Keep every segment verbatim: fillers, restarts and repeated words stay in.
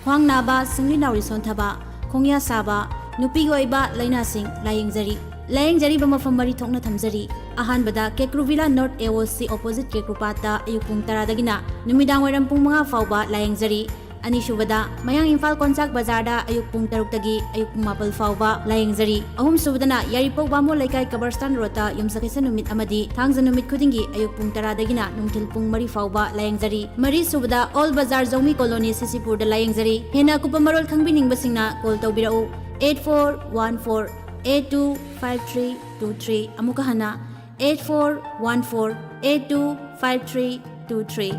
ꯈ꯭ꯋꯥꯡ ꯅꯥꯕ, ꯁꯤꯡꯂꯤ ꯅꯥꯎꯔꯤ ꯁꯣꯟꯊꯕ, ꯈꯣꯡꯌꯥ ꯁꯥꯕ, ꯅꯨꯄꯤꯒꯤ ꯑꯣꯏꯕ ꯂꯥꯏꯅꯥꯁꯤꯡ ꯂꯥꯌꯦꯡꯖꯔꯤ꯫ ꯂꯥꯌꯦꯡꯖꯔꯤꯕ ꯃꯐꯝ ꯃꯔꯤ ꯊꯣꯛꯅ ꯊꯝꯖꯔꯤ꯫ ꯑꯍꯥꯟꯕꯗ ꯀꯦꯀ꯭ꯔꯨ ꯚꯤꯂꯥ ꯅꯣꯔꯠ ꯑꯦ ꯑꯣ ꯁꯤ ꯑꯣꯄꯣꯖꯤꯠ ꯀꯦꯀ꯭ꯔꯨꯄꯥꯠꯇ ꯑꯌꯨꯛ ꯄꯨꯡ ꯇꯔꯥꯗꯒꯤꯅ ꯅꯨꯃꯤꯗꯥꯡ ꯋꯥꯏꯔꯝ ꯄꯨꯡ ꯃꯉꯥ ꯐꯥꯎꯕ ꯂꯥꯌꯦꯡꯖꯔꯤ꯫ ꯑꯅꯤꯁꯨꯕꯗ ꯃꯌꯥꯡ ꯏꯝꯐꯥꯜ ꯀꯣꯟꯆꯥꯛ ꯕꯖꯥꯔꯗ ꯑꯌꯨꯛ ꯄꯨꯡ ꯇꯔꯨꯛꯇꯒꯤ ꯑꯌꯨꯛ ꯄꯨꯡ ꯃꯥꯄꯜ ꯐꯥꯎꯕ ꯂꯥꯌꯦꯡꯖꯔꯤ꯫ ꯑꯍꯨꯝꯁꯨꯕꯗꯅ ꯌꯥꯏꯔꯤꯄꯣꯛ ꯕꯥꯃꯣꯟ ꯂꯩꯀꯥꯏ ꯀꯕꯔꯁꯇꯥꯟ ꯔꯣꯗꯇ ꯌꯨꯝꯁꯀꯩꯁ ꯅꯨꯃꯤꯠ ꯑꯃꯗꯤ ꯊꯥꯡꯖ ꯅꯨꯃꯤꯠ ꯈꯨꯗꯤꯡꯒꯤ ꯑꯌꯨꯛ ꯄꯨꯡ ꯇꯔꯥꯗꯒꯤꯅ ꯅꯨꯡꯊꯤꯜ ꯄꯨꯡ ꯃꯔꯤ ꯐꯥꯎꯕ ꯂꯥꯌꯦꯡꯖꯔꯤ꯫ ꯃꯔꯤꯁꯨꯕꯗ ꯑꯣꯜ ꯕꯖꯥꯔ ꯖꯧꯃꯤ ꯀꯣꯂꯣꯅꯤ ꯁꯤꯁꯤꯄꯨꯔꯗ ꯂꯥꯌꯦꯡꯖꯔꯤ꯫ ꯍꯦꯟꯅ ꯑꯀꯨꯞꯄ ꯃꯔꯣꯜ ꯈꯪꯕꯤꯅꯤꯡꯕꯁꯤꯡꯅ ꯀꯣꯜ ꯇꯧꯕꯤꯔꯛꯎ, eight four one four eight two five three two three꯫ ꯑꯃꯨꯛꯀ ꯍꯟꯅ, eight four one four eight two five three two three꯫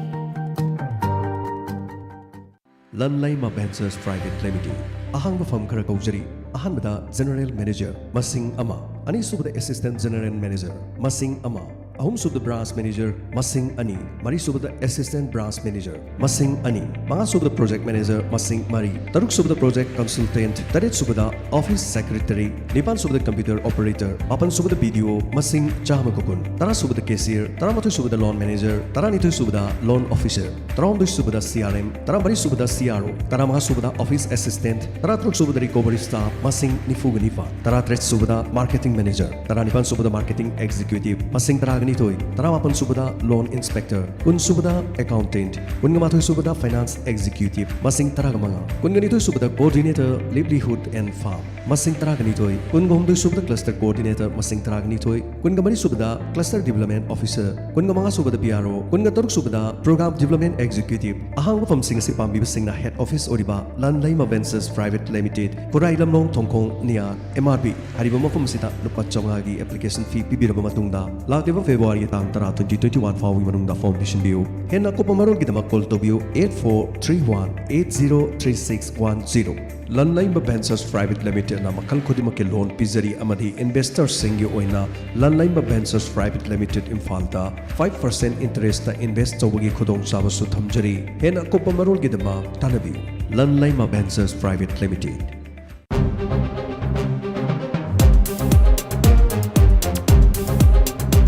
Lanleima ventures private limited. ꯑꯍꯥꯡꯕ ꯐꯝ ꯈꯔ ꯀꯧꯖꯔꯤ꯫ ꯑꯍꯥꯟꯕꯗ ꯖꯦꯅꯔꯦꯜ ꯃꯦꯅꯦꯖꯔ, ꯃꯁꯤꯡ ꯑꯃ꯫ ꯑꯅꯤꯁꯨꯕꯗ ꯑꯦꯁꯤꯁꯇꯦꯟ ꯖꯦꯅꯔꯦꯜ ꯃꯦꯅꯦꯖꯔ, ꯃꯁꯤꯡ ꯑꯃ꯫ ꯑꯍꯨꯝꯁꯨꯕꯗ ꯕ꯭ꯔꯥꯟꯁ ꯃꯦꯅꯦꯖꯔ, ꯃꯁꯤꯡ ꯑꯅꯤ꯫ ꯃꯔꯤꯁꯨꯕꯗ ꯑꯦꯁꯤꯁꯇꯦꯟ ꯕ꯭ꯔꯥꯟꯁ ꯃꯦꯅꯦꯖꯔ, ꯃꯁꯤꯡ ꯑꯅꯤ꯫ ꯃꯉꯥꯁꯨꯕꯗ ꯄ꯭ꯔꯣꯖꯦꯛ ꯃꯦꯅꯦꯖꯔ, ꯃꯁꯤꯡ ꯃꯔꯤ꯫ ꯇꯔꯨꯛꯁꯨꯕꯗ ꯄ꯭ꯔꯣꯖꯦꯛ ꯀꯟꯁꯜꯇꯦꯟꯠ, ꯇꯔꯦꯠꯁꯨꯕꯗ ꯑꯣꯐꯤꯁ ꯁꯦꯀ꯭ꯔꯦꯇꯔꯤ, ꯅꯤꯄꯥꯟꯁꯨꯕꯗ ꯀꯝꯄ꯭ꯌꯨꯇꯔ ꯑꯣꯄꯔꯦꯇꯔ, ꯃꯥꯄꯟꯁꯨꯕꯗ ꯕꯤ ꯗꯤ ꯑꯣ, ꯃꯁꯤꯡ ꯆꯥꯝꯃꯒ ꯀꯨꯟ꯫ ꯇꯔꯥꯁꯨꯕꯗ ꯀꯦꯁꯤꯌꯔ, ꯇꯔꯥꯃꯥꯊꯣꯏꯁꯨꯕꯗ ꯂꯣꯟ ꯃꯦꯅꯦꯖꯔ, ꯇꯔꯥꯅꯤꯊꯣꯏꯁꯨꯕꯗ ꯂꯣꯟ ꯑꯣꯐꯤꯁꯔ, ꯇꯔꯥꯍꯨꯝꯗꯣꯏꯁꯨꯕꯗ ꯁꯤ ꯑꯥꯔ ꯑꯦꯝ, ꯇꯔꯥꯃꯔꯤꯁꯨꯕꯗ ꯁꯤ ꯑꯥꯔ ꯑꯣ, ꯇꯔꯥꯃꯉꯥꯁꯨꯕꯗ ꯑꯣꯐꯤꯁ ꯑꯦꯁꯤꯁꯇꯦꯟꯠ, ꯇꯔꯥꯇꯔꯨꯛꯁꯨꯕꯗ ꯔꯤꯀꯣꯚꯔꯤ ꯁ꯭ꯇꯥꯐ, ꯃꯁꯤꯡ ꯅꯤꯐꯨꯒ ꯅꯤꯄꯥꯟ, ꯇꯔꯥꯇꯔꯦꯠꯁꯨꯕꯗ ꯃꯥꯔꯀꯦꯇꯤꯡ ꯃꯦꯅꯦꯖꯔ, ꯇꯔꯥꯅꯤꯄꯥꯟꯁꯨꯕꯗ ꯃꯥꯔꯀꯦꯇꯤꯡ ꯑꯦꯛꯖꯤꯀ꯭ꯌꯨꯇꯤꯚ, ꯃꯁꯤꯡ ꯇꯔꯥꯒ ꯅꯤꯊꯣꯏ, ꯇꯔꯥꯃꯥꯄꯟꯁꯨꯕꯗ ꯂꯣꯟ ꯏꯟꯁꯄꯦꯛꯇꯔ, ꯀꯨꯟꯁꯨꯕꯗ ꯑꯦꯀꯥꯎꯟꯇꯦꯟꯠ, ꯀꯨꯟꯒ ꯃꯥꯊꯣꯏꯁꯨꯕꯗ ꯐꯥꯏꯅꯥꯟꯁ ꯑꯦꯛꯖꯤꯀ꯭ꯌꯨꯇꯤꯚ, ꯃꯁꯤꯡ ꯇꯔꯥꯒ ꯃꯉꯥ, ꯀꯨꯟꯒ ꯅꯤꯊꯣꯏꯁꯨꯕꯗ ꯀꯣꯑꯣꯔꯗꯤꯅꯦꯇꯔ, ꯂꯤꯚꯂꯤꯍꯨꯗ ꯑꯦꯟ ꯐꯥꯔꯝ, ꯃꯁꯤꯡ ꯇꯔꯥꯒ ꯅꯤꯊꯣꯏ, ꯀꯨꯟꯒ ꯍꯨꯝꯗꯣꯏꯁꯨꯕꯗ ꯀ꯭ꯂꯁꯇꯔ ꯀꯣꯑꯣꯔꯗꯤꯅꯦꯇꯔ, ꯃꯁꯤꯡ ꯇꯔꯥꯒ ꯅꯤꯊꯣꯏ, ꯀꯨꯟꯒ ꯃꯔꯤꯁꯨꯕꯗ ꯀ꯭ꯂꯁꯇꯔ ꯗꯤꯕꯦꯂꯞꯃꯦꯟꯠ ꯑꯣꯐꯤꯁꯔ, ꯀꯨꯟꯒ ꯃꯉꯥꯁꯨꯕꯗ ꯄꯤ ꯑꯥꯔ ꯑꯣ, ꯀꯨꯟꯒ ꯇꯔꯨꯛꯁꯨꯕꯗ ꯄ꯭ꯔꯣꯒ꯭ꯔꯥꯝ ꯗꯤꯕꯦꯂꯞꯃꯦꯟꯠ ꯑꯦꯛꯖꯤꯀ꯭ꯌꯨꯇꯤꯚ꯫ ꯑꯍꯥꯡꯕ ꯐꯝꯁꯤꯡ ꯑꯁꯤ ꯄꯥꯝꯕꯤꯕꯁꯤꯡꯅ ꯍꯦꯗ ꯑꯣꯐꯤꯁ ꯑꯣꯏꯔꯤꯕ ꯂꯟꯂꯩꯃ ꯚꯦꯟꯆꯔꯁ ꯄ꯭ꯔꯥꯏꯚꯦꯠ ꯂꯤꯃꯤꯇꯦꯗ, ꯈꯨꯔꯥꯏ ꯂꯝꯂꯣꯡ ꯊꯣꯡꯈꯣꯡ, ꯅꯤꯌꯥꯔ ꯑꯦꯝ ꯑꯥꯔ ꯕꯤ ꯍꯥꯏꯔꯤꯕ ꯃꯐꯝ ꯑꯁꯤꯗ ꯂꯨꯄꯥ ꯆꯥꯝꯃꯉꯥꯒꯤ ꯑꯦꯄ꯭ꯂꯤꯀꯦꯁꯟ ꯐꯤ ꯄꯤꯕꯤꯔꯕ ꯃꯇꯨꯡꯗ, ꯂꯥꯛꯂꯤꯕ ꯐꯦꯕ꯭ꯔꯨꯋꯥꯔꯤꯒꯤ ꯇꯥꯡ ꯇꯔꯥ, twenty twenty-one ꯐꯥꯎꯕꯒꯤ ꯃꯅꯨꯡꯗ ꯐꯣꯔꯝ ꯄꯤꯁꯤꯟꯕꯤꯌꯨ꯫ ꯍꯦꯟꯅ ꯑꯀꯨꯞꯄ ꯃꯔꯣꯜꯒꯤꯗꯃꯛ ꯀꯣꯜ ꯇꯧꯕꯤꯌꯨ, eight four three one eight zero three six one zero꯫ Lanleima ventures private ꯂꯤꯃꯤꯇꯦꯗꯅ ꯃꯈꯜ ꯈꯨꯗꯤꯡꯃꯛꯀꯤ ꯂꯣꯟ ꯄꯤꯖꯔꯤ ꯑꯃꯗꯤ ꯏꯟꯚꯦꯁꯇꯔꯁꯤꯡꯒꯤ ꯑꯣꯏꯅ ꯂꯟꯂꯩꯃ ꯚꯦꯟꯆꯔꯁ ꯄ꯭ꯔꯥꯏꯚꯦꯠ ꯂꯤꯃꯤꯇꯦꯗ ꯏꯝꯐꯥꯜꯗ five percent interest ꯏꯟꯚꯦꯁ ꯇꯧꯕꯒꯤ ꯈꯨꯗꯣꯡꯆꯥꯕꯁꯨ ꯊꯝꯖꯔꯤ꯫ ꯍꯦꯟꯅ ꯑꯀꯨꯞꯄ ꯃꯔꯣꯜꯒꯤꯗꯃꯛ ꯇꯥꯟꯅꯕꯤꯌꯨ꯫ Lanleima ventures private limited.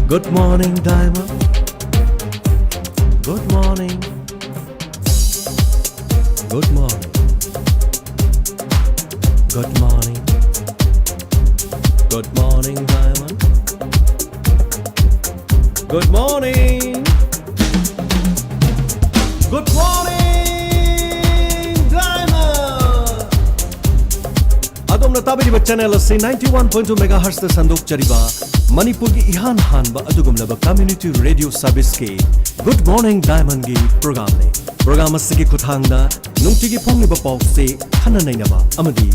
Good morning, Diamond. Good morning. Good morning. Good morning. Good morning, Diamond. Good morning. Good morning, Diamond. ꯑꯗꯣꯝꯅ ꯇꯥꯕꯤꯔꯤꯕ ꯆꯦꯅꯦꯜ ꯑꯁꯤ ninety one point two megahertzꯇ ꯁꯟꯗꯣꯛꯆꯔꯤꯕ ꯃꯅꯤꯄꯨꯔꯒꯤ ꯏꯍꯥꯟ ꯍꯥꯟꯕ ꯑꯗꯨꯒꯨꯝꯂꯕ community radio serviceꯀꯤ Good Morning Diamondꯒꯤ programꯅꯤ꯫ Program ꯑꯁꯤꯒꯤ ꯈꯨꯠꯊꯥꯡꯗ ꯅꯨꯡꯇꯤꯒꯤ ꯐꯣꯡꯂꯤꯕ ꯄꯥꯎꯁꯦ ꯈꯟꯅ ꯅꯩꯅꯕ ꯑꯃꯗꯤ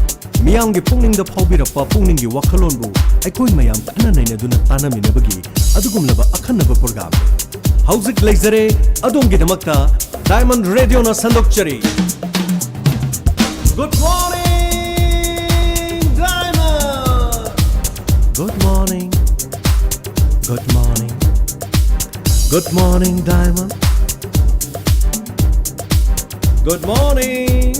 ꯃꯤꯌꯥꯝꯒꯤ ꯄꯨꯛꯅꯤꯡꯗ ꯐꯥꯎꯕꯤꯔꯛꯄ ꯄꯨꯛꯅꯤꯡꯒꯤ ꯋꯥꯈꯜꯂꯣꯟꯕꯨ ꯑꯩꯈꯣꯏ ꯃꯌꯥꯝ ꯈꯟꯅ ꯅꯩꯅꯗꯨꯅ ꯇꯥꯟꯅꯃꯤꯟꯅꯕꯒꯤ ꯑꯗꯨꯒꯨꯝꯂꯕ ꯑꯈꯟꯅꯕ program꯫ ꯍꯧꯖꯤꯛ ꯂꯩꯖꯔꯦ ꯑꯗꯣꯝꯒꯤꯗꯃꯛꯇ Diamond Radioꯅ ꯁꯟꯗꯣꯛꯆꯔꯤ꯫ Good morning, Diamond. Good morning. Good morning. Good morning, Diamond. Good morning.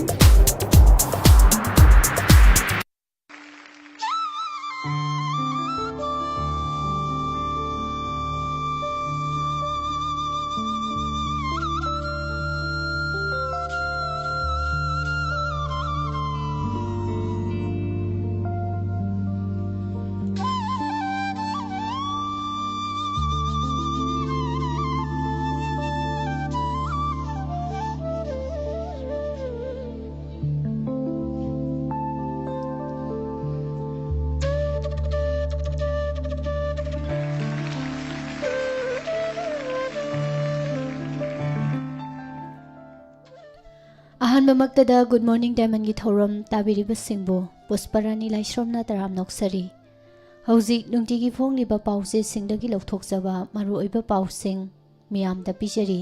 ꯑꯍꯥꯟꯕꯃꯛꯇꯗ Good Morning Diamondꯒꯤ ꯊꯧꯔꯝ ꯇꯥꯕꯤꯔꯤꯕꯁꯤꯡꯕꯨ ꯄꯨꯁꯄꯔꯥꯅꯤ ꯂꯥꯏꯁ꯭ꯔꯝꯅ ꯇꯔꯥꯝꯅ ꯑꯣꯛꯆꯔꯤ꯫ ꯍꯧꯖꯤꯛ ꯅꯨꯡꯇꯤꯒꯤ ꯐꯣꯡꯂꯤꯕ ꯄꯥꯎꯆꯦꯁꯤꯡꯗꯒꯤ ꯂꯧꯊꯣꯛꯆꯕ ꯃꯔꯨꯑꯣꯏꯕ ꯄꯥꯎꯁꯤꯡ ꯃꯤꯌꯥꯝꯗ ꯄꯤꯖꯔꯤ꯫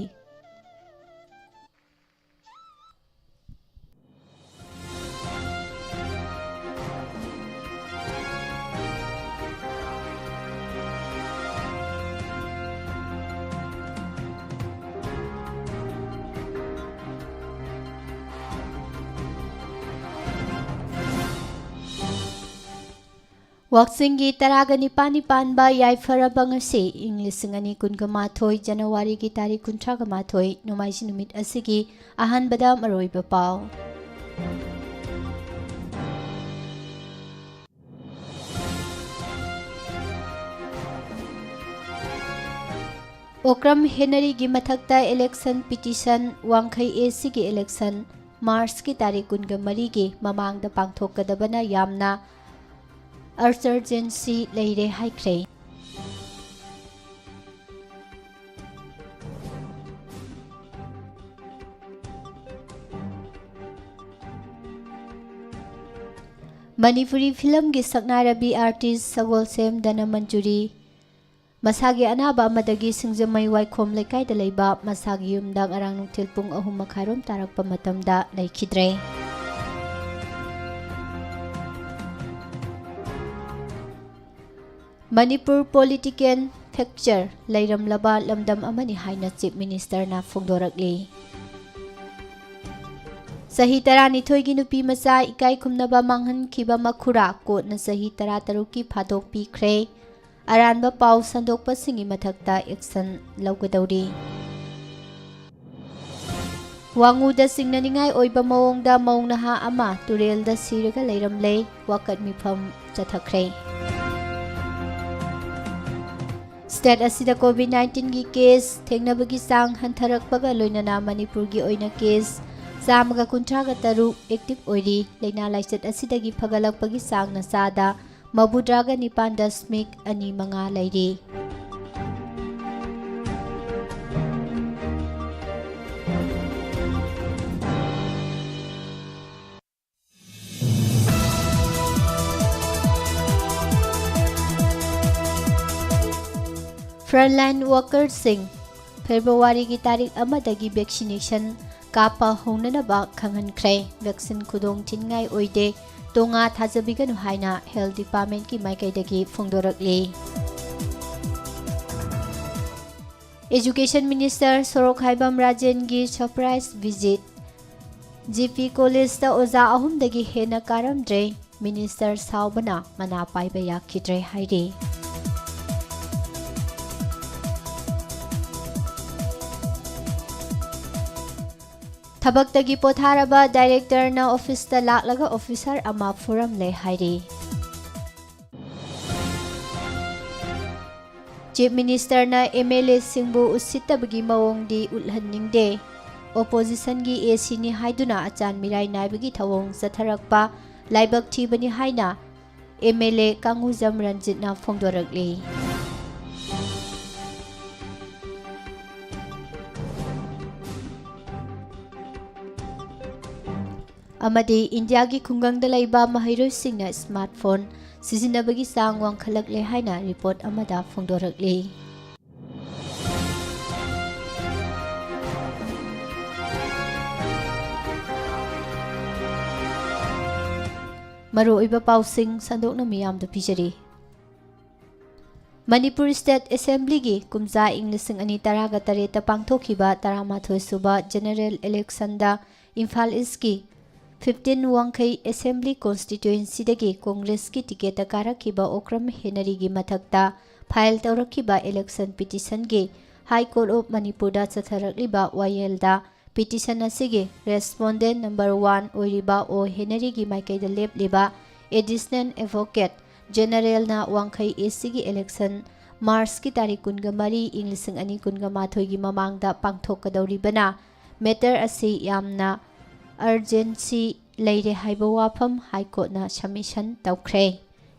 ꯋꯥꯛꯆꯤꯡꯒꯤ ꯇꯔꯥꯒ ꯅꯤꯄꯥꯟꯅꯤ ꯄꯥꯟꯕ ꯌꯥꯏꯐꯔꯕ ꯉꯁꯤ, ꯏꯪ ꯂꯤꯁꯤꯡ ꯑꯅꯤ ꯀꯨꯟꯒ ꯃꯥꯊꯣꯏ, ꯖꯅꯋꯥꯔꯤꯒꯤ ꯇꯥꯔꯤꯛ ꯀꯨꯟꯊ꯭ꯔꯥꯒ ꯃꯥꯊꯣꯏ, ꯅꯣꯡꯃꯥꯏꯖꯤꯡ ꯅꯨꯃꯤꯠ ꯑꯁꯤꯒꯤ ꯑꯍꯥꯟꯕꯗ ꯃꯔꯨꯑꯣꯏꯕ ꯄꯥꯎ꯫ ꯑꯣꯀ꯭ꯔꯝ ꯍꯦꯅꯔꯤꯒꯤ ꯃꯊꯛꯇ election petition ꯋꯥꯡꯈꯩ A Cꯒꯤ election Marchꯀꯤ ꯇꯥꯔꯤꯛ ꯀꯨꯟꯒ ꯃꯔꯤꯒꯤ ꯃꯃꯥꯡꯗ ꯄꯥꯡꯊꯣꯛꯀꯗꯕꯅ ꯌꯥꯝꯅ urgency ꯂꯩꯔꯦ ꯍꯥꯏꯈ꯭ꯔꯦ꯫ ꯃꯅꯤꯄꯨꯔꯤ filmꯒꯤ ꯁꯛꯅꯥꯏꯔꯕꯤ artist ꯁꯒꯣꯜꯁꯦꯝ ꯙꯅꯃꯟꯖꯨꯔꯤ ꯃꯁꯥꯒꯤ ꯑꯅꯥꯕ ꯑꯃꯗꯒꯤ ꯁꯤꯡꯖꯃꯩ ꯋꯥꯏꯈꯣꯝ ꯂꯩꯀꯥꯏꯗ ꯂꯩꯕ ꯃꯁꯥꯒꯤ ꯌꯨꯝꯗ ꯉꯔꯥꯡ ꯅꯨꯡꯊꯤꯜ ꯄꯨꯡ ꯑꯍꯨꯝ ꯃꯈꯥꯏꯔꯣꯝ ꯇꯥꯔꯛꯄ ꯃꯇꯝꯗ ꯂꯩꯈꯤꯗ꯭ꯔꯦ꯫ ꯃꯅꯤꯄꯨꯔ political fracture ꯂꯩꯔꯝꯂꯕ ꯂꯝꯗꯝ ꯑꯃꯅꯤ ꯍꯥꯏꯅ Chief Ministerꯅ ꯐꯣꯡꯗꯣꯔꯛꯂꯤ꯫ ꯆꯍꯤ ꯇꯔꯥꯅꯤꯊꯣꯏꯒꯤ ꯅꯨꯄꯤ ꯃꯆꯥ ꯏꯀꯥꯏ ꯈꯨꯝꯅꯕ ꯃꯥꯡꯍꯟꯈꯤꯕ ꯃꯈꯨꯔꯥ ꯀꯣꯔꯠꯅ ꯆꯍꯤ ꯇꯔꯥꯇꯔꯨꯛꯀꯤ ꯐꯥꯗꯣꯛ ꯄꯤꯈ꯭ꯔꯦ꯫ ꯑꯔꯥꯟꯕ ꯄꯥꯎ ꯁꯟꯗꯣꯛꯄꯁꯤꯡꯒꯤ ꯃꯊꯛꯇ action ꯂꯧꯒꯗꯧꯔꯤ꯫ ꯋꯥꯉꯨꯗ ꯆꯤꯡꯅꯅꯤꯡꯉꯥꯏ ꯑꯣꯏꯕ ꯃꯑꯣꯡꯗ ꯃꯧ ꯅꯍꯥ ꯑꯃ ꯇꯨꯔꯦꯜꯗ ꯁꯤꯔꯒ ꯂꯩꯔꯝꯂꯦ꯫ ꯋꯥꯀꯠ ꯃꯤꯐꯝ ꯆꯠꯊꯈ꯭ꯔꯦ꯫ State ꯑꯁꯤꯗ COVID nineteenꯒꯤ case ꯊꯦꯡꯅꯕꯒꯤ ꯆꯥꯡ ꯍꯟꯊꯔꯛꯄꯒ ꯂꯣꯏꯅꯅ ꯃꯅꯤꯄꯨꯔꯒꯤ ꯑꯣꯏꯅ case ꯆꯥꯝꯃꯒ ꯀꯨꯟꯊ꯭ꯔꯥꯒ ꯇꯔꯨꯛ active ꯑꯣꯏꯔꯤ꯫ ꯂꯥꯏꯅꯥ ꯂꯥꯏꯆꯠ ꯑꯁꯤꯗꯒꯤ ꯐꯒꯠꯂꯛꯄꯒꯤ ꯆꯥꯡꯅ ꯆꯥꯗ ꯃꯧꯗ꯭ꯔꯥꯒ ꯅꯤꯄꯥꯟ ꯗꯁꯃꯤꯛ ꯑꯅꯤ ꯃꯉꯥ ꯂꯩꯔꯤ꯫ Frontline workerꯁꯤꯡ Februaryꯒꯤ ꯇꯥꯔꯤꯛ ꯑꯃꯗꯒꯤ vaccination ꯀꯥꯞꯄ ꯍꯧꯅꯅꯕ ꯈꯪꯍꯟꯈ꯭ꯔꯦ꯫ Vaccine ꯈꯨꯗꯣꯡ ꯊꯤꯅꯤꯡꯉꯥꯏ ꯑꯣꯏꯗꯦ, ꯇꯣꯉꯥ ꯊꯥꯖꯕꯤꯒꯅꯨ ꯍꯥꯏꯅ Health Departmentꯀꯤ ꯃꯥꯏꯀꯩꯗꯒꯤ ꯐꯣꯡꯗꯣꯔꯛꯂꯤ꯫ Education Minister ꯁꯣꯔꯣꯛꯈꯥꯏꯕꯝ ꯔꯥꯖꯦꯟꯒꯤ surprise visit꯫ G P Collegeꯇ ꯑꯣꯖꯥ ꯑꯍꯨꯝꯗꯒꯤ ꯍꯦꯟꯅ ꯀꯥꯔꯝꯗ꯭ꯔꯦ꯫ Minister ꯁꯥꯎꯕꯅ ꯃꯅꯥ ꯄꯥꯏꯕ ꯌꯥꯈꯤꯗ꯭ꯔꯦ ꯍꯥꯏꯔꯤ꯫ ꯊꯕꯛꯇꯒꯤ ꯄꯣꯊꯥꯔꯕ directorꯅ officeꯇ ꯂꯥꯛꯂꯒ officer ꯑꯃ ꯐꯨꯔꯝꯂꯦ ꯍꯥꯏꯔꯤ꯫ ꯆꯤꯐ ꯃꯤꯅꯤꯁꯇꯔꯅ ꯑꯦꯝ ꯑꯦꯜ ꯑꯦꯁꯤꯡꯕꯨ ꯎꯁꯤꯠꯇꯕꯒꯤ ꯃꯑꯣꯡꯗꯤ ꯎꯠꯍꯟꯅꯤꯡꯗꯦ꯫ ꯑꯣꯄꯣꯖꯤꯁꯟꯒꯤ ꯑꯦ ꯁꯤꯅꯤ ꯍꯥꯏꯗꯨꯅ ꯑꯆꯥꯟ ꯃꯤꯔꯥꯏ ꯅꯥꯏꯕꯒꯤ ꯊꯧꯑꯣꯡ ꯆꯠꯊꯔꯛꯄ ꯂꯥꯏꯕꯛ ꯊꯤꯕꯅꯤ ꯍꯥꯏꯅ ꯑꯦꯝ ꯑꯦꯜ ꯑꯦ ꯀꯥꯡꯉꯨꯖꯝ ꯔꯟꯖꯤꯠꯅ ꯐꯣꯡꯗꯣꯔꯛꯂꯤ꯫ ꯑꯃꯗꯤ ꯏꯟꯗꯤꯌꯥꯒꯤ ꯈꯨꯡꯒꯪꯗ ꯂꯩꯕ ꯃꯍꯩꯔꯣꯏꯁꯤꯡꯅ ꯁ꯭ꯃꯥꯔꯠꯐꯣꯟ ꯁꯤꯖꯤꯟꯅꯕꯒꯤ ꯆꯥꯡ ꯋꯥꯡꯈꯠꯂꯛꯂꯦ ꯍꯥꯏꯅ ꯔꯤꯄꯣꯔꯠ ꯑꯃꯗ ꯐꯣꯡꯗꯣꯔꯛꯂꯤ꯫ ꯃꯔꯨꯑꯣꯏꯕ ꯄꯥꯎꯁꯤꯡ ꯁꯟꯗꯣꯛꯅ ꯃꯤꯌꯥꯝꯗ ꯄꯤꯖꯔꯤ꯫ ꯃꯅꯤꯄꯨꯔ ꯁ꯭ꯇꯦꯠ ꯑꯦꯁꯦꯝꯕ꯭ꯂꯤꯒꯤ ꯀꯨꯝꯖꯥ ꯏꯪ ꯂꯤꯁꯤꯡ ꯑꯅꯤ ꯇꯔꯥꯒ ꯇꯔꯦꯠꯇ ꯄꯥꯡꯊꯣꯛꯈꯤꯕ ꯇꯔꯥꯃꯥꯊꯣꯏ ꯁꯨꯕ ꯖꯦꯅꯔꯦꯜ ꯏꯂꯦꯛꯁꯟꯗ ꯏꯝꯐꯥꯜ ꯏꯁꯀꯤ ꯐꯤꯐꯇꯤꯟ ꯋꯥꯡꯈꯩ ꯑꯦꯁꯦꯝꯕ꯭ꯂꯤ ꯀꯣꯟꯁꯇꯤꯇ꯭ꯋꯦꯟꯁꯤꯗꯒꯤ ꯀꯣꯡꯒ꯭ꯔꯦꯁꯀꯤ ꯇꯤꯀꯦꯠꯇ ꯀꯥꯔꯛꯈꯤꯕ ꯑꯣꯀ꯭ꯔꯝ ꯍꯦꯅꯔꯤꯒꯤ ꯃꯊꯛꯇ ꯐꯥꯏꯜ ꯇꯧꯔꯛꯈꯤꯕ ꯏꯂꯦꯛꯁꯟ ꯄꯤꯇꯤꯁꯟꯒꯤ ꯍꯥꯏ ꯀꯣꯔꯠ ꯑꯣꯐ ꯃꯅꯤꯄꯨꯔꯗ ꯆꯠꯊꯔꯛꯂꯤꯕ ꯋꯥꯌꯦꯜꯗ ꯄꯤꯇꯤꯁꯟ ꯑꯁꯤꯒꯤ ꯔꯦꯁꯄꯣꯟꯗꯦꯟ ꯅꯝꯕꯔ ꯋꯥꯟ ꯑꯣꯏꯔꯤꯕ ꯑꯣ ꯍꯦꯅꯔꯤꯒꯤ ꯃꯥꯏꯀꯩꯗ ꯂꯦꯞꯂꯤꯕ ꯑꯦꯗꯤꯁꯅꯦꯜ ꯑꯦꯗꯚꯣꯀꯦꯠ ꯖꯦꯅꯔꯦꯜꯅ ꯋꯥꯡꯈꯩ ꯑꯦ ꯁꯤꯒꯤ ꯏꯂꯦꯛꯁꯟ ꯃꯥꯔꯆꯀꯤ ꯇꯥꯔꯤꯛ ꯀꯨꯟꯒ ꯃꯔꯤ ꯏꯪ ꯂꯤꯁꯤꯡ ꯑꯅꯤ ꯀꯨꯟꯒ ꯃꯥꯊꯣꯏꯒꯤ ꯃꯃꯥꯡꯗ ꯄꯥꯡꯊꯣꯛꯀꯗꯧꯔꯤꯕꯅ ꯃꯦꯇꯔ ꯑꯁꯤ ꯌꯥꯝꯅ ꯑꯔꯖꯦꯟꯁꯤ ꯂꯩꯔꯦ ꯍꯥꯏꯕ ꯋꯥꯐꯝ ꯍꯥꯏ ꯀꯣꯔꯠꯅ ꯁꯕꯃꯤꯁꯟ ꯇꯧꯈ꯭ꯔꯦ꯫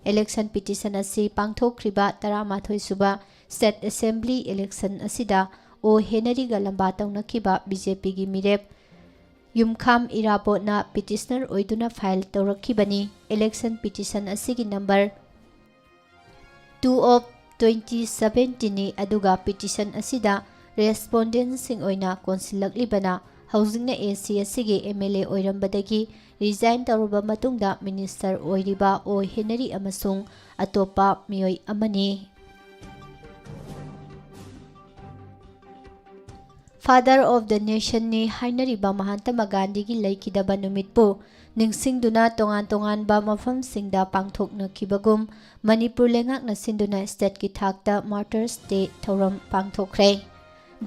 ꯏꯂꯦꯛꯁꯟ ꯄꯤꯇꯤꯁꯟ ꯑꯁꯤ ꯄꯥꯡꯊꯣꯛꯈ꯭ꯔꯤꯕ ꯇꯔꯥꯃꯥꯊꯣꯏ ꯁꯨꯕ ꯁ꯭ꯇꯦꯠ ꯑꯦꯁꯦꯝꯕ꯭ꯂꯤ ꯏꯂꯦꯛꯁꯟ ꯑꯁꯤꯗ ꯑꯣ ꯍꯦꯅꯔꯤꯒ ꯂꯝꯕꯥ ꯇꯧꯅꯈꯤꯕ ꯕꯤ ꯖꯦ ꯄꯤꯒꯤ ꯃꯤꯔꯦꯞ ꯌꯨꯝꯈꯥꯝ ꯏꯔꯥꯕꯣꯠꯅ ꯄꯤꯇꯤꯁꯅꯔ ꯑꯣꯏꯗꯨꯅ ꯐꯥꯏꯜ ꯇꯧꯔꯛꯈꯤꯕꯅꯤ꯫ ꯏꯂꯦꯛꯁꯟ ꯄꯤꯇꯤꯁꯟ ꯑꯁꯤꯒꯤ ꯅꯝꯕꯔ ꯇꯨ ꯑꯣꯐ ꯇ꯭ꯋꯦꯟꯇꯤ ꯁꯕꯦꯟꯇꯤꯟꯅꯤ, ꯑꯗꯨꯒ ꯄꯤꯇꯤꯁꯟ ꯑꯁꯤꯗ ꯔꯦꯁꯄꯣꯟꯗꯦꯟꯁꯤꯡ ꯑꯣꯏꯅ ꯀꯣꯟꯁꯤꯜꯂꯛꯂꯤꯕꯅ ꯍꯧꯖꯤꯛꯅ ꯑꯦ ꯁꯤ ꯑꯁꯤꯒꯤ ꯑꯦꯝ ꯑꯦꯜ ꯑꯦ ꯑꯣꯏꯔꯝꯕꯗꯒꯤ ꯔꯤꯖꯥꯏꯟ ꯇꯧꯔꯕ ꯃꯇꯨꯡꯗ ꯃꯤꯅꯤꯁꯇꯔ ꯑꯣꯏꯔꯤꯕ ꯑꯣ ꯍꯦꯅꯔꯤ ꯑꯃꯁꯨꯡ ꯑꯇꯣꯞꯄ ꯃꯤꯑꯣꯏ ꯑꯃꯅꯤ꯫ Father of the Nationꯅꯤ ꯍꯥꯏꯅꯔꯤꯕ ꯃꯍꯥꯇꯃꯥ ꯒꯥꯟꯙꯤꯒꯤ ꯂꯩꯈꯤꯗꯕ ꯅꯨꯃꯤꯠꯄꯨ ꯅꯤꯡꯁꯤꯡꯗꯨꯅ ꯇꯣꯉꯥꯟ ꯇꯣꯉꯥꯟꯕ ꯃꯐꯝꯁꯤꯡꯗ ꯄꯥꯡꯊꯣꯛꯅꯈꯤꯕꯒꯨꯝ, ꯃꯅꯤꯄꯨꯔ ꯂꯩꯉꯥꯛꯅ ꯁꯤꯟꯗꯨꯅ ꯁ꯭ꯇꯦꯠꯀꯤ ꯊꯥꯛꯇ Martyrs Day ꯊꯧꯔꯝ ꯄꯥꯡꯊꯣꯛꯈ꯭ꯔꯦ꯫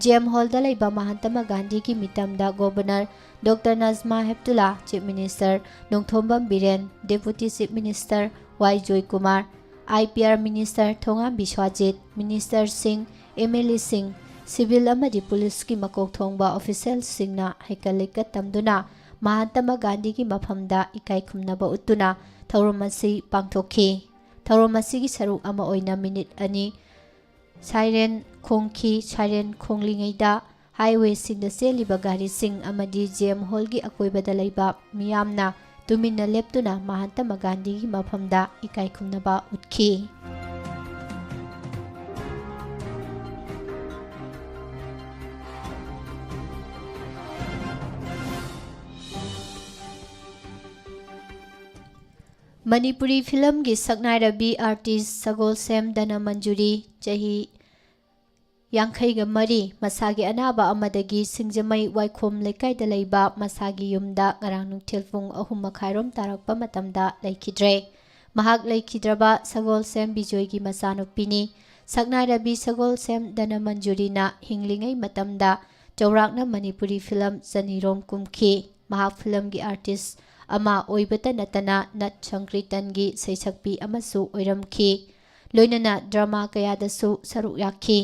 ꯖꯤ ꯑꯦꯝ ꯍꯣꯜꯗ ꯂꯩꯕ ꯃꯍꯥꯇꯃꯥ ꯒꯥꯟꯙꯤꯒꯤ ꯃꯤꯇꯝꯗ governor doctor Najma Heptulla, chief minister Nongthombam Biren, deputy chief minister Y Joykumar, I P R minister Thongam Biswajit, ꯃꯤꯅꯤꯁꯇꯔꯁꯤꯡ, ꯑꯦꯝ ꯑꯦꯜ ꯑꯦꯁꯤꯡ, ꯁꯤꯚꯤꯜ ꯑꯃꯗꯤ ꯄꯨꯂꯤꯁꯀꯤ ꯃꯀꯣꯛ ꯊꯣꯡꯕ ꯑꯣꯐꯤꯁꯤꯌꯦꯜꯁꯤꯡꯅ ꯍꯩꯀꯠ ꯂꯩꯀꯠ ꯇꯝꯗꯨꯅ ꯃꯍꯥꯇꯃꯥ ꯒꯥꯟꯙꯤꯒꯤ ꯃꯐꯝꯗ ꯏꯀꯥꯏ ꯈꯨꯝꯅꯕ ꯎꯠꯇꯨꯅ ꯊꯧꯔꯝ ꯑꯁꯤ ꯄꯥꯡꯊꯣꯛꯈꯤ꯫ ꯊꯧꯔꯝ ꯑꯁꯤꯒꯤ ꯁꯔꯨꯛ ꯑꯃ ꯑꯣꯏꯅ ꯃꯤꯅꯤꯠ ꯑꯅꯤ ꯁꯥꯏꯔꯦꯟ ꯈꯣꯡꯈꯤ꯫ ꯁꯥꯏꯔꯦꯟ ꯈꯣꯡꯂꯤꯉꯩꯗ ꯍꯥꯏꯋꯦꯁꯤꯡꯗ ꯆꯦꯜꯂꯤꯕ ꯒꯥꯔꯤꯁꯤꯡ ꯑꯃꯗꯤ ꯖꯦ ꯑꯦꯝ ꯍꯣꯜꯒꯤ ꯑꯀꯣꯏꯕꯗ ꯂꯩꯕ ꯃꯤꯌꯥꯝꯅ ꯇꯨꯃꯤꯟꯅ ꯂꯦꯞꯇꯨꯅ ꯃꯍꯥꯇꯃꯥ ꯒꯥꯟꯙꯤꯒꯤ ꯃꯐꯝꯗ ꯏꯀꯥꯏ ꯈꯨꯝꯅꯕ ꯎꯠꯈꯤ꯫ ꯃꯅꯤꯄꯨꯔꯤ ꯐꯤꯂꯝꯒꯤ ꯁꯛꯅꯥꯏꯔꯕꯤ ꯑꯥꯔꯇꯤꯁ ꯁꯒꯣꯜꯁꯦꯝ ꯙꯅꯃꯟꯖꯨꯔꯤ, ꯆꯍꯤ ꯌꯥꯡꯈꯩꯒ ꯃꯔꯤ, ꯃꯁꯥꯒꯤ ꯑꯅꯥꯕ ꯑꯃꯗꯒꯤ ꯁꯤꯡꯖꯃꯩ ꯋꯥꯏꯈꯣꯝ ꯂꯩꯀꯥꯏꯗ ꯂꯩꯕ ꯃꯁꯥꯒꯤ ꯌꯨꯝꯗ ꯉꯔꯥꯡ ꯅꯨꯡꯊꯤꯜ ꯄꯨꯡ ꯑꯍꯨꯝ ꯃꯈꯥꯏꯔꯣꯝ ꯇꯥꯔꯛꯄ ꯃꯇꯝꯗ ꯂꯩꯈꯤꯗ꯭ꯔꯦ꯫ ꯃꯍꯥꯛ ꯂꯩꯈꯤꯗ꯭ꯔꯕ ꯁꯒꯣꯜꯁꯦꯝ ꯕꯤꯖꯣꯏꯒꯤ ꯃꯆꯥꯅꯨꯄꯤꯅꯤ꯫ ꯁꯛꯅꯥꯏꯔꯕꯤ ꯁꯒꯣꯜꯁꯦꯝ ꯙꯅꯃꯟꯖꯨꯔꯤꯅ ꯍꯤꯡꯂꯤꯉꯩ ꯃꯇꯝꯗ ꯆꯥꯎꯔꯥꯛꯅ ꯃꯅꯤꯄꯨꯔꯤ ꯐꯤꯂꯝ ꯆꯅꯤꯔꯣꯝ ꯀꯨꯝꯈꯤ꯫ ꯃꯍꯥꯛ ꯐꯤꯂꯝꯒꯤ ꯑꯥꯔꯇꯤꯁ ꯑꯃ ꯑꯣꯏꯕꯇ ꯅꯠꯇꯅ ꯅꯠ ꯁꯪꯀ꯭ꯔꯤꯇꯟꯒꯤ ꯁꯩꯁꯛꯄꯤ ꯑꯃꯁꯨ ꯑꯣꯏꯔꯝꯈꯤ꯫ ꯂꯣꯏꯅꯅ ꯗ꯭ꯔꯃꯥ ꯀꯌꯥꯗꯁꯨ ꯁꯔꯨꯛ ꯌꯥꯈꯤ꯫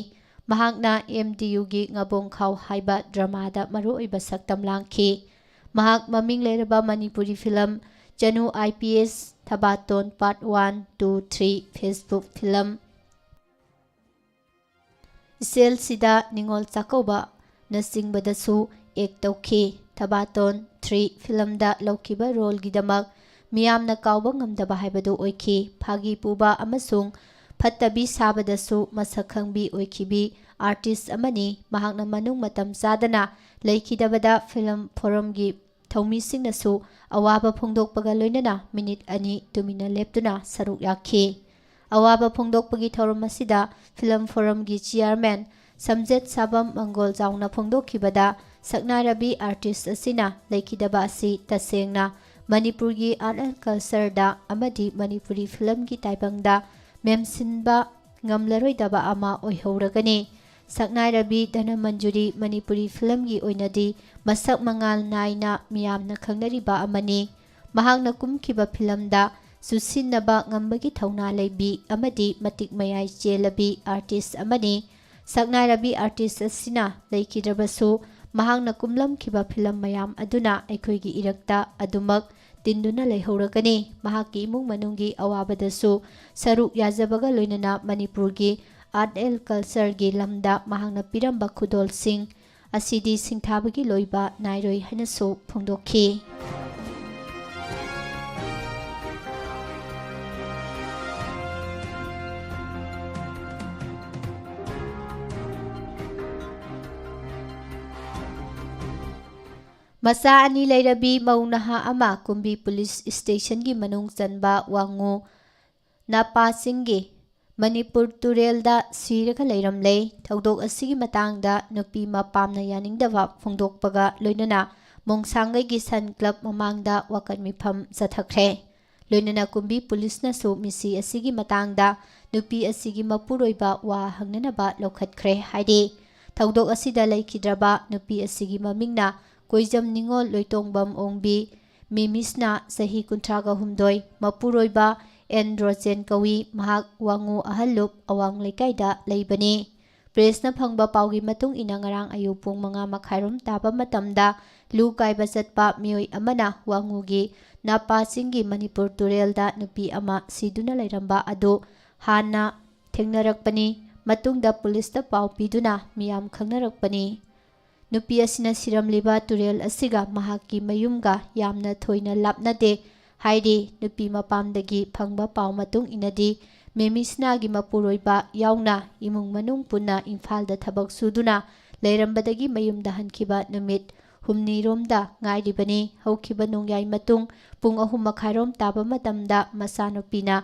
ꯃꯍꯥꯛꯅ ꯑꯦꯝ ꯗꯤ ꯌꯨꯒꯤ ꯉꯥꯕꯣꯡꯈꯥꯎ ꯍꯥꯏꯕ ꯗ꯭ꯔꯃꯥꯗ ꯃꯔꯨꯑꯣꯏꯕ ꯁꯛꯇꯝ ꯂꯥꯡꯈꯤ꯫ ꯃꯍꯥꯛ ꯃꯃꯤꯡ ꯂꯩꯔꯕ ꯃꯅꯤꯄꯨꯔꯤ ꯐꯤꯂꯝ ꯆꯅꯨ ꯑꯥꯏ P S, Thabaton part one, two, three, Facebook film, ꯏꯆꯦꯜꯁꯤꯗ ꯅꯤꯉꯣꯜ ꯆꯥꯛꯀꯧꯕꯅꯆꯤꯡꯕꯗꯁꯨ ꯑꯦꯛ ꯇꯧꯈꯤ꯫ ꯊꯕꯥꯇꯣꯟ ꯊ꯭ꯔꯤ ꯐꯤꯂꯝꯗ ꯂꯧꯈꯤꯕ ꯔꯣꯜꯒꯤꯗꯃꯛ ꯃꯤꯌꯥꯝꯅ ꯀꯥꯎꯕ ꯉꯝꯗꯕ ꯍꯥꯏꯕꯗꯨ ꯑꯣꯏꯈꯤ꯫ ꯐꯥꯒꯤ ꯄꯨꯕ ꯑꯃꯁꯨꯡ ꯐꯠꯇꯕꯤ ꯁꯥꯕꯗꯁꯨ ꯃꯁꯛ ꯈꯪꯕꯤ ꯑꯣꯏꯈꯤꯕꯤ ꯑꯥꯔꯇꯤꯁ ꯑꯃꯅꯤ꯫ ꯃꯍꯥꯛꯅ ꯃꯅꯨꯡ ꯃꯇꯝ ꯆꯥꯗꯅ ꯂꯩꯈꯤꯗꯕꯗ ꯐꯤꯂꯝ ꯐꯣꯔꯝꯒꯤ ꯊꯧꯃꯤꯁꯤꯡꯅꯁꯨ ꯑꯋꯥꯕ ꯐꯣꯡꯗꯣꯛꯄꯒ ꯂꯣꯏꯅꯅ ꯃꯤꯅꯤꯠ ꯑꯅꯤ ꯇꯨꯃꯤꯟꯅ ꯂꯦꯞꯇꯨꯅ ꯁꯔꯨꯛ ꯌꯥꯈꯤ꯫ ꯑꯋꯥꯕ ꯐꯣꯡꯗꯣꯛꯄꯒꯤ ꯊꯧꯔꯝ ꯑꯁꯤꯗ ꯐꯤꯂꯝ ꯐꯣꯔꯝꯒꯤ ꯆꯤꯌꯥꯔꯃꯦꯟ ꯁꯝꯖꯦꯠ ꯁꯥꯕꯝ ꯃꯪꯒꯣꯜ ꯆꯥꯎꯅ ꯐꯣꯡꯗꯣꯛꯈꯤꯕꯗ, ꯁꯛꯅꯥꯏꯔꯕꯤ ꯑꯥꯔꯇꯤꯁ ꯑꯁꯤꯅ ꯂꯩꯈꯤꯗꯕ ꯑꯁꯤ ꯇꯁꯦꯡꯅ ꯃꯅꯤꯄꯨꯔꯒꯤ ꯑꯥꯔꯠ ꯑꯦꯟ ꯀꯜꯆꯔꯗ ꯑꯃꯗꯤ ꯃꯅꯤꯄꯨꯔꯤ ꯐꯤꯂꯝꯒꯤ ꯇꯥꯏꯕꯪꯗ ꯃꯦꯝꯁꯤꯟꯕ ꯉꯝꯂꯔꯣꯏꯗꯕ ꯑꯃ ꯑꯣꯏꯍꯧꯔꯒꯅꯤ꯫ ꯁꯛꯅꯥꯏꯔꯕꯤ ꯙꯅꯃꯟꯖꯨꯔꯤ ꯃꯅꯤꯄꯨꯔꯤ ꯐꯤꯂꯝꯒꯤ ꯑꯣꯏꯅꯗꯤ ꯃꯁꯛ ꯃꯉꯥꯜ ꯅꯥꯏꯅ ꯃꯤꯌꯥꯝꯅ ꯈꯪꯅꯔꯤꯕ ꯑꯃꯅꯤ꯫ ꯃꯍꯥꯛꯅ ꯀꯨꯝꯈꯤꯕ ꯐꯤꯂꯝꯗ ꯆꯨꯁꯤꯟꯅꯕ ꯉꯝꯕꯒꯤ ꯊꯧꯅꯥ ꯂꯩꯕꯤ ꯑꯃꯗꯤ ꯃꯇꯤꯛ ꯃꯌꯥꯏ ꯆꯦꯜꯂꯕꯤ ꯑꯥꯔꯇꯤꯁ ꯑꯃꯅꯤ꯫ ꯁꯛꯅꯥꯏꯔꯕꯤ ꯑꯥꯔꯇꯤꯁ ꯑꯁꯤꯅ ꯂꯩꯈꯤꯗ꯭ꯔꯕꯁꯨ, ꯃꯍꯥꯛꯅ ꯀꯨꯝꯂꯝꯈꯤꯕ ꯐꯤꯂꯝ ꯃꯌꯥꯝ ꯑꯗꯨꯅ ꯑꯩꯈꯣꯏꯒꯤ ꯏꯔꯛꯇ ꯑꯗꯨꯃꯛ ꯇꯤꯟꯗꯨꯅ ꯂꯩꯍꯧꯔꯒꯅꯤ꯫ ꯃꯍꯥꯛꯀꯤ ꯏꯃꯨꯡ ꯃꯅꯨꯡꯒꯤ ꯑꯋꯥꯕꯗꯁꯨ ꯁꯔꯨꯛ ꯌꯥꯖꯕꯒ ꯂꯣꯏꯅꯅ ꯃꯅꯤꯄꯨꯔꯒꯤ ꯑꯥꯔꯠ ꯑꯦꯟ ꯀꯜꯆꯔꯒꯤ ꯂꯝꯗ ꯃꯍꯥꯛꯅ ꯄꯤꯔꯝꯕ ꯈꯨꯗꯣꯜꯁꯤꯡ ꯑꯁꯤꯗꯤ ꯁꯤꯡꯊꯥꯕꯒꯤ ꯂꯣꯏꯕ ꯅꯥꯏꯔꯣꯏ ꯍꯥꯏꯅꯁꯨ ꯐꯣꯡꯗꯣꯛꯈꯤ꯫ ꯃꯆꯥ ꯑꯅꯤ ꯂꯩꯔꯕꯤ ꯃꯧ ꯅꯍꯥ ꯑꯃ ꯀꯨꯝꯕꯤ ꯄꯨꯂꯤꯁ ꯁ꯭ꯇꯦꯁꯟꯒꯤ ꯃꯅꯨꯡ ꯆꯟꯕ ꯋꯥꯉꯨ ꯅꯥꯄꯥ ꯆꯤꯡꯒꯤ ꯃꯅꯤꯄꯨꯔ ꯇꯨꯔꯦꯜꯗ ꯁꯤꯔꯒ ꯂꯩꯔꯝꯂꯦ꯫ ꯊꯧꯗꯣꯛ ꯑꯁꯤꯒꯤ ꯃꯇꯥꯡꯗ ꯅꯨꯄꯤ ꯃꯄꯥꯝꯅ ꯌꯥꯅꯤꯡꯗꯕ ꯐꯣꯡꯗꯣꯛꯄꯒ ꯂꯣꯏꯅꯅ ꯃꯣꯡꯁꯥꯡꯒꯩꯒꯤ ꯁꯟ ꯀ꯭ꯂꯕ ꯃꯃꯥꯡꯗ ꯋꯥꯀꯠ ꯃꯤꯐꯝ ꯆꯠꯊꯈ꯭ꯔꯦ꯫ ꯂꯣꯏꯅꯅ ꯀꯨꯝꯕꯤ ꯄꯨꯂꯤꯁꯅꯁꯨ ꯃꯤꯁꯤ ꯑꯁꯤꯒꯤ ꯃꯇꯥꯡꯗ ꯅꯨꯄꯤ ꯑꯁꯤꯒꯤ ꯃꯄꯨꯔꯣꯏꯕ ꯋꯥ ꯍꯪꯅꯅꯕ ꯂꯧꯈꯠꯈ꯭ꯔꯦ ꯍꯥꯏꯔꯤ꯫ ꯊꯧꯗꯣꯛ ꯑꯁꯤꯗ ꯂꯩꯈꯤꯗ꯭ꯔꯕ ꯅꯨꯄꯤ ꯑꯁꯤꯒꯤ ꯃꯃꯤꯡꯅ ꯀꯣꯏꯖꯝ ꯅꯤꯉꯣꯜ ꯂꯣꯏꯇꯣꯡꯕꯝ ꯑꯣꯡꯕꯤ, ꯃꯦꯃꯤꯁꯅ ꯆꯍꯤ ꯀꯨꯟꯊ꯭ꯔꯥꯒ ꯍꯨꯝꯗꯣꯏ, ꯃꯄꯨꯔꯣꯏꯕ ꯑꯦꯟ ꯔꯣꯖꯦꯟ ꯀꯧꯏ꯫ ꯃꯍꯥꯛ ꯋꯥꯉꯨ ꯑꯍꯜꯂꯨꯞ ꯑꯋꯥꯡ ꯂꯩꯀꯥꯏꯗ ꯂꯩꯕꯅꯤ꯫ ꯄ꯭ꯔꯦꯁꯅ ꯐꯪꯕ ꯄꯥꯎꯒꯤ ꯃꯇꯨꯡ ꯏꯟꯅ, ꯉꯔꯥꯡ ꯑꯌꯨꯛ ꯄꯨꯡ ꯃꯉꯥ ꯃꯈꯥꯏꯔꯣꯝ ꯇꯥꯕ ꯃꯇꯝꯗ ꯂꯨ ꯀꯥꯏꯕ ꯆꯠꯄ ꯃꯤꯑꯣꯏ ꯑꯃꯅ ꯋꯥꯉꯨꯒꯤ ꯅꯥꯄꯥ ꯆꯤꯡꯒꯤ ꯃꯅꯤꯄꯨꯔ ꯇꯨꯔꯦꯜꯗ ꯅꯨꯄꯤ ꯑꯃ ꯁꯤꯗꯨꯅ ꯂꯩꯔꯝꯕ ꯑꯗꯨ ꯍꯥꯟꯅ ꯊꯦꯡꯅꯔꯛꯄꯅꯤ꯫ ꯃꯇꯨꯡꯗ ꯄꯨꯂꯤꯁꯇ ꯄꯥꯎ ꯄꯤꯗꯨꯅ ꯃꯤꯌꯥꯝ ꯈꯪꯅꯔꯛꯄꯅꯤ꯫ ꯅꯨꯄꯤ ꯑꯁꯤꯅ ꯁꯤꯔꯝꯂꯤꯕ ꯇꯨꯔꯦꯜ ꯑꯁꯤꯒ ꯃꯍꯥꯛꯀꯤ ꯃꯌꯨꯝꯒ ꯌꯥꯝꯅ ꯊꯣꯏꯅ ꯂꯥꯞꯅꯗꯦ ꯍꯥꯏꯔꯤ꯫ ꯅꯨꯄꯤ ꯃꯄꯥꯝꯗꯒꯤ ꯐꯪꯕ ꯄꯥꯎ ꯃꯇꯨꯡ ꯏꯟꯅꯗꯤ, ꯃꯦꯃꯤꯁꯅꯥꯒꯤ ꯃꯄꯨꯔꯣꯏꯕ ꯌꯥꯎꯅ ꯏꯃꯨꯡ ꯃꯅꯨꯡ ꯄꯨꯟꯅ ꯏꯝꯐꯥꯜꯗ ꯊꯕꯛ ꯁꯨꯗꯨꯅ ꯂꯩꯔꯝꯕꯗꯒꯤ ꯃꯌꯨꯝꯗ ꯍꯟꯈꯤꯕ ꯅꯨꯃꯤꯠ ꯍꯨꯝꯅꯤꯔꯣꯝꯗ ꯉꯥꯏꯔꯤꯕꯅꯤ꯫ ꯍꯧꯈꯤꯕ ꯅꯣꯡꯌꯥꯏ ꯃꯇꯨꯡ ꯄꯨꯡ ꯑꯍꯨꯝ ꯃꯈꯥꯏꯔꯣꯝ ꯇꯥꯕ ꯃꯇꯝꯗ ꯃꯆꯥꯅꯨꯄꯤꯅ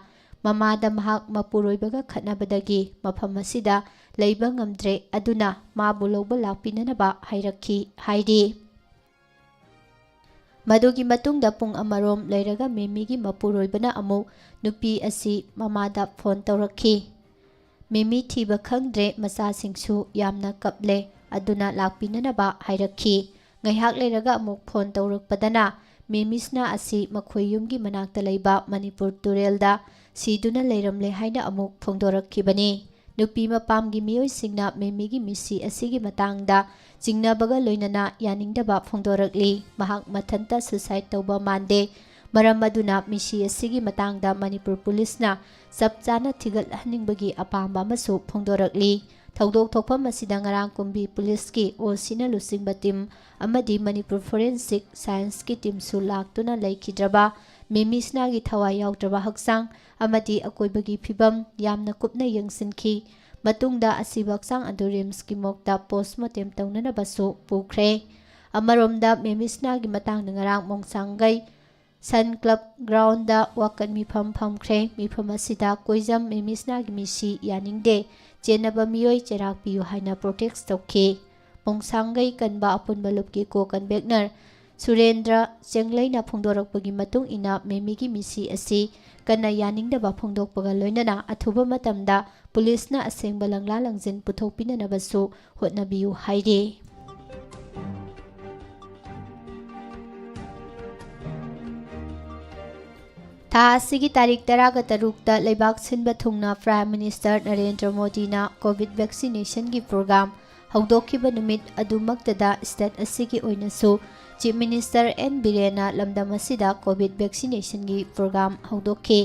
ꯃꯃꯥꯗ ꯃꯍꯥꯛ ꯃꯄꯨꯔꯣꯏꯕꯒ ꯈꯠꯅꯕꯗꯒꯤ ꯃꯐꯝ ꯑꯁꯤꯗ ꯂꯩꯕ ꯉꯝꯗ꯭ꯔꯦ, ꯑꯗꯨꯅ ꯃꯥꯕꯨ ꯂꯧꯕ ꯂꯥꯛꯄꯤꯅꯅꯕ ꯍꯥꯏꯔꯛꯈꯤ ꯍꯥꯏꯔꯤ꯫ ꯃꯗꯨꯒꯤ ꯃꯇꯨꯡꯗ ꯄꯨꯡ ꯑꯃꯔꯣꯝ ꯂꯩꯔꯒ ꯃꯦꯃꯤꯒꯤ ꯃꯄꯨꯔꯣꯏꯕꯅ ꯑꯃꯨꯛ ꯅꯨꯄꯤ ꯑꯁꯤ ꯃꯃꯥꯗ ꯐꯣꯟ ꯇꯧꯔꯛꯈꯤ꯫ "ꯃꯦꯃꯤ ꯊꯤꯕ ꯈꯪꯗ꯭ꯔꯦ, ꯃꯆꯥꯁꯤꯡꯁꯨ ꯌꯥꯝꯅ ꯀꯞꯂꯦ, ꯑꯗꯨꯅ ꯂꯥꯛꯄꯤꯅꯅꯕ ꯍꯥꯏꯔꯛꯈꯤ"꯫ ꯉꯥꯏꯍꯥꯛ ꯂꯩꯔꯒ ꯑꯃꯨꯛ ꯐꯣꯟ ꯇꯧꯔꯛꯄꯗꯅ ꯃꯦꯃꯤꯁꯅꯥ ꯑꯁꯤ ꯃꯈꯣꯏ ꯌꯨꯝꯒꯤ ꯃꯅꯥꯛꯇ ꯂꯩꯕ ꯃꯅꯤꯄꯨꯔ ꯇꯨꯔꯦꯜꯗ ꯁꯤꯗꯨꯅ ꯂꯩꯔꯝꯂꯦ ꯍꯥꯏꯅ ꯑꯃꯨꯛ ꯐꯣꯡꯗꯣꯔꯛꯈꯤꯕꯅꯤ꯫ ꯅꯨꯄꯤ ꯃꯄꯥꯝꯒꯤ ꯃꯤꯑꯣꯏꯁꯤꯡꯅ ꯃꯦꯃꯤꯒꯤ ꯃꯤꯁꯤ ꯑꯁꯤꯒꯤ ꯃꯇꯥꯡꯗ ꯆꯤꯡꯅꯕꯒ ꯂꯣꯏꯅꯅ ꯌꯥꯅꯤꯡꯗꯕ ꯐꯣꯡꯗꯣꯔꯛꯂꯤ꯫ ꯃꯍꯥꯛ ꯃꯊꯟꯇ suicide ꯇꯧꯕ ꯃꯥꯟꯗꯦ꯫ ꯃꯔꯝ ꯑꯗꯨꯅ ꯃꯤꯁꯤ ꯑꯁꯤꯒꯤ ꯃꯇꯥꯡꯗ ꯃꯅꯤꯄꯨꯔ ꯄꯨꯂꯤꯁꯅ ꯆꯞ ꯆꯥꯅ ꯊꯤꯒꯠꯍꯟꯅꯤꯡꯕꯒꯤ ꯑꯄꯥꯝꯕ ꯑꯃꯁꯨ ꯐꯣꯡꯗꯣꯔꯛꯂꯤ꯫ ꯊꯧꯗꯣꯛ ꯊꯣꯛꯐꯝ ꯑꯁꯤꯗ ꯉꯔꯥꯡ ꯀꯨꯝꯕꯤ ꯄꯨꯂꯤꯁꯀꯤ ꯑꯣ ꯁꯤꯅ ꯂꯨꯆꯤꯡꯕ team ꯑꯃꯗꯤ ꯃꯅꯤꯄꯨꯔ forensic scienceꯀꯤ teamꯁꯨ ꯂꯥꯛꯇꯨꯅ ꯂꯩꯈꯤꯗ꯭ꯔꯕ ꯃꯦꯃꯤꯁꯅꯥꯒꯤ ꯊꯋꯥꯏ ꯌꯥꯎꯗ꯭ꯔꯕ ꯍꯛꯆꯥꯡ ꯑꯃꯗꯤ ꯑꯀꯣꯏꯕꯒꯤ ꯐꯤꯕꯝ ꯌꯥꯝꯅ ꯀꯨꯞꯅ ꯌꯦꯡꯁꯤꯟꯈꯤ꯫ ꯃꯇꯨꯡꯗ ꯑꯁꯤꯕ ꯍꯛꯆꯥꯡ ꯑꯗꯨ RIMSꯀꯤ morgueꯇ postmortem ꯇꯧꯅꯅꯕꯁꯨ ꯄꯨꯈ꯭ꯔꯦ꯫ ꯑꯃꯔꯣꯝꯗ ꯃꯦꯃꯤꯁꯅꯥꯒꯤ ꯃꯇꯥꯡꯗ ꯉꯔꯥꯡ ꯃꯣꯡꯁꯥꯡꯒꯩ Sun Club groundꯗ ꯋꯥꯀꯠ ꯃꯤꯐꯝ ꯐꯝꯈ꯭ꯔꯦ꯫ ꯃꯤꯐꯝ ꯑꯁꯤꯗ ꯀꯣꯏꯖꯝ ꯃꯦꯃꯤꯁꯅꯥꯒꯤ ꯃꯤꯁꯤ ꯌꯥꯅꯤꯡꯗꯦ, ꯆꯦꯟꯅꯕ ꯃꯤꯑꯣꯏ ꯆꯩꯔꯥꯛ ꯄꯤꯌꯨ ꯍꯥꯏꯅ protest ꯇꯧꯈꯤ꯫ ꯃꯣꯡꯁꯥꯡꯒꯩ ꯀꯟꯕ ꯑꯄꯨꯟꯕ ꯂꯨꯞꯀꯤ co-convenor ꯁꯨꯔꯦꯟꯗ꯭ꯔ ꯆꯦꯡꯂꯩꯅ ꯐꯣꯡꯗꯣꯔꯛꯄꯒꯤ ꯃꯇꯨꯡ ꯏꯟꯅ ꯃꯦꯃꯤꯒꯤ ꯃꯤꯁꯤ ꯑꯁꯤ ꯀꯟꯅ ꯌꯥꯅꯤꯡꯗꯕ ꯐꯣꯡꯗꯣꯛꯄꯒ ꯂꯣꯏꯅꯅ ꯑꯊꯨꯕ ꯃꯇꯝꯗ ꯄꯨꯂꯤꯁꯅ ꯑꯁꯦꯡꯕ ꯂꯪꯂꯥ ꯂꯪꯖꯤꯟ ꯄꯨꯊꯣꯛꯄꯤꯅꯅꯕꯁꯨ ꯍꯣꯠꯅꯕꯤꯌꯨ ꯍꯥꯏꯔꯤ꯫ ꯊꯥ ꯑꯁꯤꯒꯤ ꯇꯥꯔꯤꯛ ꯇꯔꯥꯒ ꯇꯔꯨꯛꯇ ꯂꯩꯕꯥꯛ ꯁꯤꯟꯕ ꯊꯨꯡꯅ Prime Minister ꯅꯔꯦꯟꯗ꯭ꯔ ꯃꯣꯗꯤꯅ COVID vaccinationꯒꯤ program ꯍꯧꯗꯣꯛꯈꯤꯕ ꯅꯨꯃꯤꯠ ꯑꯗꯨꯃꯛꯇꯗ state ꯑꯁꯤꯒꯤ ꯑꯣꯏꯅꯁꯨ Chief Minister ꯑꯦꯟ ꯕꯤꯔꯦꯟꯅ ꯂꯝꯗꯝ ꯑꯁꯤꯗ COVID vaccinationꯒꯤ program ꯍꯧꯗꯣꯛꯈꯤ꯫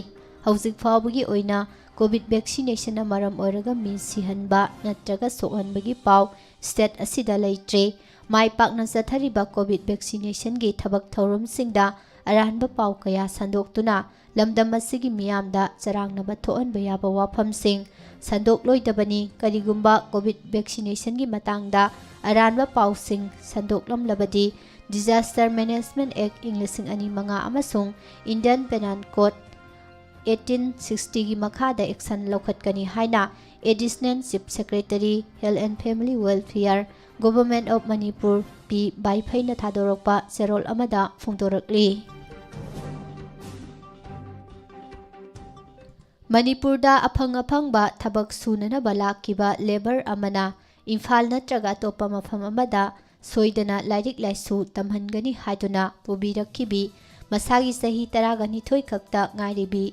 ꯍꯧꯖꯤꯛ ꯐꯥꯎꯕꯒꯤ ꯑꯣꯏꯅ COVID vaccinationꯅ ꯃꯔꯝ ꯑꯣꯏꯔꯒ ꯃꯤ ꯁꯤꯍꯟꯕ ꯅꯠꯇ꯭ꯔꯒ ꯁꯣꯛꯍꯟꯕꯒꯤ ꯄꯥꯎ state ꯑꯁꯤꯗ ꯂꯩꯇ꯭ꯔꯤ꯫ ꯃꯥꯏ ꯄꯥꯛꯅ ꯆꯠꯊꯔꯤꯕ COVID vaccinationꯒꯤ ꯊꯕꯛ ꯊꯧꯔꯝꯁꯤꯡꯗ ꯑꯔꯥꯟꯕ ꯄꯥꯎ ꯀꯌꯥ ꯁꯟꯗꯣꯛꯇꯨꯅ ꯂꯝꯗꯝ ꯑꯁꯤꯒꯤ ꯃꯤꯌꯥꯝꯗ ꯆꯔꯥꯡꯅꯕ ꯊꯣꯛꯍꯟꯕ ꯌꯥꯕ ꯋꯥꯐꯝꯁꯤꯡ ꯁꯟꯗꯣꯛꯂꯣꯏꯗꯕꯅꯤ꯫ ꯀꯔꯤꯒꯨꯝꯕ COVID vaccinationꯒꯤ ꯃꯇꯥꯡꯗ ꯑꯔꯥꯟꯕ ꯄꯥꯎꯁꯤꯡ ꯁꯟꯗꯣꯛꯂꯝꯂꯕꯗꯤ, Disaster Management Act ꯏꯪ ꯂꯤꯁꯤꯡ ꯑꯅꯤ ꯃꯉꯥ ꯑꯃꯁꯨꯡ Indian Penal Code eighteen sixtyꯒꯤ ꯃꯈꯥꯗ action ꯂꯧꯈꯠꯀꯅꯤ ꯍꯥꯏꯅ Additional Chief Secretary, Health and Family Welfare, Government of Manipur, ꯄꯤ ꯕꯥꯏꯐꯩꯅ ꯊꯥꯗꯣꯔꯛꯄ ꯆꯦꯔꯣꯜ ꯑꯃꯗ ꯐꯣꯡꯗꯣꯔꯛꯂꯤ꯫ ꯃꯅꯤꯄꯨꯔꯗ ꯑꯐꯪ ꯑꯐꯪꯕ ꯊꯕꯛ ꯁꯨꯅꯅꯕ ꯂꯥꯛꯈꯤꯕ labour ꯑꯃꯅ ꯏꯝꯐꯥꯜ ꯅꯠꯇ꯭ꯔꯒ ꯑꯇꯣꯞꯄ ꯃꯐꯝ ꯑꯃꯗ ꯁꯣꯏꯗꯅ ꯂꯥꯏꯔꯤꯛ ꯂꯥꯏꯁꯨ ꯇꯝꯍꯟꯒꯅꯤ ꯍꯥꯏꯗꯨꯅ ꯄꯨꯕꯤꯔꯛꯈꯤꯕꯤ, ꯃꯁꯥꯒꯤ ꯆꯍꯤ ꯇꯔꯥꯒ ꯅꯤꯊꯣꯏ ꯈꯛꯇ ꯉꯥꯏꯔꯤꯕꯤ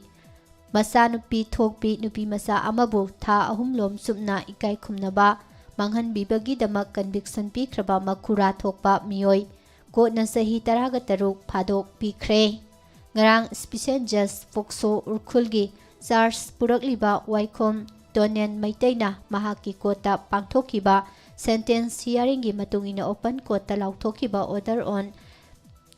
ꯃꯆꯥꯅꯨꯄꯤ ꯊꯣꯛꯄꯤ ꯅꯨꯄꯤ ꯃꯆꯥ ꯑꯃꯕꯨ ꯊꯥ ꯑꯍꯨꯝꯂꯣꯝ ꯆꯨꯞꯅ ꯏꯀꯥꯏ ꯈꯨꯝꯅꯕ ꯃꯥꯡꯍꯟꯕꯤꯕꯒꯤꯗꯃꯛ ꯀꯟꯚꯤꯛꯁꯟ ꯄꯤꯈ꯭ꯔꯕ ꯃꯈꯨꯔꯥ ꯊꯣꯛꯄ ꯃꯤꯑꯣꯏ ꯀꯣꯔꯠꯅ ꯆꯍꯤ ꯇꯔꯥꯒ ꯇꯔꯨꯛ ꯐꯥꯗꯣꯛ ꯄꯤꯈ꯭ꯔꯦ꯫ ꯉꯔꯥꯡ ꯏꯁꯄꯤꯁꯦꯜ ꯖꯖ ꯄꯣꯛꯁꯣ ꯎꯔꯈꯨꯜꯒꯤ ꯆꯥꯔꯖ ꯄꯨꯔꯛꯂꯤꯕ ꯋꯥꯏꯈꯣꯝ ꯗꯣꯅꯦꯟ ꯃꯩꯇꯩꯅ ꯃꯍꯥꯛꯀꯤ ꯀꯣꯔꯠꯇ ꯄꯥꯡꯊꯣꯛꯈꯤꯕ ꯁꯦꯟꯇꯦꯟꯁ ꯍꯤꯌꯥꯔꯤꯡꯒꯤ ꯃꯇꯨꯡ ꯏꯟꯅ ꯑꯣꯄꯟ ꯀꯣꯔꯠꯇ ꯂꯥꯎꯊꯣꯛꯈꯤꯕ ꯑꯣꯔꯗꯔ ꯑꯣꯟ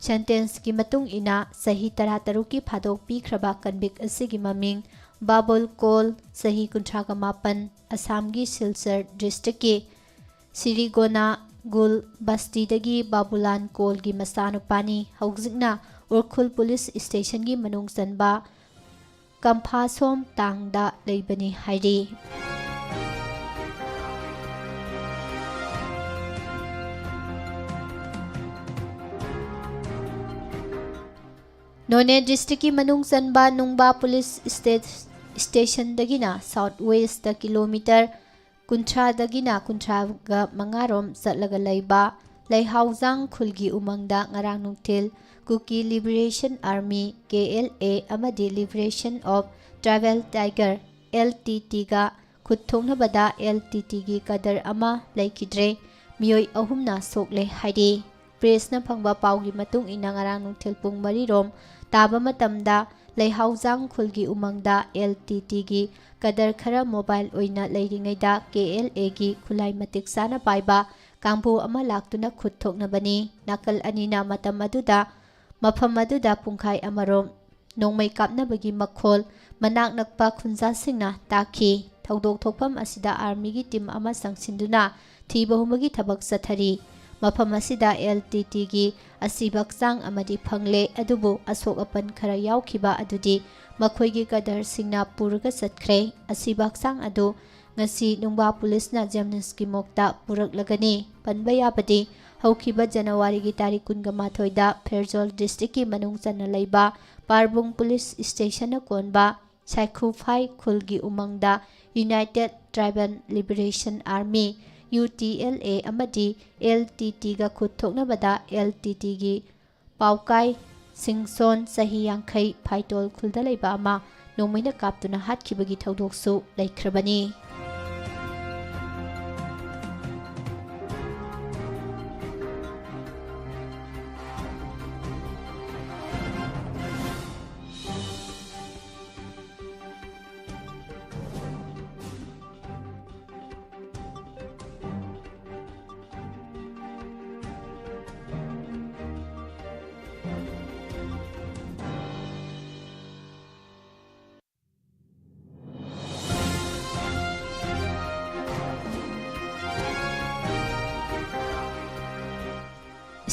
ꯁꯦꯟꯇꯦꯟꯁꯀꯤ ꯃꯇꯨꯡ ꯏꯟꯅ ꯆꯍꯤ ꯇꯔꯥꯇꯔꯨꯛꯀꯤ ꯐꯥꯗꯣꯛ ꯄꯤꯈ꯭ꯔꯕ ꯀꯟꯚꯤꯛ ꯑꯁꯤꯒꯤ ꯃꯃꯤꯡ ꯕꯥꯕꯨꯜ ꯀꯣꯜ, ꯆꯍꯤ ꯀꯨꯟꯊ꯭ꯔꯥꯒ ꯃꯥꯄꯟ, ꯑꯁꯥꯝꯒꯤ ꯁꯤꯜꯆꯔ ꯗꯤꯁꯇ꯭ꯔꯤꯛꯀꯤ ꯁꯤꯔꯤꯒꯣꯅꯥ ꯒꯨꯜ ꯕꯁꯇꯤꯗꯒꯤ ꯕꯥꯕꯨꯂꯥꯟ ꯀꯣꯜꯒꯤ ꯃꯆꯥꯅꯨꯄꯥꯅꯤ꯫ ꯍꯧꯖꯤꯛꯅ ꯎꯔꯈꯨꯜ ꯄꯨꯂꯤꯁ ꯁ꯭ꯇꯦꯁꯟꯒꯤ ꯃꯅꯨꯡ ꯆꯟꯕ ꯀꯝꯐꯥꯁꯣꯝ ꯇꯥꯡꯗ ꯂꯩꯕꯅꯤ ꯍꯥꯏꯔꯤ꯫ ꯅꯣꯅꯦ ꯗꯤꯁꯇ꯭ꯔꯤꯛꯀꯤ ꯃꯅꯨꯡ ꯆꯟꯕ ꯅꯨꯡꯕꯥ ꯄꯨꯂꯤꯁ ꯁ꯭ꯇꯦꯠ-, ꯁ꯭ꯇꯦꯁꯟꯗꯒꯤꯅ ꯁꯥꯎꯠ ꯋꯦꯁꯇ ꯀꯤꯂꯣꯃꯤꯇꯔ ꯀꯨꯟꯊ꯭ꯔꯥꯗꯒꯤꯅ ꯀꯨꯟꯊ꯭ꯔꯥꯒ ꯃꯉꯥꯔꯣꯝ ꯆꯠꯂꯒ ꯂꯩꯕ ꯂꯩꯍꯥꯎꯖꯥꯡ ꯈꯨꯜꯒꯤ ꯎꯃꯪꯗ ꯉꯔꯥꯡ ꯅꯨꯡꯊꯤꯜ Kuki liberation army, K L A, ꯑꯃꯗꯤ liberation of tribal tiger, L T ꯇꯤꯒ ꯈꯨꯠ ꯊꯣꯛꯅꯕꯗ ꯑꯦꯜ ꯇꯤ ꯇꯤꯒꯤ ꯀꯗꯔ ꯑꯃ ꯂꯩꯈꯤꯗ꯭ꯔꯦ꯫ ꯃꯤꯑꯣꯏ ꯑꯍꯨꯝꯅ ꯁꯣꯛꯂꯦ ꯍꯥꯏꯔꯤ꯫ ꯄ꯭ꯔꯦꯁꯅ ꯐꯪꯕ ꯄꯥꯎꯒꯤ ꯃꯇꯨꯡ ꯏꯟꯅ ꯉꯔꯥꯡ ꯅꯨꯡꯊꯤꯜ ꯄꯨꯡ ꯃꯔꯤꯔꯣꯝ ꯇꯥꯕ ꯃꯇꯝꯗ ꯂꯩꯍꯥꯎꯖꯥꯡ ꯈꯨꯜꯒꯤ ꯎꯃꯪꯗ ꯑꯦꯜ ꯇꯤ ꯇꯤꯒꯤ ꯀꯗꯔ ꯈꯔ ꯃꯣꯕꯥꯏꯜ ꯑꯣꯏꯅ ꯂꯩꯔꯤꯉꯩꯗ ꯀꯦ ꯑꯦꯜ ꯑꯦꯒꯤ ꯈꯨꯠꯂꯥꯏ ꯃꯇꯤꯛ ꯆꯥꯅ ꯄꯥꯏꯕ ꯀꯥꯡꯕꯨ ꯑꯃ ꯂꯥꯛꯇꯨꯅ ꯈꯨꯠ ꯊꯣꯛꯅꯕꯅꯤ꯫ ꯅꯥꯀꯜ ꯑꯅꯤꯅ ꯃꯇꯝ ꯑꯗꯨꯗ, ꯃꯐꯝ ꯑꯗꯨꯗ ꯄꯨꯡꯈꯥꯏ ꯑꯃꯔꯣꯝ ꯅꯣꯡꯃꯩ ꯀꯥꯞꯅꯕꯒꯤ ꯃꯈꯣꯜ ꯃꯅꯥꯛ ꯅꯛꯄ ꯈꯨꯟꯖꯥꯁꯤꯡꯅ ꯇꯥꯈꯤ꯫ ꯊꯧꯗꯣꯛ ꯊꯣꯛꯐꯝ ꯑꯁꯤꯗ ꯑꯥꯔꯃꯤꯒꯤ ꯇꯤꯝ ꯑꯃ ꯆꯪꯁꯤꯟꯗꯨꯅ ꯊꯤꯕ ꯍꯨꯝꯕꯒꯤ ꯊꯕꯛ ꯆꯠꯊꯔꯤ꯫ ꯃꯐꯝ ꯑꯁꯤꯗ ꯑꯦꯜ ꯇꯤ ꯇꯤꯒꯤ ꯑꯁꯤꯕ ꯍꯛꯆꯥꯡ ꯑꯃꯗꯤ ꯐꯪꯂꯦ, ꯑꯗꯨꯕꯨ ꯑꯁꯣꯛ ꯑꯄꯟ ꯈꯔ ꯌꯥꯎꯈꯤꯕ ꯑꯗꯨꯗꯤ ꯃꯈꯣꯏꯒꯤ ꯀꯗꯔꯁꯤꯡꯅ ꯄꯨꯔꯒ ꯆꯠꯈ꯭ꯔꯦ꯫ ꯑꯁꯤꯕ ꯍꯛꯆꯥꯡ ꯑꯗꯨ ꯉꯁꯤ ꯅꯨꯡꯕꯥ ꯄꯨꯂꯤꯁꯅ ꯖꯦꯝꯅꯤꯝꯁꯀꯤ ꯃꯣꯛꯇ ꯄꯨꯔꯛꯂꯒꯅꯤ꯫ ꯄꯟꯕ ꯌꯥꯕꯗꯤ, ꯍꯧꯈꯤꯕ ꯖꯅꯋꯥꯔꯤꯒꯤ ꯇꯥꯔꯤꯛ ꯀꯨꯟꯒ ꯃꯥꯊꯣꯏꯗ ꯐꯦꯔꯖꯣꯜ ꯗꯤꯁꯇ꯭ꯔꯤꯛꯀꯤ ꯃꯅꯨꯡ ꯆꯟꯅ ꯂꯩꯕ ꯄꯥꯔꯕꯨꯡ ꯄꯨꯂꯤꯁ ꯁ꯭ꯇꯦꯁꯟꯅ ꯀꯣꯟꯕ ꯁꯥꯏꯈꯨꯐꯥꯏ ꯈꯨꯜꯒꯤ ꯎꯃꯪꯗ United Tribal Liberation Army, U T L A ꯑꯃꯗꯤ ꯑꯦꯜ ꯇꯤ ꯇꯤꯒ ꯈꯨꯠ ꯊꯣꯛꯅꯕꯗ ꯑꯦꯜ ꯇꯤ ꯇꯤꯒꯤ ꯄꯥꯎꯀꯥꯏ ꯁꯤꯡꯁꯣꯟ ꯆꯍꯤ ꯌꯥꯡꯈꯩ ꯐꯥꯏꯇꯣꯜ ꯈꯨꯜꯗ ꯂꯩꯕ ꯑꯃ ꯅꯣꯡꯃꯩꯅ ꯀꯥꯞꯇꯨꯅ ꯍꯥꯠꯈꯤꯕꯒꯤ ꯊꯧꯗꯣꯛꯁꯨ ꯂꯩꯈ꯭ꯔꯕꯅꯤ꯫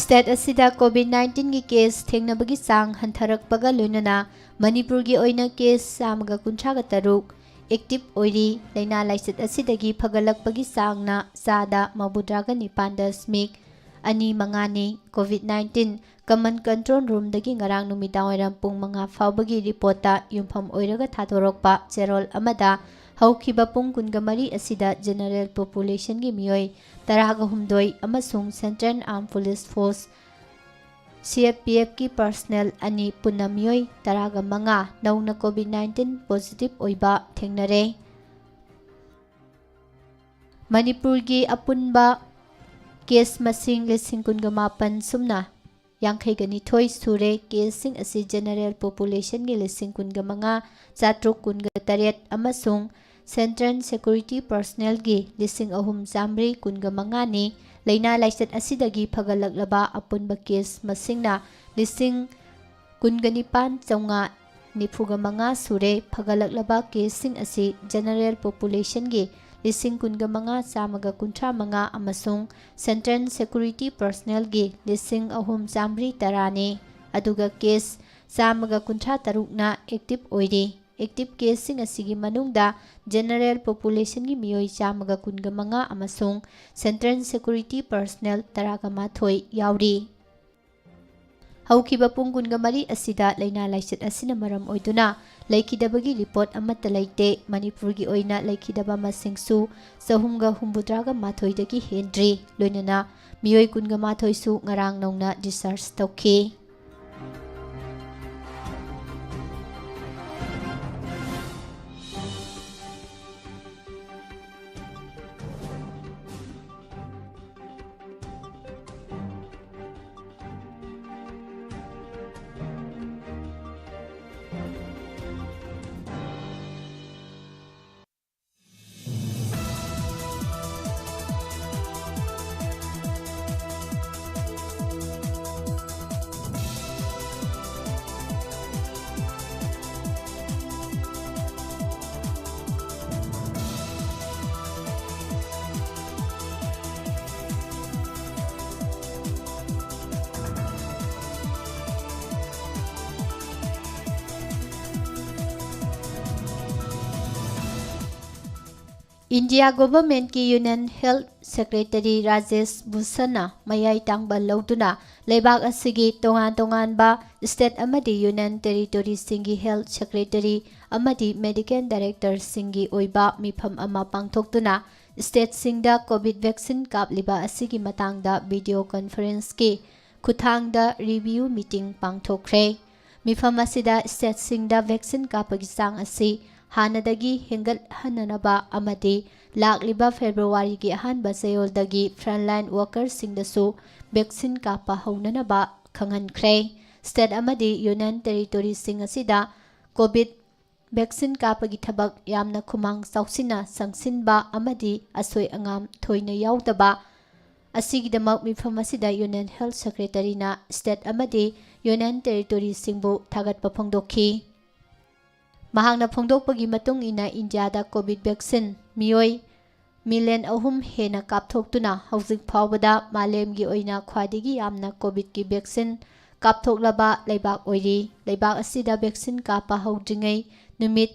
State ꯑꯁꯤꯗ COVID nineteenꯒꯤ case ꯊꯦꯡꯅꯕꯒꯤ ꯆꯥꯡ ꯍꯟꯊꯔꯛꯄꯒ ꯂꯣꯏꯅꯅ ꯃꯅꯤꯄꯨꯔꯒꯤ ꯑꯣꯏꯅ case ꯆꯥꯝꯃꯒ ꯀꯨꯟꯊ꯭ꯔꯥꯒ ꯇꯔꯨꯛ active ꯑꯣꯏꯔꯤ꯫ ꯂꯥꯏꯅꯥ ꯂꯥꯏꯆꯠ ꯑꯁꯤꯗꯒꯤ ꯐꯒꯠꯂꯛꯄꯒꯤ ꯆꯥꯡꯅ ꯆꯥꯗ ꯃꯧꯗ꯭ꯔꯥꯒ ꯅꯤꯄꯥꯟ ꯗꯁꯃꯤꯛ ꯑꯅꯤ ꯃꯉꯥꯅꯤ꯫ COVID nineteen Common Control Roomꯗꯒꯤ ꯉꯔꯥꯡ ꯅꯨꯃꯤꯗꯥꯡꯋꯥꯏꯔꯝ ꯄꯨꯡ ꯃꯉꯥ ꯐꯥꯎꯕꯒꯤ reportꯇ ꯌꯨꯝꯐꯝ ꯑꯣꯏꯔꯒ ꯊꯥꯗꯣꯔꯛꯄ ꯆꯦꯔꯣꯜ ꯑꯃꯗ ꯍꯧꯈꯤꯕ ꯄꯨꯡ ꯀꯨꯟꯒ ꯃꯔꯤ ꯑꯁꯤꯗ general populationꯒꯤ ꯃꯤꯑꯣꯏ ꯇꯔꯥꯒ ꯍꯨꯝꯗꯣꯏ ꯑꯃꯁꯨꯡ Central Armed Police Force, C R P Fꯀꯤ personnel ꯑꯅꯤ ꯄꯨꯟꯅ ꯃꯤꯑꯣꯏ ꯇꯔꯥꯒ ꯃꯉꯥ ꯅꯧꯅ COVID nineteen positive ꯑꯣꯏꯕ ꯊꯦꯡꯅꯔꯦ꯫ ꯃꯅꯤꯄꯨꯔꯒꯤ ꯑꯄꯨꯟꯕ case ꯃꯁꯤꯡ ꯂꯤꯁꯤꯡ ꯀꯨꯟꯒ ꯃꯥꯄꯟ ꯁꯨꯞꯅ ꯌꯥꯡꯈꯩꯒ ꯅꯤꯊꯣꯏ ꯁꯨꯔꯦ꯫ Caseꯁꯤꯡ ꯑꯁꯤ general populationꯒꯤ ꯂꯤꯁꯤꯡ ꯀꯨꯟꯒ ꯃꯉꯥ ꯆꯥꯇ꯭ꯔꯨꯛ ꯀꯨꯟꯒ ꯇꯔꯦꯠ ꯑꯃꯁꯨꯡ Central Security Personnelꯒꯤ ꯂꯤꯁꯤꯡ ꯑꯍꯨꯝ ꯆꯥꯃꯔꯤ ꯀꯨꯟꯒ ꯃꯉꯥꯅꯤ꯫ ꯂꯥꯏꯅꯥ ꯂꯥꯏꯆꯠ ꯑꯁꯤꯗꯒꯤ ꯐꯒꯠꯂꯛꯂꯕ ꯑꯄꯨꯟꯕ case ꯃꯁꯤꯡꯅ ꯂꯤꯁꯤꯡ ꯀꯨꯟꯒ ꯅꯤꯄꯥꯟ ꯆꯥꯝꯃꯉꯥ ꯅꯤꯐꯨꯒ ꯃꯉꯥ ꯁꯨꯔꯦ꯫ ꯐꯒꯠꯂꯛꯂꯕ caseꯁꯤꯡ ꯑꯁꯤ general populationꯒꯤ ꯂꯤꯁꯤꯡ ꯀꯨꯟꯒ ꯃꯉꯥ ꯆꯥꯝꯃꯒ ꯀꯨꯟꯊ꯭ꯔꯥ ꯃꯉꯥ ꯑꯃꯁꯨꯡ Central Security Personnelꯒꯤ ꯂꯤꯁꯤꯡ ꯑꯍꯨꯝ ꯆꯥꯃꯔꯤ ꯇꯔꯥꯅꯤ꯫ ꯑꯗꯨꯒ case ꯆꯥꯝꯃꯒ ꯀꯨꯟꯊ꯭ꯔꯥ ꯇꯔꯨꯛꯅ active ꯑꯣꯏꯔꯤ꯫ Active caseꯁꯤꯡ ꯑꯁꯤꯒꯤ ꯃꯅꯨꯡꯗ general populationꯒꯤ ꯃꯤꯑꯣꯏ ꯆꯥꯝꯃꯒ ꯀꯨꯟꯒ ꯃꯉꯥ ꯑꯃꯁꯨꯡ Central Security Personnel ꯇꯔꯥꯒ ꯃꯥꯊꯣꯏ ꯌꯥꯎꯔꯤ꯫ ꯍꯧꯈꯤꯕ ꯄꯨꯡ ꯀꯨꯟꯒ ꯃꯔꯤ ꯑꯁꯤꯗ ꯂꯥꯏꯅꯥ ꯂꯥꯏꯆꯠ ꯑꯁꯤꯅ ꯃꯔꯝ ꯑꯣꯏꯗꯨꯅ ꯂꯩꯈꯤꯗꯕꯒꯤ ꯔꯤꯄꯣꯔꯠ ꯑꯃꯠꯇ ꯂꯩꯇꯦ꯫ ꯃꯅꯤꯄꯨꯔꯒꯤ ꯑꯣꯏꯅ ꯂꯩꯈꯤꯗꯕ ꯃꯁꯤꯡꯁꯨ ꯆꯍꯨꯝꯒ ꯍꯨꯝꯐꯨꯇꯔꯥꯒ ꯃꯥꯊꯣꯏꯗꯒꯤ ꯍꯦꯟꯗ꯭ꯔꯤ꯫ ꯂꯣꯏꯅꯅ ꯃꯤꯑꯣꯏ ꯀꯨꯟꯒ ꯃꯥꯊꯣꯏꯁꯨ ꯉꯔꯥꯡ ꯅꯧꯅ discharge ꯇꯧꯈꯤ꯫ India governmentꯀꯤ Union Health Secretary Rajesh Bhushanꯅ ꯃꯌꯥꯏ ꯇꯥꯡꯕ ꯂꯧꯗꯨꯅ ꯂꯩꯕꯥꯛ ꯑꯁꯤꯒꯤ ꯇꯣꯉꯥꯟ ꯇꯣꯉꯥꯟꯕ state ꯑꯃꯗꯤ Union Territoryꯁꯤꯡꯒꯤ health secretary ꯑꯃꯗꯤ medical directorꯁꯤꯡꯒꯤ ꯑꯣꯏꯕ ꯃꯤꯐꯝ ꯑꯃ ꯄꯥꯡꯊꯣꯛꯇꯨꯅ stateꯁꯤꯡꯗ COVID vaccine ꯀꯥꯞꯂꯤꯕ ꯑꯁꯤꯒꯤ ꯃꯇꯥꯡꯗ video conferenceꯀꯤ ꯈꯨꯠꯊꯥꯡꯗ review meeting ꯄꯥꯡꯊꯣꯛꯈ꯭ꯔꯦ꯫ ꯃꯤꯐꯝ ꯑꯁꯤꯗ stateꯁꯤꯡꯗ vaccine ꯀꯥꯞꯄꯒꯤ ꯆꯥꯡ ꯑꯁꯤ ꯍꯥꯟꯅꯗꯒꯤ ꯍꯦꯟꯒꯠꯍꯟꯅꯅꯕ ꯑꯃꯗꯤ ꯂꯥꯛꯂꯤꯕ Februaryꯒꯤ ꯑꯍꯥꯟꯕ ꯆꯌꯣꯜꯗꯒꯤ frontline workerꯁꯤꯡꯗꯁꯨ vaccine ꯀꯥꯞꯄ ꯍꯧꯅꯅꯕ ꯈꯪꯍꯟꯈ꯭ꯔꯦ꯫ State ꯑꯃꯗꯤ Union Territoryꯁꯤꯡ ꯑꯁꯤꯗ COVID vaccine ꯀꯥꯞꯄꯒꯤ ꯊꯕꯛ ꯌꯥꯝꯅ ꯈꯨꯃꯥꯡ ꯆꯥꯎꯁꯤꯟꯅ ꯆꯪꯁꯤꯟꯕ ꯑꯃꯗꯤ ꯑꯁꯣꯏ ꯑꯉꯥꯝ ꯊꯣꯏꯅ ꯌꯥꯎꯗꯕ ꯑꯁꯤꯒꯤꯗꯃꯛ ꯃꯤꯐꯝ ꯑꯁꯤꯗ Union Health Secretaryꯅ state ꯑꯃꯗꯤ Union Territoryꯁꯤꯡꯕꯨ ꯊꯥꯒꯠꯄ ꯐꯣꯡꯗꯣꯛꯈꯤ꯫ ꯃꯍꯥꯛꯅ ꯐꯣꯡꯗꯣꯛꯄꯒꯤ ꯃꯇꯨꯡ ꯏꯟꯅ, ꯏꯟꯗꯤꯌꯥꯗ COVID vaccine ꯃꯤꯑꯣꯏ million ꯑꯍꯨꯝ ꯍꯦꯟꯅ ꯀꯥꯞꯊꯣꯛꯇꯨꯅ ꯍꯧꯖꯤꯛ ꯐꯥꯎꯕꯗ ꯃꯥꯂꯦꯝꯒꯤ ꯑꯣꯏꯅ ꯈ꯭ꯋꯥꯏꯗꯒꯤ ꯌꯥꯝꯅ COVIDꯀꯤ vaccine ꯀꯥꯞꯊꯣꯛꯂꯕ ꯂꯩꯕꯥꯛ ꯑꯣꯏꯔꯤ꯫ ꯂꯩꯕꯥꯛ ꯑꯁꯤꯗ vaccine ꯀꯥꯞꯄ ꯍꯧꯗ꯭ꯔꯤꯉꯩ ꯅꯨꯃꯤꯠ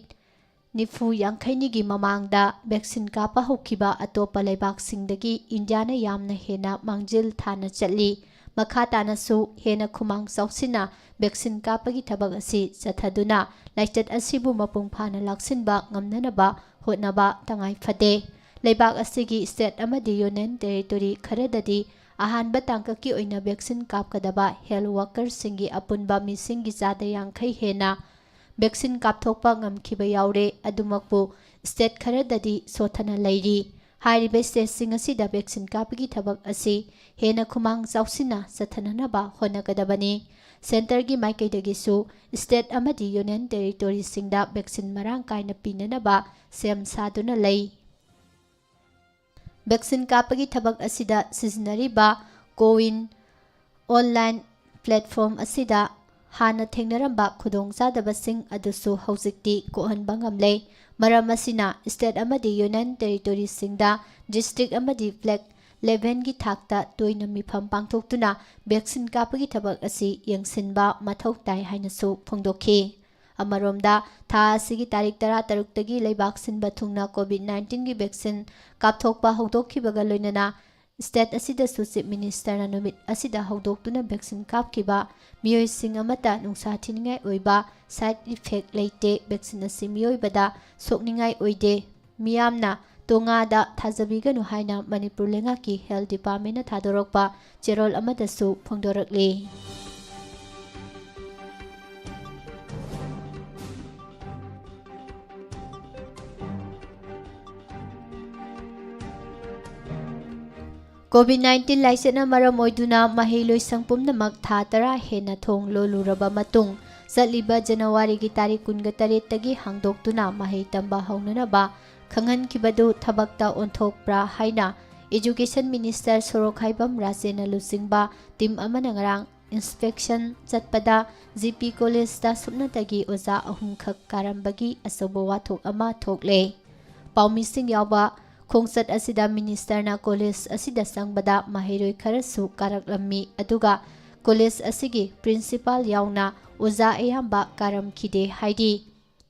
ꯅꯤꯐꯨ ꯌꯥꯡꯈꯩꯅꯤꯒꯤ ꯃꯃꯥꯡꯗ vaccine ꯀꯥꯞꯄ ꯍꯧꯈꯤꯕ ꯑꯇꯣꯞꯄ ꯂꯩꯕꯥꯛꯁꯤꯡꯗꯒꯤ ꯏꯟꯗꯤꯌꯥꯅ ꯌꯥꯝꯅ ꯍꯦꯟꯅ ꯃꯥꯡꯖꯤꯜ ꯊꯥꯅ ꯆꯠꯂꯤ꯫ ꯃꯈꯥ ꯇꯥꯅꯁꯨ ꯍꯦꯟꯅ ꯈꯨꯃꯥꯡ ꯆꯥꯎꯁꯤꯟꯅ vaccine ꯀꯥꯞꯄꯒꯤ ꯊꯕꯛ ꯑꯁꯤ ꯆꯠꯊꯗꯨꯅ ꯂꯥꯏꯆꯠ ꯑꯁꯤꯕꯨ ꯃꯄꯨꯡ ꯐꯥꯅ ꯂꯥꯛꯁꯤꯟꯕ ꯉꯝꯅꯅꯕ ꯍꯣꯠꯅꯕ ꯇꯉꯥꯏ ꯐꯗꯦ꯫ ꯂꯩꯕꯥꯛ ꯑꯁꯤꯒꯤ state ꯑꯃꯗꯤ union territory ꯈꯔꯗꯗꯤ ꯑꯍꯥꯟꯕ ꯇꯥꯡꯀꯛꯀꯤ ꯑꯣꯏꯅ vaccine ꯀꯥꯞꯀꯗꯕ health workerꯁꯤꯡꯒꯤ ꯑꯄꯨꯟꯕ ꯃꯤꯁꯤꯡꯒꯤ ꯆꯥꯗ ꯌꯥꯡꯈꯩ ꯍꯦꯟꯅ vaccine ꯀꯥꯞꯊꯣꯛꯄ ꯉꯝꯈꯤꯕ ꯌꯥꯎꯔꯦ꯫ ꯑꯗꯨꯃꯛꯄꯨ state ꯈꯔꯗꯗꯤ ꯁꯣꯊꯅ ꯂꯩꯔꯤ꯫ ꯍꯥꯏꯔꯤꯕ stateꯁꯤꯡ ꯑꯁꯤꯗ vaccine ꯀꯥꯞꯄꯒꯤ ꯊꯕꯛ ꯑꯁꯤ ꯍꯦꯟꯅ ꯈꯨꯃꯥꯡ ꯆꯥꯎꯁꯤꯟꯅ ꯆꯠꯊꯅꯅꯕ ꯍꯣꯠꯅꯒꯗꯕꯅꯤ꯫ Centreꯒꯤ ꯃꯥꯏꯀꯩꯗꯒꯤꯁꯨ state ꯑꯃꯗꯤ union territoryꯁꯤꯡꯗ vaccine ꯃꯔꯥꯡ ꯀꯥꯏꯅ ꯄꯤꯅꯅꯕ ꯁꯦꯝ ꯁꯥꯗꯨꯅ ꯂꯩ꯫ Vaccine ꯀꯥꯞꯄꯒꯤ ꯊꯕꯛ ꯑꯁꯤꯗ ꯁꯤꯖꯤꯟꯅꯔꯤꯕ CoWIN online platform ꯑꯁꯤꯗ ꯍꯥꯟꯅ ꯊꯦꯡꯅꯔꯝꯕ ꯈꯨꯗꯣꯡꯆꯥꯗꯕꯁꯤꯡ ꯑꯗꯨꯁꯨ ꯍꯧꯖꯤꯛꯇꯤ ꯀꯣꯛꯍꯟꯕ ꯉꯝꯂꯦ꯫ ꯃꯔꯝ ꯑꯁꯤꯅ state ꯑꯃꯗꯤ union territoryꯁꯤꯡꯗ district ꯑꯃꯗꯤ block levelꯒꯤ ꯊꯥꯛꯇ ꯇꯣꯏꯅ ꯃꯤꯐꯝ ꯄꯥꯡꯊꯣꯛꯇꯨꯅ vaccine ꯀꯥꯞꯄꯒꯤ ꯊꯕꯛ ꯑꯁꯤ ꯌꯦꯡꯁꯤꯟꯕ ꯃꯊꯧ ꯇꯥꯏ ꯍꯥꯏꯅꯁꯨ ꯐꯣꯡꯗꯣꯛꯈꯤ꯫ ꯑꯃꯔꯣꯝꯗ, ꯊꯥ ꯑꯁꯤꯒꯤ ꯇꯥꯔꯤꯛ ꯇꯔꯥꯇꯔꯨꯛꯇꯒꯤ ꯂꯩꯕꯥꯛ ꯁꯤꯟꯕ ꯊꯨꯡꯅ COVID nineteenꯒꯤ vaccine ꯀꯥꯞꯊꯣꯛꯄ ꯍꯧꯗꯣꯛꯈꯤꯕꯒ ꯂꯣꯏꯅꯅ state ꯑꯁꯤꯗꯁꯨ Chief Ministerꯅ ꯅꯨꯃꯤꯠ ꯑꯁꯤꯗ ꯍꯧꯗꯣꯛꯇꯨꯅ vaccine ꯀꯥꯞꯈꯤꯕ ꯃꯤꯑꯣꯏꯁꯤꯡ ꯑꯃꯠꯇ ꯅꯨꯡꯁꯥ ꯊꯤꯅꯤꯡꯉꯥꯏ ꯑꯣꯏꯕ side effect ꯂꯩꯇꯦ, vaccine ꯑꯁꯤ ꯃꯤꯑꯣꯏꯕꯗ ꯁꯣꯛꯅꯤꯡꯉꯥꯏ ꯑꯣꯏꯗꯦ, ꯃꯤꯌꯥꯝꯅ ꯇꯣꯉꯥꯗ ꯊꯥꯖꯕꯤꯒꯅꯨ ꯍꯥꯏꯅ ꯃꯅꯤꯄꯨꯔ ꯂꯩꯉꯥꯛꯀꯤ health departmentꯅ ꯊꯥꯗꯣꯔꯛꯄ ꯆꯦꯔꯣꯜ ꯑꯃꯗꯁꯨ ꯐꯣꯡꯗꯣꯔꯛꯂꯤ꯫ COVID nineteen ꯂꯥꯏꯆꯠꯅ ꯃꯔꯝ ꯑꯣꯏꯗꯨꯅ ꯃꯍꯩ ꯂꯣꯏꯁꯪ ꯄꯨꯝꯅꯃꯛ ꯊꯥ ꯇꯔꯥ ꯍꯦꯟꯅ ꯊꯣꯡ ꯂꯣꯜꯂꯨꯔꯕ ꯃꯇꯨꯡ, ꯆꯠꯂꯤꯕ ꯖꯅꯋꯥꯔꯤꯒꯤ ꯇꯥꯔꯤꯛ ꯀꯨꯟꯒ ꯇꯔꯦꯠꯇꯒꯤ ꯍꯥꯡꯗꯣꯛꯇꯨꯅ ꯃꯍꯩ ꯇꯝꯕ ꯍꯧꯅꯅꯕ ꯈꯪꯍꯟꯈꯤꯕꯗꯨ ꯊꯕꯛꯇ ꯑꯣꯟꯊꯣꯛꯄ꯭ꯔꯥ ꯍꯥꯏꯅ Education Minister ꯁꯣꯔꯣꯛꯈꯥꯏꯕꯝ ꯔꯥꯖꯦꯟꯅ ꯂꯨꯆꯤꯡꯕ team ꯑꯃꯅ ꯉꯔꯥꯡ inspection ꯆꯠꯄꯗ G P Collegeꯇ ꯁꯨꯞꯅꯇꯒꯤ ꯑꯣꯖꯥ ꯑꯍꯨꯝꯈꯛ ꯀꯥꯔꯝꯕꯒꯤ ꯑꯆꯧꯕ ꯋꯥꯊꯣꯛ ꯑꯃ ꯊꯣꯛꯂꯦ꯫ ꯄꯥꯎꯃꯤꯁꯤꯡ ꯌꯥꯎꯕ ꯈꯣꯡꯆꯠ ꯑꯁꯤꯗ ministerꯅ college ꯑꯁꯤꯗ ꯆꯪꯕꯗ ꯃꯍꯩꯔꯣꯏ ꯈꯔꯁꯨ ꯀꯥꯔꯛꯂꯝꯃꯤ, ꯑꯗꯨꯒ college ꯑꯁꯤꯒꯤ principal ꯌꯥꯎꯅ ꯑꯣꯖꯥ ꯑꯌꯥꯝꯕ ꯀꯥꯔꯝꯈꯤꯗꯦ ꯍꯥꯏꯔꯤ꯫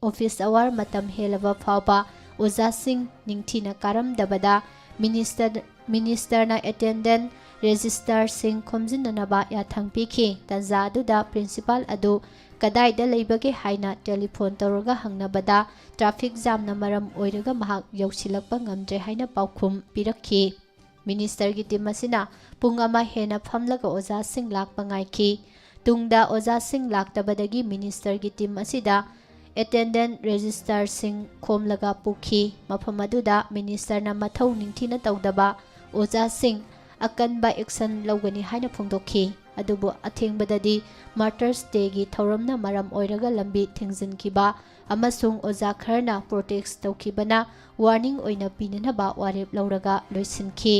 Office hour ꯃꯇꯝ ꯍꯦꯜꯂꯕ ꯐꯥꯎꯕ ꯑꯣꯖꯥꯁꯤꯡ ꯅꯤꯡꯊꯤꯅ ꯀꯥꯔꯝꯗꯕꯗ minister, ministerꯅ attendance ꯔꯦꯖꯤꯁꯇꯥꯔꯁꯤꯡ ꯈꯣꯝꯖꯤꯟꯅꯅꯕ ꯌꯥꯊꯪ ꯄꯤꯈꯤ꯫ ꯇꯥꯟꯖꯥ ꯑꯗꯨꯗ ꯄ꯭ꯔꯤꯟꯁꯤꯄꯥꯜ ꯑꯗꯨ ꯀꯗꯥꯏꯗ ꯂꯩꯕꯒꯦ ꯍꯥꯏꯅ ꯇꯦꯂꯤꯐꯣꯟ ꯇꯧꯔꯒ ꯍꯪꯅꯕꯗ ꯇ꯭ꯔꯥꯐꯤꯛ ꯖꯥꯝꯅ ꯃꯔꯝ ꯑꯣꯏꯔꯒ ꯃꯍꯥꯛ ꯌꯧꯁꯤꯜꯂꯛꯄ ꯉꯝꯗ꯭ꯔꯦ ꯍꯥꯏꯅ ꯄꯥꯎꯈꯨꯝ ꯄꯤꯔꯛꯈꯤ꯫ ꯃꯤꯅꯤꯁꯇꯔꯒꯤ ꯇꯤꯝ ꯑꯁꯤꯅ ꯄꯨꯡ ꯑꯃ ꯍꯦꯟꯅ ꯐꯝꯂꯒ ꯑꯣꯖꯥꯁꯤꯡ ꯂꯥꯛꯄ ꯉꯥꯏꯈꯤ꯫ ꯇꯨꯡꯗ ꯑꯣꯖꯥꯁꯤꯡ ꯂꯥꯛꯇꯕꯗꯒꯤ ꯃꯤꯅꯤꯁꯇꯔꯒꯤ ꯇꯤꯝ ꯑꯁꯤꯗ ꯑꯦꯇꯦꯟꯗꯦꯟ ꯔꯦꯖꯤꯁꯇꯥꯔꯁꯤꯡ ꯈꯣꯝꯂꯒ ꯄꯨꯈꯤ꯫ ꯃꯐꯝ ꯑꯗꯨꯗ ꯃꯤꯅꯤꯁꯇꯔꯅ ꯃꯊꯧ ꯅꯤꯡꯊꯤꯅ ꯇꯧꯗꯕ ꯑꯣꯖꯥꯁꯤꯡ ꯑꯀꯟꯕ ꯑꯦꯛꯁꯟ ꯂꯧꯒꯅꯤ ꯍꯥꯏꯅ ꯐꯣꯡꯗꯣꯛꯈꯤ꯫ ꯑꯗꯨꯕꯨ ꯑꯊꯦꯡꯕꯗꯗꯤ ꯃꯥꯔꯇꯔꯁ ꯗꯦꯒꯤ ꯊꯧꯔꯝꯅ ꯃꯔꯝ ꯑꯣꯏꯔꯒ ꯂꯝꯕꯤ ꯊꯤꯡꯖꯤꯟꯈꯤꯕ ꯑꯃꯁꯨꯡ ꯑꯣꯖꯥ ꯈꯔꯅ ꯄ꯭ꯔꯣꯇꯦꯁ ꯇꯧꯈꯤꯕꯅ ꯋꯥꯔꯅꯤꯡ ꯑꯣꯏꯅ ꯄꯤꯅꯅꯕ ꯋꯥꯔꯦꯞ ꯂꯧꯔꯒ ꯂꯣꯏꯁꯤꯟꯈꯤ꯫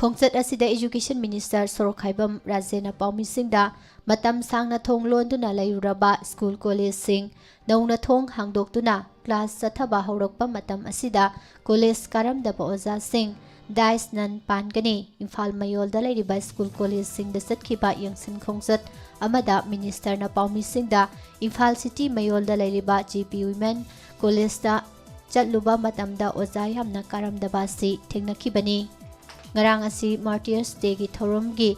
ꯈꯣꯡꯆꯠ ꯑꯁꯤꯗ ꯏꯖꯨꯀꯦꯁꯟ ꯃꯤꯅꯤꯁꯇꯔ ꯁꯣꯔꯣꯛꯈꯥꯏꯕꯝ ꯔꯥꯖꯦꯟꯅ ꯄꯥꯎꯃꯤꯁꯤꯡꯗ ꯃꯇꯝ ꯁꯥꯡꯅ ꯊꯣꯡ ꯂꯣꯟꯗꯨꯅ ꯂꯩꯔꯨꯔꯕ ꯁ꯭ꯀꯨꯜ ꯀꯣꯂꯦꯖꯁꯤꯡ ꯅꯧꯅ ꯊꯣꯡ ꯍꯥꯡꯗꯣꯛꯇꯨꯅ ꯀ꯭ꯂꯥꯁ ꯆꯠꯊꯕ ꯍꯧꯔꯛꯄ ꯃꯇꯝ ꯑꯁꯤꯗ ꯀꯣꯂꯦꯖ ꯀꯥꯔꯝꯗꯕ ꯑꯣꯖꯥꯁꯤꯡ ꯗꯥꯏꯁ ꯅꯟ ꯄꯥꯟꯒꯅꯤ꯫ ꯏꯝꯐꯥꯜ ꯃꯌꯣꯜꯗ ꯂꯩꯔꯤꯕ ꯁ꯭ꯀꯨꯜ ꯀꯣꯂꯦꯖꯁꯤꯡꯗ ꯆꯠꯈꯤꯕ ꯌꯦꯡꯁꯤꯟ ꯈꯣꯡꯆꯠ ꯑꯃꯗ ꯃꯤꯅꯤꯁꯇꯔꯅ ꯄꯥꯎꯃꯤꯁꯤꯡꯗ ꯏꯝꯐꯥꯜ ꯁꯤꯇꯤ ꯃꯌꯣꯜꯗ ꯂꯩꯔꯤꯕ ꯖꯤ ꯄꯤ ꯋꯤꯃꯦꯟ ꯀꯣꯂꯦꯖꯇ ꯆꯠꯂꯨꯕ ꯃꯇꯝꯗ ꯑꯣꯖꯥ ꯌꯥꯝꯅ ꯀꯥꯔꯝꯗꯕ ꯑꯁꯤ ꯊꯦꯡꯅꯈꯤꯕꯅꯤ꯫ ꯉꯔꯥꯡ ꯑꯁꯤ ꯃꯥꯔꯇꯤꯌꯔꯁ ꯗꯦꯒꯤ ꯊꯧꯔꯝꯒꯤ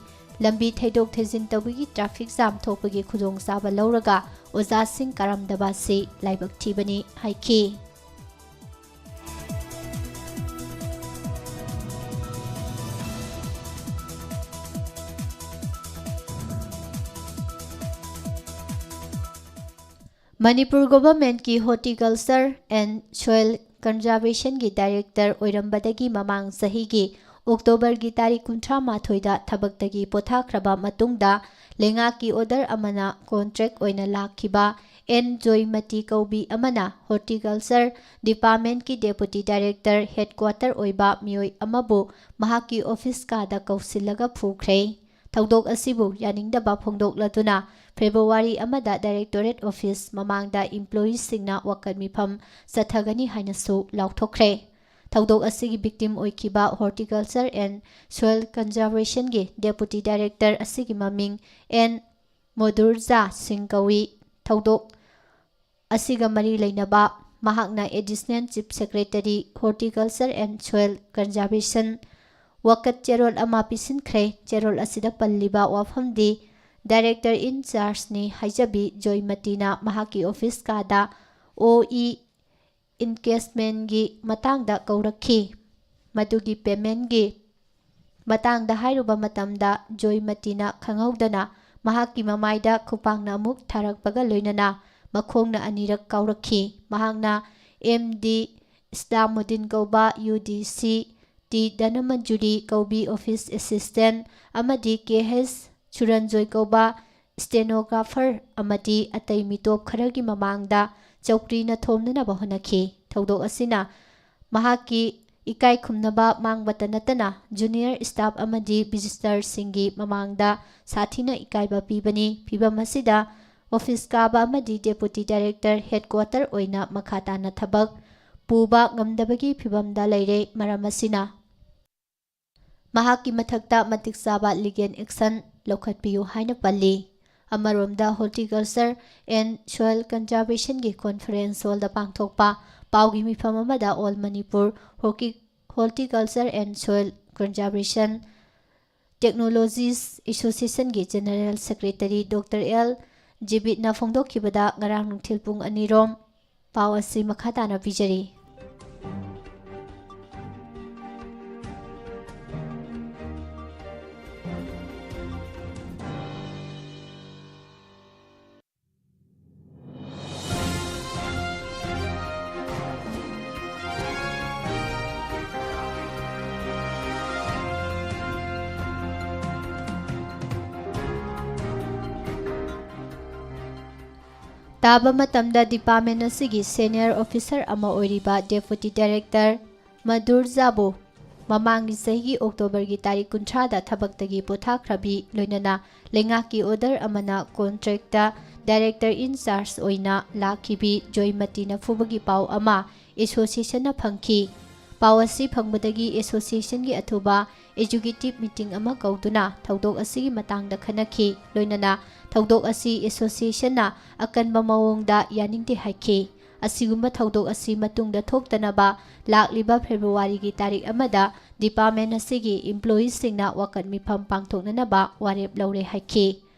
ꯂꯝꯕꯤ ꯊꯩꯗꯣꯛ ꯊꯩꯖꯤꯟ ꯇꯧꯕꯒꯤ ꯇ꯭ꯔꯥꯐꯤꯛ ꯖꯥꯝ ꯊꯣꯛꯄꯒꯤ ꯈꯨꯗꯣꯡꯆꯥꯕ ꯂꯧꯔꯒ ꯑꯣꯖꯥꯁꯤꯡ ꯀꯥꯔꯝꯗꯕ ꯑꯁꯤ ꯂꯥꯏꯕꯛ ꯊꯤꯕꯅꯤ ꯍꯥꯏꯈꯤ꯫ ꯃꯅꯤꯄꯨꯔ ꯒꯣꯚꯔꯟꯃꯦꯟꯠꯀꯤ ꯍꯣꯔꯇꯤꯀꯜꯆꯔ ꯑꯦꯟ ꯁꯣꯏꯜ ꯀꯟꯖꯥꯔꯕꯦꯁꯟꯒꯤ ꯗꯥꯏꯔꯦꯛꯇꯔ ꯑꯣꯏꯔꯝꯕꯗꯒꯤ ꯃꯃꯥꯡ ꯆꯍꯤꯒꯤ ꯑꯣꯛꯇꯣꯕꯔꯒꯤ ꯇꯥꯔꯤꯛ ꯀꯨꯟꯊ꯭ꯔꯥ ꯃꯥꯊꯣꯏꯗ ꯊꯕꯛꯇꯒꯤ ꯄꯣꯊꯥꯈ꯭ꯔꯕ ꯃꯇꯨꯡꯗ ꯂꯩꯉꯥꯛꯀꯤ ꯑꯣꯔꯗꯔ ꯑꯃꯅ ꯀꯣꯟꯇ꯭ꯔꯦꯛ ꯑꯣꯏꯅ ꯂꯥꯛꯈꯤꯕ ꯑꯦꯟ ꯖꯣꯏꯃꯇꯤ ꯀꯧꯕꯤ ꯑꯃꯅ ꯍꯣꯔꯇꯤꯀꯜꯆꯔ ꯗꯤꯄꯥꯔꯠꯃꯦꯟꯠꯀꯤ ꯗꯦꯄꯨꯇꯤ ꯗꯥꯏꯔꯦꯛꯇꯔ ꯍꯦꯗꯀ꯭ꯋꯥꯇꯔ ꯑꯣꯏꯕ ꯃꯤꯑꯣꯏ ꯑꯃꯕꯨ ꯃꯍꯥꯛꯀꯤ ꯑꯣꯐꯤꯁ ꯀꯥꯗ ꯀꯧꯁꯤꯜꯂꯒ ꯐꯨꯈ꯭ꯔꯦ꯫ ꯊꯧꯗꯣꯛ ꯑꯁꯤꯕꯨ ꯌꯥꯅꯤꯡꯗꯕ ꯐꯣꯡꯗꯣꯛꯂꯗꯨꯅ ꯐꯦꯕ꯭ꯔꯨꯋꯥꯔꯤ ꯑꯃꯗ ꯗꯥꯏꯔꯦꯛꯇꯣꯔꯦꯠ ꯑꯣꯐꯤꯁ ꯃꯃꯥꯡꯗ ꯏꯝꯄ꯭ꯂꯣꯌꯤꯁꯁꯤꯡꯅ ꯋꯥꯀꯠ ꯃꯤꯐꯝ ꯆꯠꯊꯒꯅꯤ ꯍꯥꯏꯅꯁꯨ ꯂꯥꯎꯊꯣꯛꯈ꯭ꯔꯦ꯫ ꯊꯧꯗꯣꯛ ꯑꯁꯤꯒꯤ ꯚꯤꯛꯇꯤꯝ ꯑꯣꯏꯈꯤꯕ ꯍꯣꯔꯇꯤꯀꯜꯆꯔ ꯑꯦꯟ ꯁꯣꯏꯜ ꯀꯟꯖꯥꯔꯕꯦꯁꯟꯒꯤ ꯗꯦꯄꯨꯇꯤ ꯗꯥꯏꯔꯦꯛꯇꯔ ꯑꯁꯤꯒꯤ ꯃꯃꯤꯡ ꯑꯦꯟ ꯃꯣꯗꯨꯔꯖꯥ ꯁꯤꯡ ꯀꯧꯏ꯫ ꯊꯧꯗꯣꯛ ꯑꯁꯤꯒ ꯃꯔꯤ ꯂꯩꯅꯕ ꯃꯍꯥꯛꯅ additional chief secretary, horticulture and soil conservation ꯋꯥꯀꯠ ꯆꯦꯔꯣꯜ ꯑꯃ ꯄꯤꯁꯤꯟꯈ꯭ꯔꯦ꯫ ꯆꯦꯔꯣꯜ ꯑꯁꯤꯗ ꯄꯜꯂꯤꯕ ꯋꯥꯐꯝꯗꯤ Director in Chargeꯅꯤ ꯍꯥꯏꯖꯕꯤ ꯖꯣꯏꯃꯇꯤꯅ ꯃꯍꯥꯛꯀꯤ ꯑꯣꯐꯤꯁ ꯀꯥꯗ ꯑꯣ ꯏ encasementꯒꯤ ꯃꯇꯥꯡꯗ ꯀꯧꯔꯛꯈꯤ꯫ ꯃꯗꯨꯒꯤ paymentꯒꯤ ꯃꯇꯥꯡꯗ ꯍꯥꯏꯔꯨꯕ ꯃꯇꯝꯗ ꯖꯣꯏꯃꯇꯤꯅ ꯈꯪꯍꯧꯗꯅ ꯃꯍꯥꯛꯀꯤ ꯃꯃꯥꯏꯗ ꯈꯨꯄꯥꯛꯅ ꯑꯃꯨꯛ ꯊꯥꯔꯛꯄꯒ ꯂꯣꯏꯅꯅ ꯃꯈꯣꯡꯅ ꯑꯅꯤꯔꯛ ꯀꯥꯎꯔꯛꯈꯤ꯫ ꯃꯍꯥꯛꯅ ꯑꯦꯝ ꯗꯤ ꯏꯁꯂꯥꯃꯨꯗꯤꯟ ꯀꯧꯕ ꯌꯨ ꯗꯤ C T Dhanamanjuri ꯀꯧꯕꯤ office assistant ꯑꯃꯗꯤ ꯀꯦ ꯍꯩꯆ ꯁꯨꯔꯟꯖꯣꯏ ꯀꯧꯕ ꯁ꯭ꯇꯦꯅꯣꯒ꯭ꯔꯥꯐꯔ ꯑꯃꯗꯤ ꯑꯇꯩ ꯃꯤꯇꯣꯞ ꯈꯔꯒꯤ ꯃꯃꯥꯡꯗ ꯆꯧꯀ꯭ꯔꯤꯅ ꯊꯣꯝꯅꯅꯕ ꯍꯣꯠꯅꯈꯤ꯫ ꯊꯧꯗꯣꯛ ꯑꯁꯤꯅ ꯃꯍꯥꯛꯀꯤ ꯏꯀꯥꯏ ꯈꯨꯝꯅꯕ ꯃꯥꯡꯕꯇ ꯅꯠꯇꯅ ꯖꯨꯅꯤꯌꯔ ꯁ꯭ꯇꯥꯐ ꯑꯃꯗꯤ ꯚꯤꯖꯤꯇꯔꯁꯤꯡꯒꯤ ꯃꯃꯥꯡꯗ ꯁꯥꯊꯤꯅ ꯏꯀꯥꯏꯕ ꯄꯤꯕꯅꯤ꯫ ꯐꯤꯚꯝ ꯑꯁꯤꯗ ꯑꯣꯐꯤꯁ ꯀꯥꯕ ꯑꯃꯗꯤ ꯗꯦꯄꯨꯇꯤ ꯗꯥꯏꯔꯦꯛꯇꯔ ꯍꯦꯗꯀ꯭ꯋꯥꯇꯔ ꯑꯣꯏꯅ ꯃꯈꯥ ꯇꯥꯅ ꯊꯕꯛ ꯄꯨꯕ ꯉꯝꯗꯕꯒꯤ ꯐꯤꯚꯝꯗ ꯂꯩꯔꯦ꯫ ꯃꯔꯝ ꯑꯁꯤꯅ ꯃꯍꯥꯛꯀꯤ ꯃꯊꯛꯇ ꯃꯇꯤꯛ ꯆꯥꯕ ꯂꯤꯒꯦꯜ ꯑꯦꯛꯁꯟ ꯂꯧꯈꯠꯄꯤꯌꯨ ꯍꯥꯏꯅ ꯄꯜꯂꯤ꯫ ꯑꯃꯔꯣꯝꯗ Horticulture and Soil Conservationꯒꯤ conference hallꯗ ꯄꯥꯡꯊꯣꯛꯄ ꯄꯥꯎꯒꯤ ꯃꯤꯐꯝ ꯑꯃꯗ All Manipur Horti-, Horticulture and Soil Conservation Technologies Associationꯒꯤ General Secretary Doctor ꯑꯦꯜ ꯖꯤꯕꯤꯠꯅ ꯐꯣꯡꯗꯣꯛꯈꯤꯕꯗ ꯉꯔꯥꯡ ꯅꯨꯡꯊꯤꯜ ꯄꯨꯡ ꯑꯅꯤꯔꯣꯝ ꯄꯥꯎ ꯑꯁꯤ ꯃꯈꯥ ꯇꯥꯅ ꯄꯤꯖꯔꯤ꯫ ꯇꯥꯕ ꯃꯇꯝꯗ department ꯑꯁꯤꯒꯤ senior officer ꯑꯃ ꯑꯣꯏꯔꯤꯕ Deputy Director ꯃꯗꯨꯔꯖꯥꯕꯨ ꯃꯃꯥꯡꯒꯤ ꯆꯍꯤꯒꯤ ꯑꯣꯛꯇꯣꯕꯔꯒꯤ ꯇꯥꯔꯤꯛ ꯀꯨꯟꯊ꯭ꯔꯥꯗ ꯊꯕꯛꯇꯒꯤ ꯄꯣꯊꯥꯈ꯭ꯔꯕꯤ, ꯂꯣꯏꯅꯅ ꯂꯩꯉꯥꯛꯀꯤ order ꯑꯃꯅ contractꯇ director in charge ꯑꯣꯏꯅ ꯂꯥꯛꯈꯤꯕꯤ ꯖꯣꯏꯃꯇꯤꯅ ꯐꯨꯕꯒꯤ ꯄꯥꯎ ꯑꯃ associationꯅ ꯐꯪꯈꯤ꯫ ꯄꯥꯎ ꯑꯁꯤ ꯐꯪꯕꯗꯒꯤ associationꯒꯤ ꯑꯊꯨꯕ executive meeting ꯑꯃ ꯀꯧꯗꯨꯅ ꯊꯧꯗꯣꯛ ꯑꯁꯤꯒꯤ ꯃꯇꯥꯡꯗ ꯈꯟꯅꯈꯤ꯫ ꯂꯣꯏꯅꯅ ꯊꯧꯗꯣꯛ ꯑꯁꯤ associationꯅ ꯑꯀꯟꯕ ꯃꯑꯣꯡꯗ ꯌꯥꯅꯤꯡꯗꯦ ꯍꯥꯏꯈꯤ꯫ ꯑꯁꯤꯒꯨꯝꯕ ꯊꯧꯗꯣꯛ ꯑꯁꯤ ꯃꯇꯨꯡꯗ ꯊꯣꯛꯇꯅꯕ ꯂꯥꯛꯂꯤꯕ ꯐꯦꯕ꯭ꯔꯨꯋꯥꯔꯤꯒꯤ ꯇꯥꯔꯤꯛ ꯑꯃꯗ ꯗꯤꯄꯥꯔꯠꯃꯦꯟ ꯑꯁꯤꯒꯤ ꯏꯝꯄ꯭ꯂꯣꯌꯤꯁꯤꯡꯅ ꯋꯥꯀꯠ ꯃꯤꯐꯝ ꯄꯥꯡꯊꯣꯛꯅꯅꯕ ꯋꯥꯔꯦꯞ ꯂꯧꯔꯦ ꯍꯥꯏꯈꯤ꯫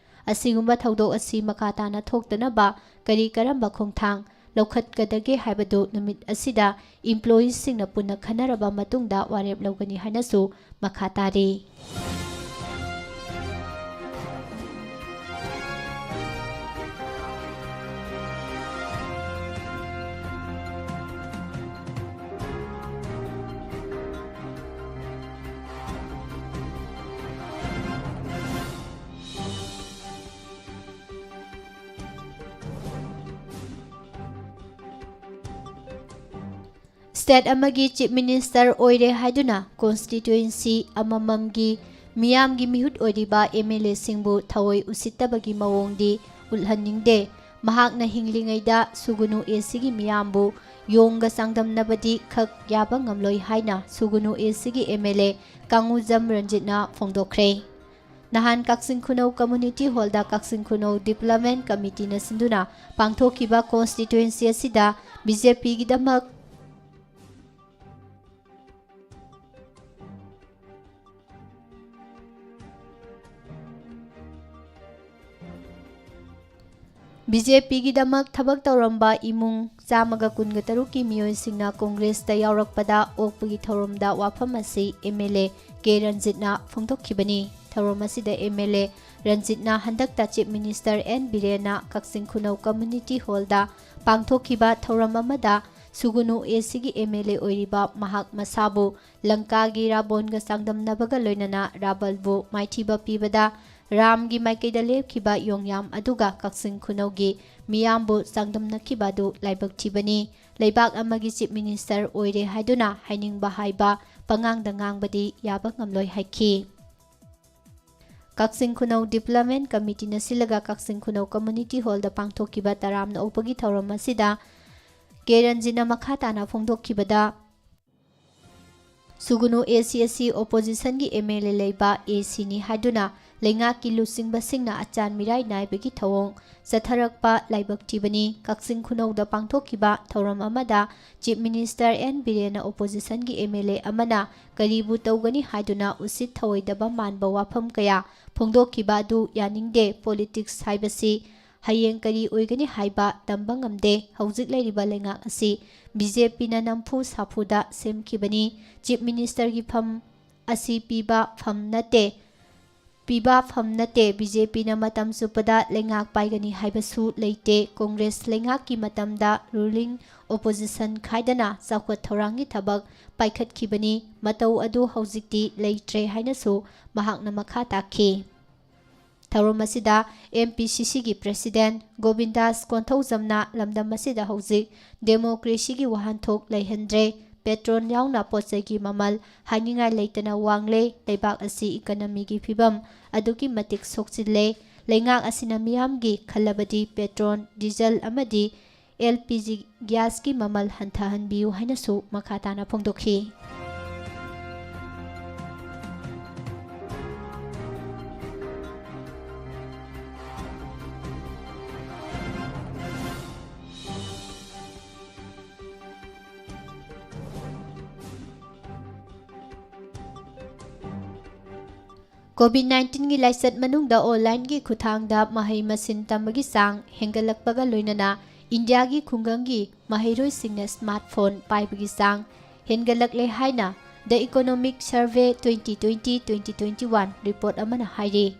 ꯑꯁꯤꯒꯨꯝꯕ ꯊꯧꯗꯣꯛ ꯑꯁꯤ ꯃꯈꯥ ꯇꯥꯅ ꯊꯣꯛꯇꯅꯕ ꯀꯔꯤ ꯀꯔꯝꯕ ꯈꯣꯡꯊꯥꯡ ꯂꯧꯈꯠꯀꯗꯒꯦ ꯍꯥꯏꯕꯗꯨ ꯅꯨꯃꯤꯠ ꯑꯁꯤꯗ ꯏꯝꯄ꯭ꯂꯣꯌꯤꯁꯤꯡꯅ ꯄꯨꯟꯅ ꯈꯟꯅꯔꯕ ꯃꯇꯨꯡꯗ ꯋꯥꯔꯦꯞ ꯂꯧꯒꯅꯤ ꯍꯥꯏꯅꯁꯨ ꯃꯈꯥ ꯇꯥꯔꯤ꯫ ꯁ꯭ꯇꯦꯠ ꯑꯃꯒꯤ ꯆꯤꯐ ꯃꯤꯅꯤꯁꯇꯔ ꯑꯣꯏꯔꯦ ꯍꯥꯏꯗꯨꯅ ꯀꯣꯟꯁꯇꯤꯇ꯭ꯋꯦꯟꯁꯤ ꯑꯃꯃꯝꯒꯤ ꯃꯤꯌꯥꯝꯒꯤ ꯃꯤꯍꯨꯠ ꯑꯣꯏꯔꯤꯕ ꯑꯦꯝ ꯑꯦꯜ ꯑꯦꯁꯤꯡꯕꯨ ꯊꯑꯣꯏ ꯎꯁꯤꯠꯇꯕꯒꯤ ꯃꯑꯣꯡꯗꯤ ꯎꯠꯍꯟꯅꯤꯡꯗꯦ꯫ ꯃꯍꯥꯛꯅ ꯍꯤꯡꯂꯤꯉꯩꯗ ꯁꯨꯒꯨꯅꯨ ꯑꯦ ꯁꯤꯒꯤ ꯃꯤꯌꯥꯝꯕꯨ ꯌꯣꯡꯒ ꯆꯥꯡꯗꯝꯅꯕꯗꯤ ꯈꯛ ꯌꯥꯕ ꯉꯝꯂꯣꯏ ꯍꯥꯏꯅ ꯁꯨꯒꯨꯅꯨ ꯑꯦ ꯁꯤꯒꯤ ꯑꯦꯝ ꯑꯦꯜ ꯑꯦ ꯀꯥꯡꯉꯨꯖꯝ ꯔꯟꯖꯤꯠꯅ ꯐꯣꯡꯗꯣꯛꯈ꯭ꯔꯦ꯫ ꯅꯍꯥꯟ ꯀꯛꯆꯤꯡ ꯈꯨꯅꯧ ꯀꯝꯃ꯭ꯌꯨꯅꯤꯇꯤ ꯍꯣꯜꯗ ꯀꯛꯆꯤꯡ ꯈꯨꯅꯧ ꯗꯤꯕ꯭ꯂꯞꯃꯦꯟ ꯀꯃꯤꯇꯤꯅ ꯁꯤꯟꯗꯨꯅ ꯄꯥꯡꯊꯣꯛꯈꯤꯕ ꯀꯣꯟꯁꯇꯤꯇ꯭ꯋꯦꯟꯁꯤ ꯑꯁꯤꯗ ꯕꯤ ꯖꯦ ꯄꯤꯒꯤꯗꯃꯛ ꯕꯤ ꯖꯦ ꯄꯤꯒꯤꯗꯃꯛ ꯊꯕꯛ ꯇꯧꯔꯝꯕ ꯏꯃꯨꯡ ꯆꯥꯝꯃꯒ ꯀꯨꯟꯒ ꯇꯔꯨꯛꯀꯤ ꯃꯤꯑꯣꯏꯁꯤꯡꯅ ꯀꯣꯡꯒ꯭ꯔꯦꯁꯇ ꯌꯥꯎꯔꯛꯄꯗ ꯑꯣꯛꯄꯒꯤ ꯊꯧꯔꯝꯗ ꯋꯥꯐꯝ ꯑꯁꯤ ꯑꯦꯝ ꯑꯦꯜ ꯑꯦ ꯀꯦ ꯔꯟꯖꯤꯠꯅ ꯐꯣꯡꯗꯣꯛꯈꯤꯕꯅꯤ꯫ ꯊꯧꯔꯝ ꯑꯁꯤꯗ ꯑꯦꯝ ꯑꯦꯜ ꯑꯦ ꯔꯟꯖꯤꯠꯅ ꯍꯟꯗꯛꯇ ꯆꯤꯐ ꯃꯤꯅꯤꯁꯇꯔ ꯑꯦꯟ ꯕꯤꯔꯦꯟꯅ ꯀꯛꯆꯤꯡ ꯈꯨꯅꯧ ꯀꯝꯃ꯭ꯌꯨꯅꯤꯇꯤ ꯍꯣꯜꯗ ꯄꯥꯡꯊꯣꯛꯈꯤꯕ ꯊꯧꯔꯝ ꯑꯃꯗ ꯁꯨꯒꯨꯅꯨ ꯑꯦ ꯁꯤꯒꯤ ꯑꯦꯝ ꯑꯦꯜ ꯑꯦ ꯑꯣꯏꯔꯤꯕ ꯃꯍꯥꯛ ꯃꯁꯥꯕꯨ ꯂꯪꯀꯥꯒꯤ ꯔꯥꯕꯣꯟꯒ ꯆꯥꯡꯗꯝꯅꯕꯒ ꯂꯣꯏꯅꯅ ꯔꯥꯕꯜꯕꯨ ꯃꯥꯏꯊꯤꯕ ꯄꯤꯕꯗ ꯔꯥꯝꯒꯤ ꯃꯥꯏꯀꯩꯗ ꯂꯦꯞꯈꯤꯕ ꯌꯣꯡꯌꯥꯝ ꯑꯗꯨꯒ ꯀꯛꯆꯤꯡ ꯈꯨꯅꯧꯒꯤ ꯃꯤꯌꯥꯝꯕꯨ ꯆꯥꯡꯗꯝꯅꯈꯤꯕ ꯑꯗꯨ ꯂꯥꯏꯕꯛ ꯊꯤꯕꯅꯤ꯫ ꯂꯩꯕꯥꯛ ꯑꯃꯒꯤ ꯆꯤꯐ ꯃꯤꯅꯤꯁꯇꯔ ꯑꯣꯏꯔꯦ ꯍꯥꯏꯗꯨꯅ ꯍꯥꯏꯅꯤꯡꯕ ꯍꯥꯏꯕ ꯄꯉꯥꯡꯗ ꯉꯥꯡꯕꯗꯤ ꯌꯥꯕ ꯉꯝꯂꯣꯏ ꯍꯥꯏꯈꯤ꯫ ꯀꯛꯆꯤꯡ ꯈꯨꯅꯧ ꯗꯤꯕ꯭ꯂꯞꯃꯦꯟ ꯀꯃꯤꯇꯤꯅ ꯁꯤꯜꯂꯒ ꯀꯛꯆꯤꯡ ꯈꯨꯅꯧ ꯀꯝꯃ꯭ꯌꯨꯅꯤꯇꯤ ꯍꯣꯜꯗ ꯄꯥꯡꯊꯣꯛꯈꯤꯕ ꯇꯔꯥꯝꯅ ꯑꯣꯛꯄꯒꯤ ꯊꯧꯔꯝ ꯑꯁꯤꯗ ꯀꯦ ꯔꯟꯖꯤꯠꯅ ꯃꯈꯥ ꯇꯥꯅ ꯐꯣꯡꯗꯣꯛꯈꯤꯕꯗ, ꯁꯨꯒꯨꯅꯨ ꯑꯦ ꯁꯤ ꯑꯁꯤ ꯑꯣꯄꯣꯖꯤꯁꯟꯒꯤ ꯑꯦꯝ ꯑꯦꯜ ꯑꯦ ꯂꯩꯕ ꯑꯦ ꯁꯤꯅꯤ ꯍꯥꯏꯗꯨꯅ ꯂꯩꯉꯥꯛꯀꯤ ꯂꯨꯆꯤꯡꯕꯁꯤꯡꯅ ꯑꯆꯥꯟ ꯃꯤꯔꯥꯏ ꯅꯥꯏꯕꯒꯤ ꯊꯧꯑꯣꯡ ꯆꯠꯊꯔꯛꯄ ꯂꯥꯏꯕꯛ ꯊꯤꯕꯅꯤ꯫ ꯀꯛꯆꯤꯡ ꯈꯨꯅꯧꯗ ꯄꯥꯡꯊꯣꯛꯈꯤꯕ ꯊꯧꯔꯝ ꯑꯃꯗ Chief Minister N ꯕꯤꯔꯦꯟꯅ oppositionꯒꯤ M L A ꯑꯃꯅ ꯀꯔꯤꯕꯨ ꯇꯧꯒꯅꯤ ꯍꯥꯏꯗꯨꯅ ꯎꯁꯤꯠ ꯊꯑꯣꯏꯗꯕ ꯃꯥꯟꯕ ꯋꯥꯐꯝ ꯀꯌꯥ ꯐꯣꯡꯗꯣꯛꯈꯤꯕ ꯑꯗꯨ ꯌꯥꯅꯤꯡꯗꯦ꯫ Politics ꯍꯥꯏꯕꯁꯤ ꯍꯌꯦꯡ ꯀꯔꯤ ꯑꯣꯏꯒꯅꯤ ꯍꯥꯏꯕ ꯇꯝꯕ ꯉꯝꯗꯦ꯫ ꯍꯧꯖꯤꯛ ꯂꯩꯔꯤꯕ ꯂꯩꯉꯥꯛ ꯑꯁꯤ B J Pꯅ ꯅꯝꯐꯨ ꯁꯥꯐꯨꯗ ꯁꯦꯝꯈꯤꯕꯅꯤ꯫ Chief Ministerꯒꯤ ꯐꯝ ꯑꯁꯤ ꯄꯤꯕ ꯐꯝ ꯅꯠꯇꯦ꯫ ꯄꯤꯕ ꯐꯝ ꯅꯠꯇꯦ꯫ B J Pꯅ ꯃꯇꯝ ꯆꯨꯞꯄꯗ ꯂꯩꯉꯥꯛ ꯄꯥꯏꯒꯅꯤ ꯍꯥꯏꯕꯁꯨ ꯂꯩꯇꯦ꯫ Congress ꯂꯩꯉꯥꯛꯀꯤ ꯃꯇꯝꯗ ruling opposition ꯈꯥꯏꯗꯅ ꯆꯥꯎꯈꯠ ꯊꯧꯔꯥꯡꯒꯤ ꯊꯕꯛ ꯄꯥꯏꯈꯠꯈꯤꯕꯅꯤ꯫ ꯃꯇꯧ ꯑꯗꯨ ꯍꯧꯖꯤꯛꯇꯤ ꯂꯩꯇ꯭ꯔꯦ ꯍꯥꯏꯅꯁꯨ ꯃꯍꯥꯛꯅ ꯃꯈꯥ ꯇꯥꯈꯤ꯫ ꯊꯧꯔꯝ ꯑꯁꯤꯗ M P C Cꯒꯤ President ꯒꯣꯕꯤꯟꯗꯥꯁ ꯀꯣꯟꯊꯧꯖꯝꯅ ꯂꯝꯗꯝ ꯑꯁꯤꯗ ꯍꯧꯖꯤꯛ democracyꯒꯤ ꯋꯥꯍꯟꯊꯣꯛ ꯂꯩꯍꯟꯗ꯭ꯔꯦ, petrol ꯌꯥꯎꯅ ꯄꯣꯠꯆꯩꯒꯤ ꯃꯃꯜ ꯍꯥꯏꯅꯤꯡꯉꯥꯏ ꯂꯩꯇꯅ ꯋꯥꯡꯂꯦ, ꯂꯩꯕꯥꯛ ꯑꯁꯤ economyꯒꯤ ꯐꯤꯕꯝ ꯑꯗꯨꯛꯀꯤ ꯃꯇꯤꯛ ꯁꯣꯛꯆꯤꯜꯂꯦ, ꯂꯩꯉꯥꯛ ꯑꯁꯤꯅ ꯃꯤꯌꯥꯝꯒꯤ ꯈꯜꯂꯕꯗꯤ petrol, diesel ꯑꯃꯗꯤ L P G gasꯀꯤ ꯃꯃꯜ ꯍꯟꯊꯍꯟꯕꯤꯌꯨ ꯍꯥꯏꯅꯁꯨ ꯃꯈꯥ ꯇꯥꯅ ꯐꯣꯡꯗꯣꯛꯈꯤ꯫ Covid nineteenꯒꯤ ꯂꯥꯏꯆꯠ ꯃꯅꯨꯡꯗ onlineꯒꯤ ꯈꯨꯠꯊꯥꯡꯗ ꯃꯍꯩ ꯃꯁꯤꯡ ꯇꯝꯕꯒꯤ ꯆꯥꯡ ꯍꯦꯟꯒꯠꯂꯛꯄꯒ ꯂꯣꯏꯅꯅ ꯏꯟꯗꯤꯌꯥꯒꯤ ꯈꯨꯡꯒꯪꯒꯤ ꯃꯍꯩꯔꯣꯏꯁꯤꯡꯅ smartphone ꯄꯥꯏꯕꯒꯤ ꯆꯥꯡ ꯍꯦꯟꯒꯠꯂꯛꯂꯦ ꯍꯥꯏꯅ The Economic Survey twenty twenty twenty twenty-one report ꯑꯃꯅ ꯍꯥꯏꯔꯤ꯫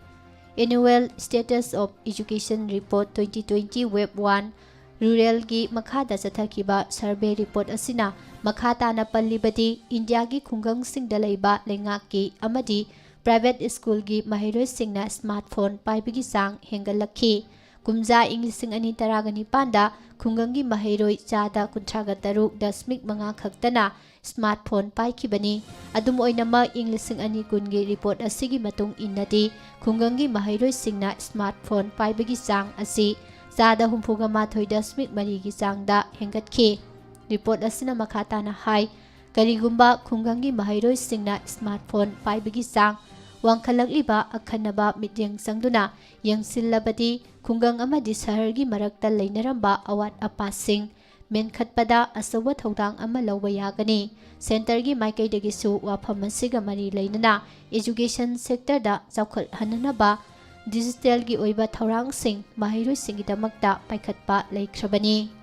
Annual Status of Education Report twenty twenty Wave one Ruralꯒꯤ ꯃꯈꯥꯗ ꯆꯠꯊꯈꯤꯕ survey report ꯑꯁꯤꯅ ꯃꯈꯥ ꯇꯥꯅ ꯄꯜꯂꯤꯕꯗꯤ, ꯏꯟꯗꯤꯌꯥꯒꯤ ꯈꯨꯡꯒꯪꯁꯤꯡꯗ ꯂꯩꯕ ꯂꯩꯉꯥꯛꯀꯤ ꯑꯃꯗꯤ private schoolꯒꯤ ꯃꯍꯩꯔꯣꯏꯁꯤꯡꯅ smartphone ꯄꯥꯏꯕꯒꯤ ꯆꯥꯡ ꯍꯦꯟꯒꯠꯂꯛꯈꯤ꯫ ꯀꯨꯝꯖꯥ ꯏꯪ ꯂꯤꯁꯤꯡ ꯑꯅꯤ ꯇꯔꯥꯒ ꯅꯤꯄꯥꯟꯗ ꯈꯨꯡꯒꯪꯒꯤ ꯃꯍꯩꯔꯣꯏ ꯆꯥꯗ ꯀꯨꯟꯊ꯭ꯔꯥꯒ ꯇꯔꯨꯛ ꯗꯁꯃꯤꯛ ꯃꯉꯥ ꯈꯛꯇꯅ smartphone ꯄꯥꯏꯈꯤꯕꯅꯤ꯫ ꯑꯗꯨꯝ ꯑꯣꯏꯅꯃꯛ, ꯏꯪ ꯂꯤꯁꯤꯡ ꯑꯅꯤ ꯀꯨꯟꯒꯤ report ꯑꯁꯤꯒꯤ ꯃꯇꯨꯡ ꯏꯟꯅꯗꯤ, ꯈꯨꯡꯒꯪꯒꯤ ꯃꯍꯩꯔꯣꯏꯁꯤꯡꯅ smartphone ꯄꯥꯏꯕꯒꯤ ꯆꯥꯡ ꯑꯁꯤ ꯆꯥꯗ ꯍꯨꯝꯐꯨꯒ ꯃꯥꯊꯣꯏ ꯗꯁꯃꯤꯛ ꯃꯔꯤꯒꯤ ꯆꯥꯡꯗ ꯍꯦꯟꯒꯠꯈꯤ꯫ Report ꯑꯁꯤꯅ ꯃꯈꯥ ꯇꯥꯅ ꯍꯥꯏ, ꯀꯔꯤꯒꯨꯝꯕ ꯈꯨꯡꯒꯪꯒꯤ ꯃꯍꯩꯔꯣꯏꯁꯤꯡꯅ smartphone ꯄꯥꯏꯕꯒꯤ ꯆꯥꯡ ꯋꯥꯡꯈꯠꯂꯛꯂꯤꯕ ꯑꯈꯟꯅꯕ ꯃꯤꯠꯌꯦꯡ ꯆꯪꯗꯨꯅ ꯌꯦꯡꯁꯤꯜꯂꯕꯗꯤ, ꯈꯨꯡꯒꯪ ꯑꯃꯗꯤ ꯁꯍꯔꯒꯤ ꯃꯔꯛꯇ ꯂꯩꯅꯔꯝꯕ ꯑꯋꯥꯠ ꯑꯄꯥꯁꯤꯡ ꯃꯦꯟꯈꯠꯄꯗ ꯑꯆꯧꯕ ꯊꯧꯗꯥꯡ ꯑꯃ ꯂꯧꯕ ꯌꯥꯒꯅꯤ꯫ ꯁꯦꯟꯇꯔꯒꯤ ꯃꯥꯏꯀꯩꯗꯒꯤꯁꯨ ꯋꯥꯐꯝ ꯑꯁꯤꯒ ꯃꯔꯤ ꯂꯩꯅꯅ education sectorꯗ ꯆꯥꯎꯈꯠꯍꯟꯅꯅꯕ digitalꯒꯤ ꯑꯣꯏꯕ ꯊꯧꯔꯥꯡꯁꯤꯡ ꯃꯍꯩꯔꯣꯏꯁꯤꯡꯒꯤꯗꯃꯛꯇ ꯄꯥꯏꯈꯠꯄ ꯂꯩꯈ꯭ꯔꯕꯅꯤ꯫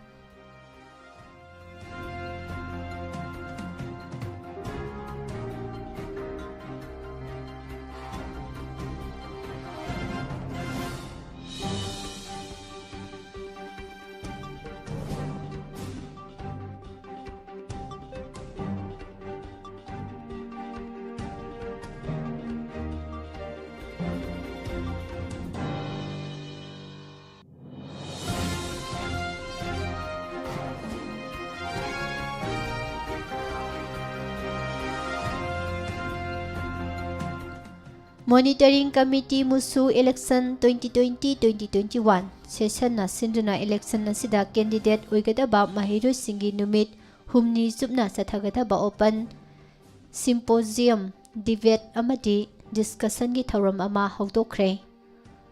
Monitoring Committee MUSU election twenty twenty, twenty twenty-one sessionꯅ ꯁꯤꯟꯗꯨꯅ election ꯑꯁꯤꯗ candidate ꯑꯣꯏꯒꯗꯕ ꯃꯍꯩꯔꯣꯏꯁꯤꯡꯒꯤ ꯅꯨꯃꯤꯠ ꯍꯨꯝꯅꯤ ꯆꯨꯞꯅ ꯆꯠꯊꯒꯗꯕ open symposium, debate ꯑꯃꯗꯤ discussionꯒꯤ ꯊꯧꯔꯝ ꯑꯃ ꯍꯧꯗꯣꯛꯈ꯭ꯔꯦ꯫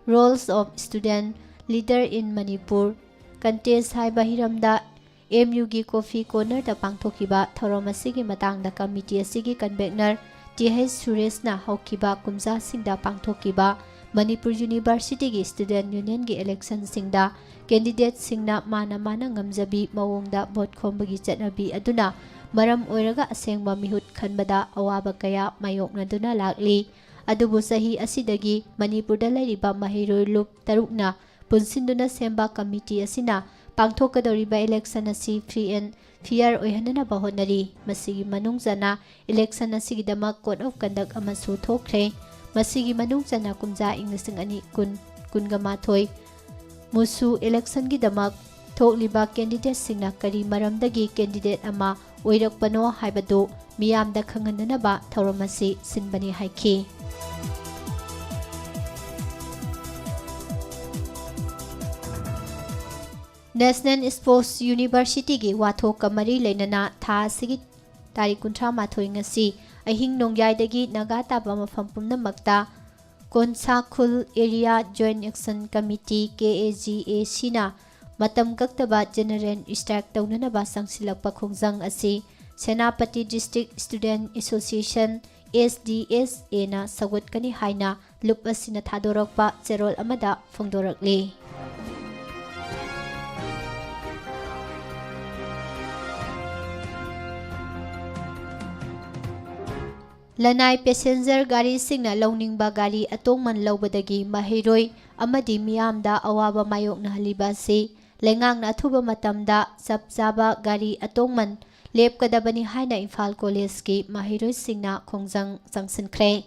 Roles of Student Leader in Manipur contest ꯍꯥꯏꯕ ꯍꯤꯔꯝꯗ MUꯒꯤ Coffee Cornerꯗ ꯄꯥꯡꯊꯣꯛꯈꯤꯕ ꯊꯧꯔꯝ ꯑꯁꯤꯒꯤ ꯃꯇꯥꯡꯗ committee ꯑꯁꯤꯒꯤ convener ꯇꯤ ꯍꯩꯆ ꯁꯨꯔꯦꯁꯅ ꯍꯧꯈꯤꯕ ꯀꯨꯝꯖꯥꯁꯤꯡꯗ ꯄꯥꯡꯊꯣꯛꯈꯤꯕ ꯃꯅꯤꯄꯨꯔ Universityꯒꯤ Student Unionꯒꯤ electionꯁꯤꯡꯗ candidateꯁꯤꯡꯅ ꯃꯥꯅ ꯃꯥꯅ ꯉꯝꯖꯕꯤ ꯃꯑꯣꯡꯗ vote ꯈꯣꯝꯕꯒꯤ ꯆꯠꯅꯕꯤ ꯑꯗꯨꯅ ꯃꯔꯝ ꯑꯣꯏꯔꯒ ꯑꯁꯦꯡꯕ ꯃꯤꯍꯨꯠ ꯈꯟꯕꯗ ꯑꯋꯥꯕ ꯀꯌꯥ ꯃꯥꯌꯣꯛꯅꯗꯨꯅ ꯂꯥꯛꯂꯤ꯫ ꯑꯗꯨꯕꯨ ꯆꯍꯤ ꯑꯁꯤꯗꯒꯤ ꯃꯅꯤꯄꯨꯔꯗ ꯂꯩꯔꯤꯕ ꯃꯍꯩꯔꯣꯏ ꯂꯨꯞ ꯇꯔꯨꯛꯅ ꯄꯨꯟꯁꯤꯟꯗꯨꯅ ꯁꯦꯝꯕ committee ꯑꯁꯤꯅ ꯄꯥꯡꯊꯣꯛꯀꯗꯧꯔꯤꯕ election ꯑꯁꯤ free and fair ꯑꯣꯏꯍꯟꯅꯅꯕ ꯍꯣꯠꯅꯔꯤ꯫ ꯃꯁꯤꯒꯤ ꯃꯅꯨꯡ ꯆꯟꯅ election ꯑꯁꯤꯒꯤꯗꯃꯛ code of conduct ꯑꯃꯁꯨ ꯊꯣꯛꯈ꯭ꯔꯦ꯫ ꯃꯁꯤꯒꯤ ꯃꯅꯨꯡ ꯆꯟꯅ ꯀꯨꯝꯖꯥ ꯏꯪ ꯂꯤꯁꯤꯡ ꯑꯅꯤ ꯀꯨꯟ, ꯀꯨꯟꯒ ꯃꯥꯊꯣꯏ MUSU electionꯒꯤꯗꯃꯛ ꯊꯣꯛꯂꯤꯕ candidateꯁꯤꯡꯅ ꯀꯔꯤ ꯃꯔꯝꯗꯒꯤ candidate ꯑꯃ ꯑꯣꯏꯔꯛꯄꯅꯣ ꯍꯥꯏꯕꯗꯨ ꯃꯤꯌꯥꯝꯗ ꯈꯪꯍꯟꯅꯅꯕ ꯊꯧꯔꯝ ꯑꯁꯤ ꯁꯤꯟꯕꯅꯤ ꯍꯥꯏꯈꯤ꯫ National Sports Universityꯒꯤ ꯋꯥꯊꯣꯛꯀ ꯃꯔꯤ ꯂꯩꯅꯅ ꯊꯥ ꯑꯁꯤꯒꯤ ꯇꯥꯔꯤꯛ ꯀꯨꯟꯊ꯭ꯔꯥ ꯃꯥꯊꯣꯏ, ꯉꯁꯤ ꯑꯍꯤꯡ ꯅꯣꯡꯌꯥꯏꯗꯒꯤ ꯅꯥꯒꯥ ꯇꯥꯕ ꯃꯐꯝ ꯄꯨꯝꯅꯃꯛꯇ ꯀꯣꯟꯁꯥ ꯈꯨꯜ Area Joint Action Committee, K A G A C, ꯅ ꯃꯇꯝ ꯀꯛꯇꯕ general strike ꯇꯧꯅꯅꯕ ꯆꯪꯁꯤꯜꯂꯛꯄ ꯈꯣꯡꯖꯪ ꯑꯁꯤ Senapati District Student Association, S D S A ꯅ ꯁꯧꯒꯠꯀꯅꯤ ꯍꯥꯏꯅ ꯂꯨꯞ ꯑꯁꯤꯅ ꯊꯥꯗꯣꯔꯛꯄ ꯆꯦꯔꯣꯜ ꯑꯃꯗ ꯐꯣꯡꯗꯣꯔꯛꯂꯤ꯫ ꯂꯅꯥꯏ passenger ꯒꯥꯔꯤꯁꯤꯡꯅ ꯂꯧꯅꯤꯡꯕ ꯒꯥꯔꯤ ꯑꯇꯣꯡꯃꯟ ꯂꯧꯕꯗꯒꯤ ꯃꯍꯩꯔꯣꯏ ꯑꯃꯗꯤ ꯃꯤꯌꯥꯝꯗ ꯑꯋꯥꯕ ꯃꯥꯌꯣꯛꯅꯍꯜꯂꯤꯕ ꯑꯁꯤ ꯂꯩꯉꯥꯛꯅ ꯑꯊꯨꯕ ꯃꯇꯝꯗ ꯆꯞ ꯆꯥꯕ ꯒꯥꯔꯤ ꯑꯇꯣꯡꯃꯟ ꯂꯦꯞꯀꯗꯕꯅꯤ ꯍꯥꯏꯅ ꯏꯝꯐꯥꯜ ꯀꯣꯂꯦꯖꯀꯤ ꯃꯍꯩꯔꯣꯏꯁꯤꯡꯅ ꯈꯣꯡꯖꯪ ꯆꯪꯁꯤꯟꯈ꯭ꯔꯦ꯫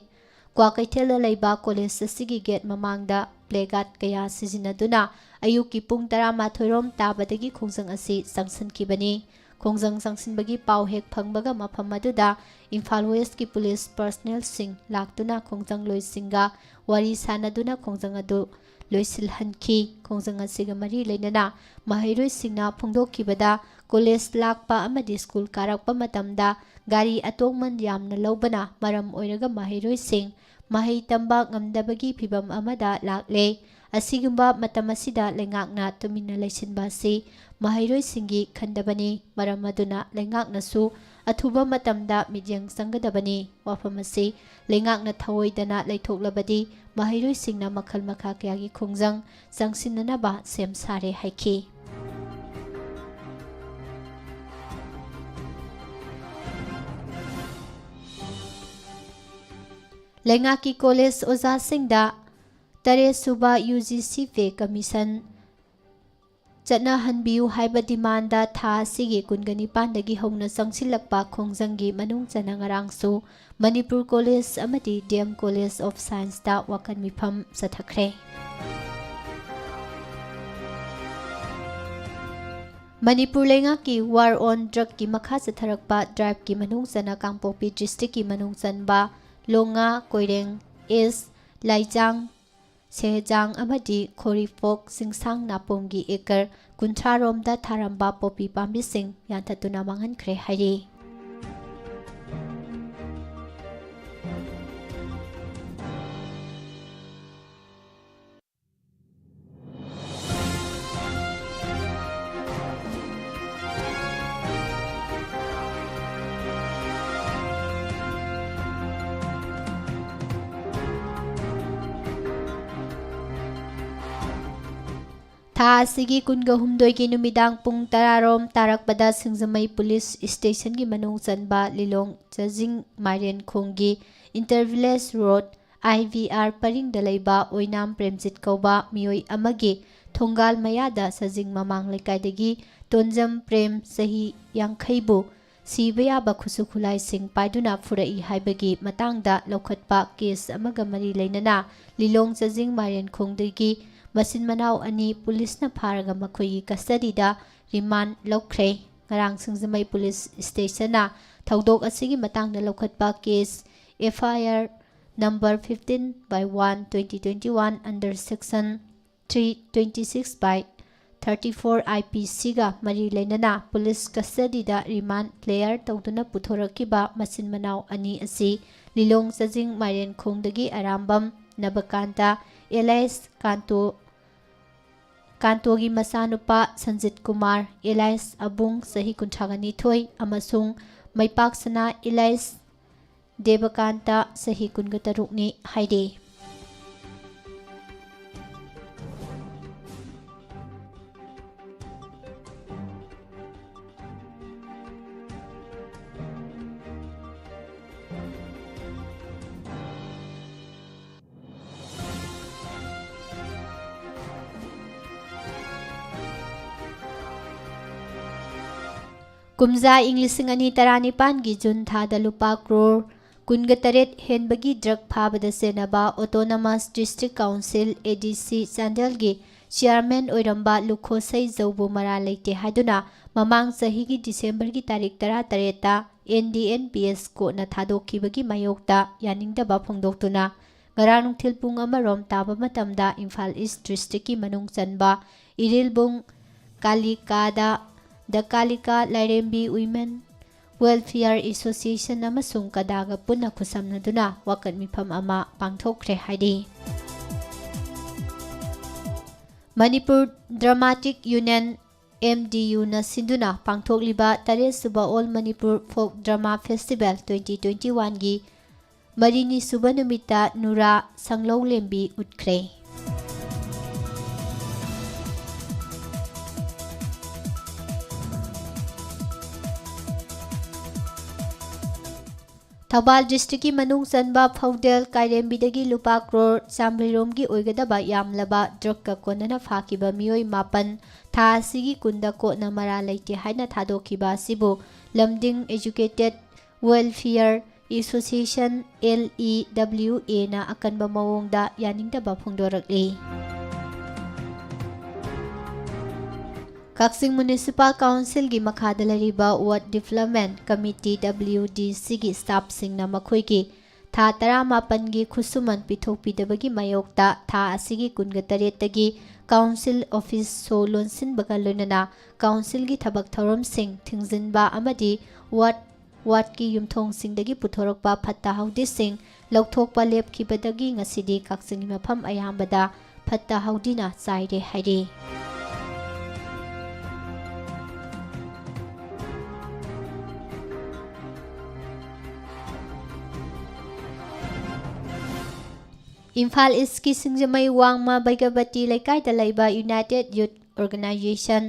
ꯀ꯭ꯋꯥꯀꯩꯊꯦꯜꯗ ꯂꯩꯕ ꯀꯣꯂꯦꯖ ꯑꯁꯤꯒꯤ ꯒꯦꯠ ꯃꯃꯥꯡꯗ placard ꯀꯌꯥ ꯁꯤꯖꯤꯟꯅꯗꯨꯅ ꯑꯌꯨꯛꯀꯤ ꯄꯨꯡ ꯇꯔꯥꯃꯥꯊꯣꯏ ꯔꯣꯝ ꯇꯥꯕꯗꯒꯤ ꯈꯣꯡꯖꯪ ꯑꯁꯤ ꯆꯪꯁꯤꯟꯈꯤꯕꯅꯤ꯫ ꯈꯣꯡꯖꯪ ꯆꯪꯁꯤꯟꯕꯒꯤ ꯄꯥꯎ ꯍꯦꯛ ꯐꯪꯕꯒ ꯃꯐꯝ ꯑꯗꯨꯗ ꯏꯝꯐꯥꯜ ꯋꯦꯁꯀꯤ ꯄꯨꯂꯤꯁ personnelꯁꯤꯡ ꯂꯥꯛꯇꯨꯅ ꯈꯣꯡꯖꯪꯂꯣꯏꯁꯤꯡꯒ ꯋꯥꯔꯤ ꯁꯥꯅꯗꯨꯅ ꯈꯣꯡꯖꯪ ꯑꯗꯨ ꯂꯣꯏꯁꯤꯜꯍꯟꯈꯤ꯫ ꯈꯣꯡꯖꯪ ꯑꯁꯤꯒ ꯃꯔꯤ ꯂꯩꯅꯅ ꯃꯍꯩꯔꯣꯏꯁꯤꯡꯅ ꯐꯣꯡꯗꯣꯛꯈꯤꯕꯗ, ꯀꯣꯂꯦꯖ ꯂꯥꯛꯄ ꯑꯃꯗꯤ ꯁ꯭ꯀꯨꯜ ꯀꯥꯔꯛꯄ ꯃꯇꯝꯗ ꯒꯥꯔꯤ ꯑꯇꯣꯡꯃꯟ ꯌꯥꯝꯅ ꯂꯧꯕꯅ ꯃꯔꯝ ꯑꯣꯏꯔꯒ ꯃꯍꯩꯔꯣꯏꯁꯤꯡ ꯃꯍꯩ ꯇꯝꯕ ꯉꯝꯗꯕꯒꯤ ꯐꯤꯚꯝ ꯑꯃꯗ ꯂꯥꯛꯂꯦ꯫ ꯑꯁꯤꯒꯨꯝꯕ ꯃꯇꯝ ꯑꯁꯤꯗ ꯂꯩꯉꯥꯛꯅ ꯇꯨꯃꯤꯟꯅ ꯂꯩꯁꯤꯟꯕ ꯑꯁꯤ ꯃꯍꯩꯔꯣꯏꯁꯤꯡꯒꯤ ꯈꯟꯗꯕꯅꯤ꯫ ꯃꯔꯝ ꯑꯗꯨꯅ ꯂꯩꯉꯥꯛꯅꯁꯨ ꯑꯊꯨꯕ ꯃꯇꯝꯗ ꯃꯤꯠꯌꯦꯡ ꯆꯪꯒꯗꯕꯅꯤ꯫ ꯋꯥꯐꯝ ꯑꯁꯤ ꯂꯩꯉꯥꯛꯅ ꯊꯧꯑꯣꯏꯗꯅ ꯂꯩꯊꯣꯛꯂꯕꯗꯤ ꯃꯍꯩꯔꯣꯏꯁꯤꯡꯅ ꯃꯈꯜ ꯃꯈꯥ ꯀꯌꯥꯒꯤ ꯈꯣꯡꯖꯪ ꯆꯪꯁꯤꯟꯅꯅꯕ ꯁꯦꯝ ꯁꯥꯔꯦ ꯍꯥꯏꯈꯤ꯫ ꯂꯩꯉꯥꯛꯀꯤ ꯀꯣꯂꯦꯖ ꯑꯣꯖꯥꯁꯤꯡꯗ ꯇꯔꯦꯠ ꯁꯨꯕ U G C pay commission ꯆꯠꯅꯍꯟꯕꯤꯌꯨ ꯍꯥꯏꯕ demandꯗ ꯊꯥ ꯑꯁꯤꯒꯤ ꯀꯨꯟꯒ ꯅꯤꯄꯥꯟꯗꯒꯤ ꯍꯧꯅ ꯆꯪꯁꯤꯜꯂꯛꯄ ꯈꯣꯡꯖꯪꯒꯤ ꯃꯅꯨꯡ ꯆꯟꯅ ꯉꯔꯥꯡꯁꯨ ꯃꯅꯤꯄꯨꯔ ꯀꯣꯂꯦꯖ ꯑꯃꯗꯤ D M College of Scienceꯇ ꯋꯥꯀꯠ ꯃꯤꯐꯝ ꯆꯠꯊꯈ꯭ꯔꯦ꯫ ꯃꯅꯤꯄꯨꯔ ꯂꯩꯉꯥꯛꯀꯤ War on Drugꯀꯤ ꯃꯈꯥ ꯆꯠꯊꯔꯛꯄ driveꯀꯤ ꯃꯅꯨꯡ ꯆꯟꯅ ꯀꯥꯡꯄꯣꯛꯄꯤ districtꯀꯤ ꯃꯅꯨꯡ ꯆꯟꯕ ꯂꯣꯉꯥ, ꯀꯣꯏꯔꯦꯡ East, ꯂꯥꯏꯖꯥꯡ, ꯁꯦꯍꯖꯥꯡ ꯑꯃꯗꯤ ꯈꯣꯔꯤꯐꯣꯛ ꯆꯤꯡꯁꯥꯡ ꯅꯥꯄꯣꯝꯒꯤ acre ꯀꯨꯟꯊ꯭ꯔꯥ ꯔꯣꯝꯗ ꯊꯥꯔꯝꯕ ꯄꯣꯄꯤ ꯄꯥꯝꯕꯤꯁꯤꯡ ꯌꯥꯟꯊꯠꯇꯨꯅ ꯃꯥꯡꯍꯟꯈ꯭ꯔꯦ ꯍꯥꯏꯔꯤ꯫ ꯊꯥ ꯑꯁꯤꯒꯤ ꯀꯨꯟꯒ ꯍꯨꯝꯗꯣꯏꯒꯤ ꯅꯨꯃꯤꯗꯥꯡ ꯄꯨꯡ ꯇꯔꯥꯔꯣꯝ ꯇꯥꯔꯛꯄꯗ ꯁꯤꯡꯖꯃꯩ ꯄꯨꯂꯤꯁ ꯁ꯭ꯇꯦꯁꯟꯒꯤ ꯃꯅꯨꯡ ꯆꯟꯕ ꯂꯤꯂꯣꯡ ꯆꯥꯖꯤꯡ ꯃꯥꯏꯔꯦꯟꯈꯣꯡꯒꯤ ꯏꯟꯇꯔꯚꯤꯂꯦꯖ ꯔꯣꯗ, ꯑꯥꯏ ꯚꯤ ꯑꯥꯔ ꯄꯔꯤꯡꯗ ꯂꯩꯕ ꯑꯣꯏꯅꯥꯝ ꯄ꯭ꯔꯦꯝꯖꯤꯠ ꯀꯧꯕ ꯃꯤꯑꯣꯏ ꯑꯃꯒꯤ ꯊꯣꯡꯒꯥꯜ ꯃꯌꯥꯗ ꯁꯥꯖꯤꯡ ꯃꯃꯥꯡ ꯂꯩꯀꯥꯏꯗꯒꯤ ꯇꯣꯟꯖꯝ ꯄ꯭ꯔꯦꯝ, ꯆꯍꯤ ꯌꯥꯡꯈꯩꯕꯨ ꯁꯤꯕ ꯌꯥꯕ ꯈꯨꯠꯁꯨ ꯈꯨꯠꯂꯥꯏꯁꯤꯡ ꯄꯥꯏꯗꯨꯅ ꯐꯨꯔꯛꯏ ꯍꯥꯏꯕꯒꯤ ꯃꯇꯥꯡꯗ ꯂꯧꯈꯠꯄ ꯀꯦꯁ ꯑꯃꯒ ꯃꯔꯤ ꯂꯩꯅꯅ ꯂꯤꯂꯣꯡ ꯆꯥꯖꯤꯡ ꯃꯥꯏꯔꯦꯟꯈꯣꯡꯗꯒꯤ ꯃꯆꯤꯟ ꯃꯅꯥꯎ ꯑꯅꯤ ꯄꯨꯂꯤꯁꯅ ꯐꯥꯔꯒ ꯃꯈꯣꯏꯒꯤ ꯀꯁꯇꯗꯤꯗ ꯔꯤꯃꯥꯟ ꯂꯧꯈ꯭ꯔꯦ꯫ ꯉꯔꯥꯡ ꯁꯤꯡꯖꯃꯩ ꯄꯨꯂꯤꯁ ꯁ꯭ꯇꯦꯁꯟꯅ ꯊꯧꯗꯣꯛ ꯑꯁꯤꯒꯤ ꯃꯇꯥꯡꯗ ꯂꯧꯈꯠꯄ case, F I R number fifteen by one twenty twenty one under section three twenty six by thirty four I P C ꯒ ꯃꯔꯤ ꯂꯩꯅꯅ ꯄꯨꯂꯤꯁ ꯀꯁꯇꯗꯤꯗ ꯔꯤꯃꯥꯟ ꯀ꯭ꯂꯤꯌꯥꯔ ꯇꯧꯗꯨꯅ ꯄꯨꯊꯣꯔꯛꯈꯤꯕ ꯃꯆꯤꯟ ꯃꯅꯥꯎ ꯑꯅꯤ ꯑꯁꯤ ꯂꯤꯂꯣꯡ ꯆꯥꯖꯤꯡ ꯃꯥꯏꯔꯦꯟꯈꯣꯡꯗꯒꯤ ꯑꯔꯥꯝꯕꯝ ꯅꯕꯀꯥꯟꯇ ꯑꯦꯂꯥꯏꯁ ꯀꯥꯟꯇꯣ, ꯀꯥꯟꯇꯣꯒꯤ ꯃꯆꯥꯅꯨꯄꯥ ꯁꯟꯖꯤꯠ ꯀꯨꯃꯥꯔ ꯑꯦꯂꯥꯏꯁ ꯑꯕꯨꯡ ꯆꯍꯤ ꯀꯨꯟꯊ꯭ꯔꯥꯒ ꯅꯤꯊꯣꯏ ꯑꯃꯁꯨꯡ ꯃꯩꯄꯥꯛꯁꯅꯥ ꯑꯦꯂꯥꯏꯁ ꯗꯦꯕꯀꯥꯟꯇ ꯆꯍꯤ ꯀꯨꯟꯒ ꯇꯔꯨꯛꯅꯤ ꯍꯥꯏꯔꯤ꯫ ꯀꯨꯝꯖꯥ ꯏꯪ ꯂꯤꯁꯤꯡ ꯑꯅꯤ ꯇꯔꯥꯅꯤꯄꯥꯟꯒꯤ ꯖꯨꯟ ꯊꯥꯗ ꯂꯨꯄꯥ ꯀ꯭ꯔꯣꯔ ꯀꯨꯟꯒ ꯇꯔꯦꯠ ꯍꯦꯟꯕꯒꯤ ꯗ꯭ꯔꯒ ꯐꯥꯕꯗ ꯆꯦꯟꯅꯕ ꯑꯣꯇꯣꯅꯣꯃꯁ ꯗꯤꯁꯇ꯭ꯔꯤꯛ ꯀꯥꯎꯟꯁꯤꯜ, ꯑꯦ ꯗꯤ ꯁꯤ, ꯆꯥꯟꯗꯦꯜꯒꯤ ꯆꯤꯌꯥꯔꯃꯦꯟ ꯑꯣꯏꯔꯝꯕ ꯂꯨꯈꯣꯁꯩ ꯖꯧꯕꯨ ꯃꯔꯥꯜ ꯂꯩꯇꯦ ꯍꯥꯏꯗꯨꯅ ꯃꯃꯥꯡ ꯆꯍꯤꯒꯤ ꯗꯤꯁꯦꯝꯕꯔꯒꯤ ꯇꯥꯔꯤꯛ ꯇꯔꯥꯇꯔꯦꯠꯇ N D N P S ꯀꯣꯔꯠꯅ ꯊꯥꯗꯣꯛꯈꯤꯕꯒꯤ ꯃꯥꯌꯣꯛꯇ ꯌꯥꯅꯤꯡꯗꯕ ꯐꯣꯡꯗꯣꯛꯇꯨꯅ ꯉꯔꯥꯡ ꯅꯨꯡꯊꯤꯜ ꯄꯨꯡ ꯑꯃꯔꯣꯝ ꯇꯥꯕ ꯃꯇꯝꯗ ꯏꯝꯐꯥꯜ ꯏꯁ ꯗꯤꯁꯇ꯭ꯔꯤꯛꯀꯤ ꯃꯅꯨꯡ ꯆꯟꯕ ꯏꯔꯤꯜꯕꯨꯡ ꯀꯥꯂꯤꯀꯥꯗ ꯗ ꯀꯥꯂꯤꯀꯥ ꯂꯥꯏꯔꯦꯝꯕꯤ ꯋꯤꯃꯦꯟ ꯋꯦꯜꯐꯤꯌꯔ ꯑꯦꯁꯣꯁꯤꯌꯦꯁꯟ ꯑꯃꯁꯨꯡ ꯀꯗꯥꯒ ꯄꯨꯟꯅ ꯈꯨꯠꯁꯝꯅꯗꯨꯅ ꯋꯥꯀꯠ ꯃꯤꯐꯝ ꯑꯃ ꯄꯥꯡꯊꯣꯛꯈ꯭ꯔꯦ ꯍꯥꯏꯔꯤ꯫ Manipur dramatic union, M D U ꯁꯤꯟꯗꯨꯅ ꯄꯥꯡꯊꯣꯛꯂꯤꯕ ꯇꯔꯦꯠꯁꯨꯕ all Manipur folk drama festival twenty twenty ꯋꯥꯟꯒꯤ ꯃꯔꯤꯅꯤ ꯁꯨꯕ ꯅꯨꯃꯤꯠꯇ ꯅꯨꯔꯥ ꯁꯪꯂꯧꯂꯦꯝꯕꯤ ꯎꯠꯈ꯭ꯔꯦ꯫ ꯊꯧꯕꯥꯜ ꯗꯤꯁꯇ꯭ꯔꯤꯛꯀꯤ ꯃꯅꯨꯡ ꯆꯟꯕ ꯐꯧꯗꯦꯜ ꯀꯥꯏꯔꯦꯝꯕꯤꯗꯒꯤ ꯂꯨꯄꯥ ꯀ꯭ꯔꯣꯔ ꯆꯥꯃꯔꯤꯔꯣꯝꯒꯤ ꯑꯣꯏꯒꯗꯕ ꯌꯥꯝꯂꯕ ꯗ꯭ꯔꯒꯀ ꯀꯣꯟꯅꯅ ꯐꯥꯈꯤꯕ ꯃꯤꯑꯣꯏ ꯃꯥꯄꯟ ꯊꯥ ꯑꯁꯤꯒꯤ ꯀꯨꯟꯗ ꯀꯣꯟꯅ ꯃꯔꯥꯜ ꯂꯩꯇꯦ ꯍꯥꯏꯅ ꯊꯥꯗꯣꯛꯈꯤꯕ ꯑꯁꯤꯕꯨ ꯂꯝꯗꯤꯡ educated welfare association, L E W ꯑꯦꯅ ꯑꯀꯟꯕ ꯃꯑꯣꯡꯗ ꯌꯥꯅꯤꯡꯗꯕ ꯐꯣꯡꯗꯣꯔꯛꯂꯤ꯫ ꯀꯛꯆꯤꯡ ꯃ꯭ꯌꯨꯅꯤꯁꯤꯄꯥꯜ ꯀꯥꯎꯟꯁꯤꯜꯒꯤ ꯃꯈꯥꯗ ꯂꯩꯔꯤꯕ ꯋꯥꯔꯗ ꯗꯤꯕ꯭ꯂꯞꯃꯦꯟ ꯀꯃꯤꯇꯤ, ꯗꯕ꯭ꯂꯤꯌꯨ ꯗꯤ ꯁꯤꯒꯤ ꯁ꯭ꯇꯥꯐꯁꯤꯡꯅ ꯃꯈꯣꯏꯒꯤ ꯊꯥ ꯇꯔꯥꯃꯥꯄꯟꯒꯤ ꯈꯨꯠꯁꯨꯃꯟ ꯄꯤꯊꯣꯛꯄꯤꯗꯕꯒꯤ ꯃꯥꯌꯣꯛꯇ ꯊꯥ ꯑꯁꯤꯒꯤ ꯀꯨꯟꯒ ꯇꯔꯦꯠꯇꯒꯤ ꯀꯥꯎꯟꯁꯤꯜ ꯑꯣꯐꯤꯁ ꯁꯣ ꯂꯣꯟꯁꯤꯟꯕꯒ ꯂꯣꯏꯅꯅ ꯀꯥꯎꯟꯁꯤꯜꯒꯤ ꯊꯕꯛ ꯊꯧꯔꯝꯁꯤꯡ ꯊꯤꯡꯖꯤꯟꯕ ꯑꯃꯗꯤ ꯋꯥꯔꯗ, ꯋꯥꯔꯗꯀꯤ ꯌꯨꯝꯊꯣꯡꯁꯤꯡꯗꯒꯤ ꯄꯨꯊꯣꯔꯛꯄ ꯐꯠꯇ ꯍꯥꯎꯗꯤꯁꯤꯡ ꯂꯧꯊꯣꯛꯄ ꯂꯦꯞꯈꯤꯕꯗꯒꯤ ꯉꯁꯤꯗꯤ ꯀꯛꯆꯤꯡꯒꯤ ꯃꯐꯝ ꯑꯌꯥꯝꯕꯗ ꯐꯠꯇ ꯍꯥꯎꯗꯤꯅ ꯆꯥꯏꯔꯦ ꯍꯥꯏꯔꯤ꯫ ꯏꯝꯐꯥꯜ ꯏꯁꯀꯤ ꯁꯤꯡꯖꯃꯩ ꯋꯥꯡꯃ ꯕꯩꯒꯕꯇꯤ ꯂꯩꯀꯥꯏꯗ ꯂꯩꯕ ꯌꯨꯅꯥꯏꯇꯦꯗ ꯌꯨꯠ ꯑꯣꯔꯒꯅꯥꯏꯖꯦꯁꯟ,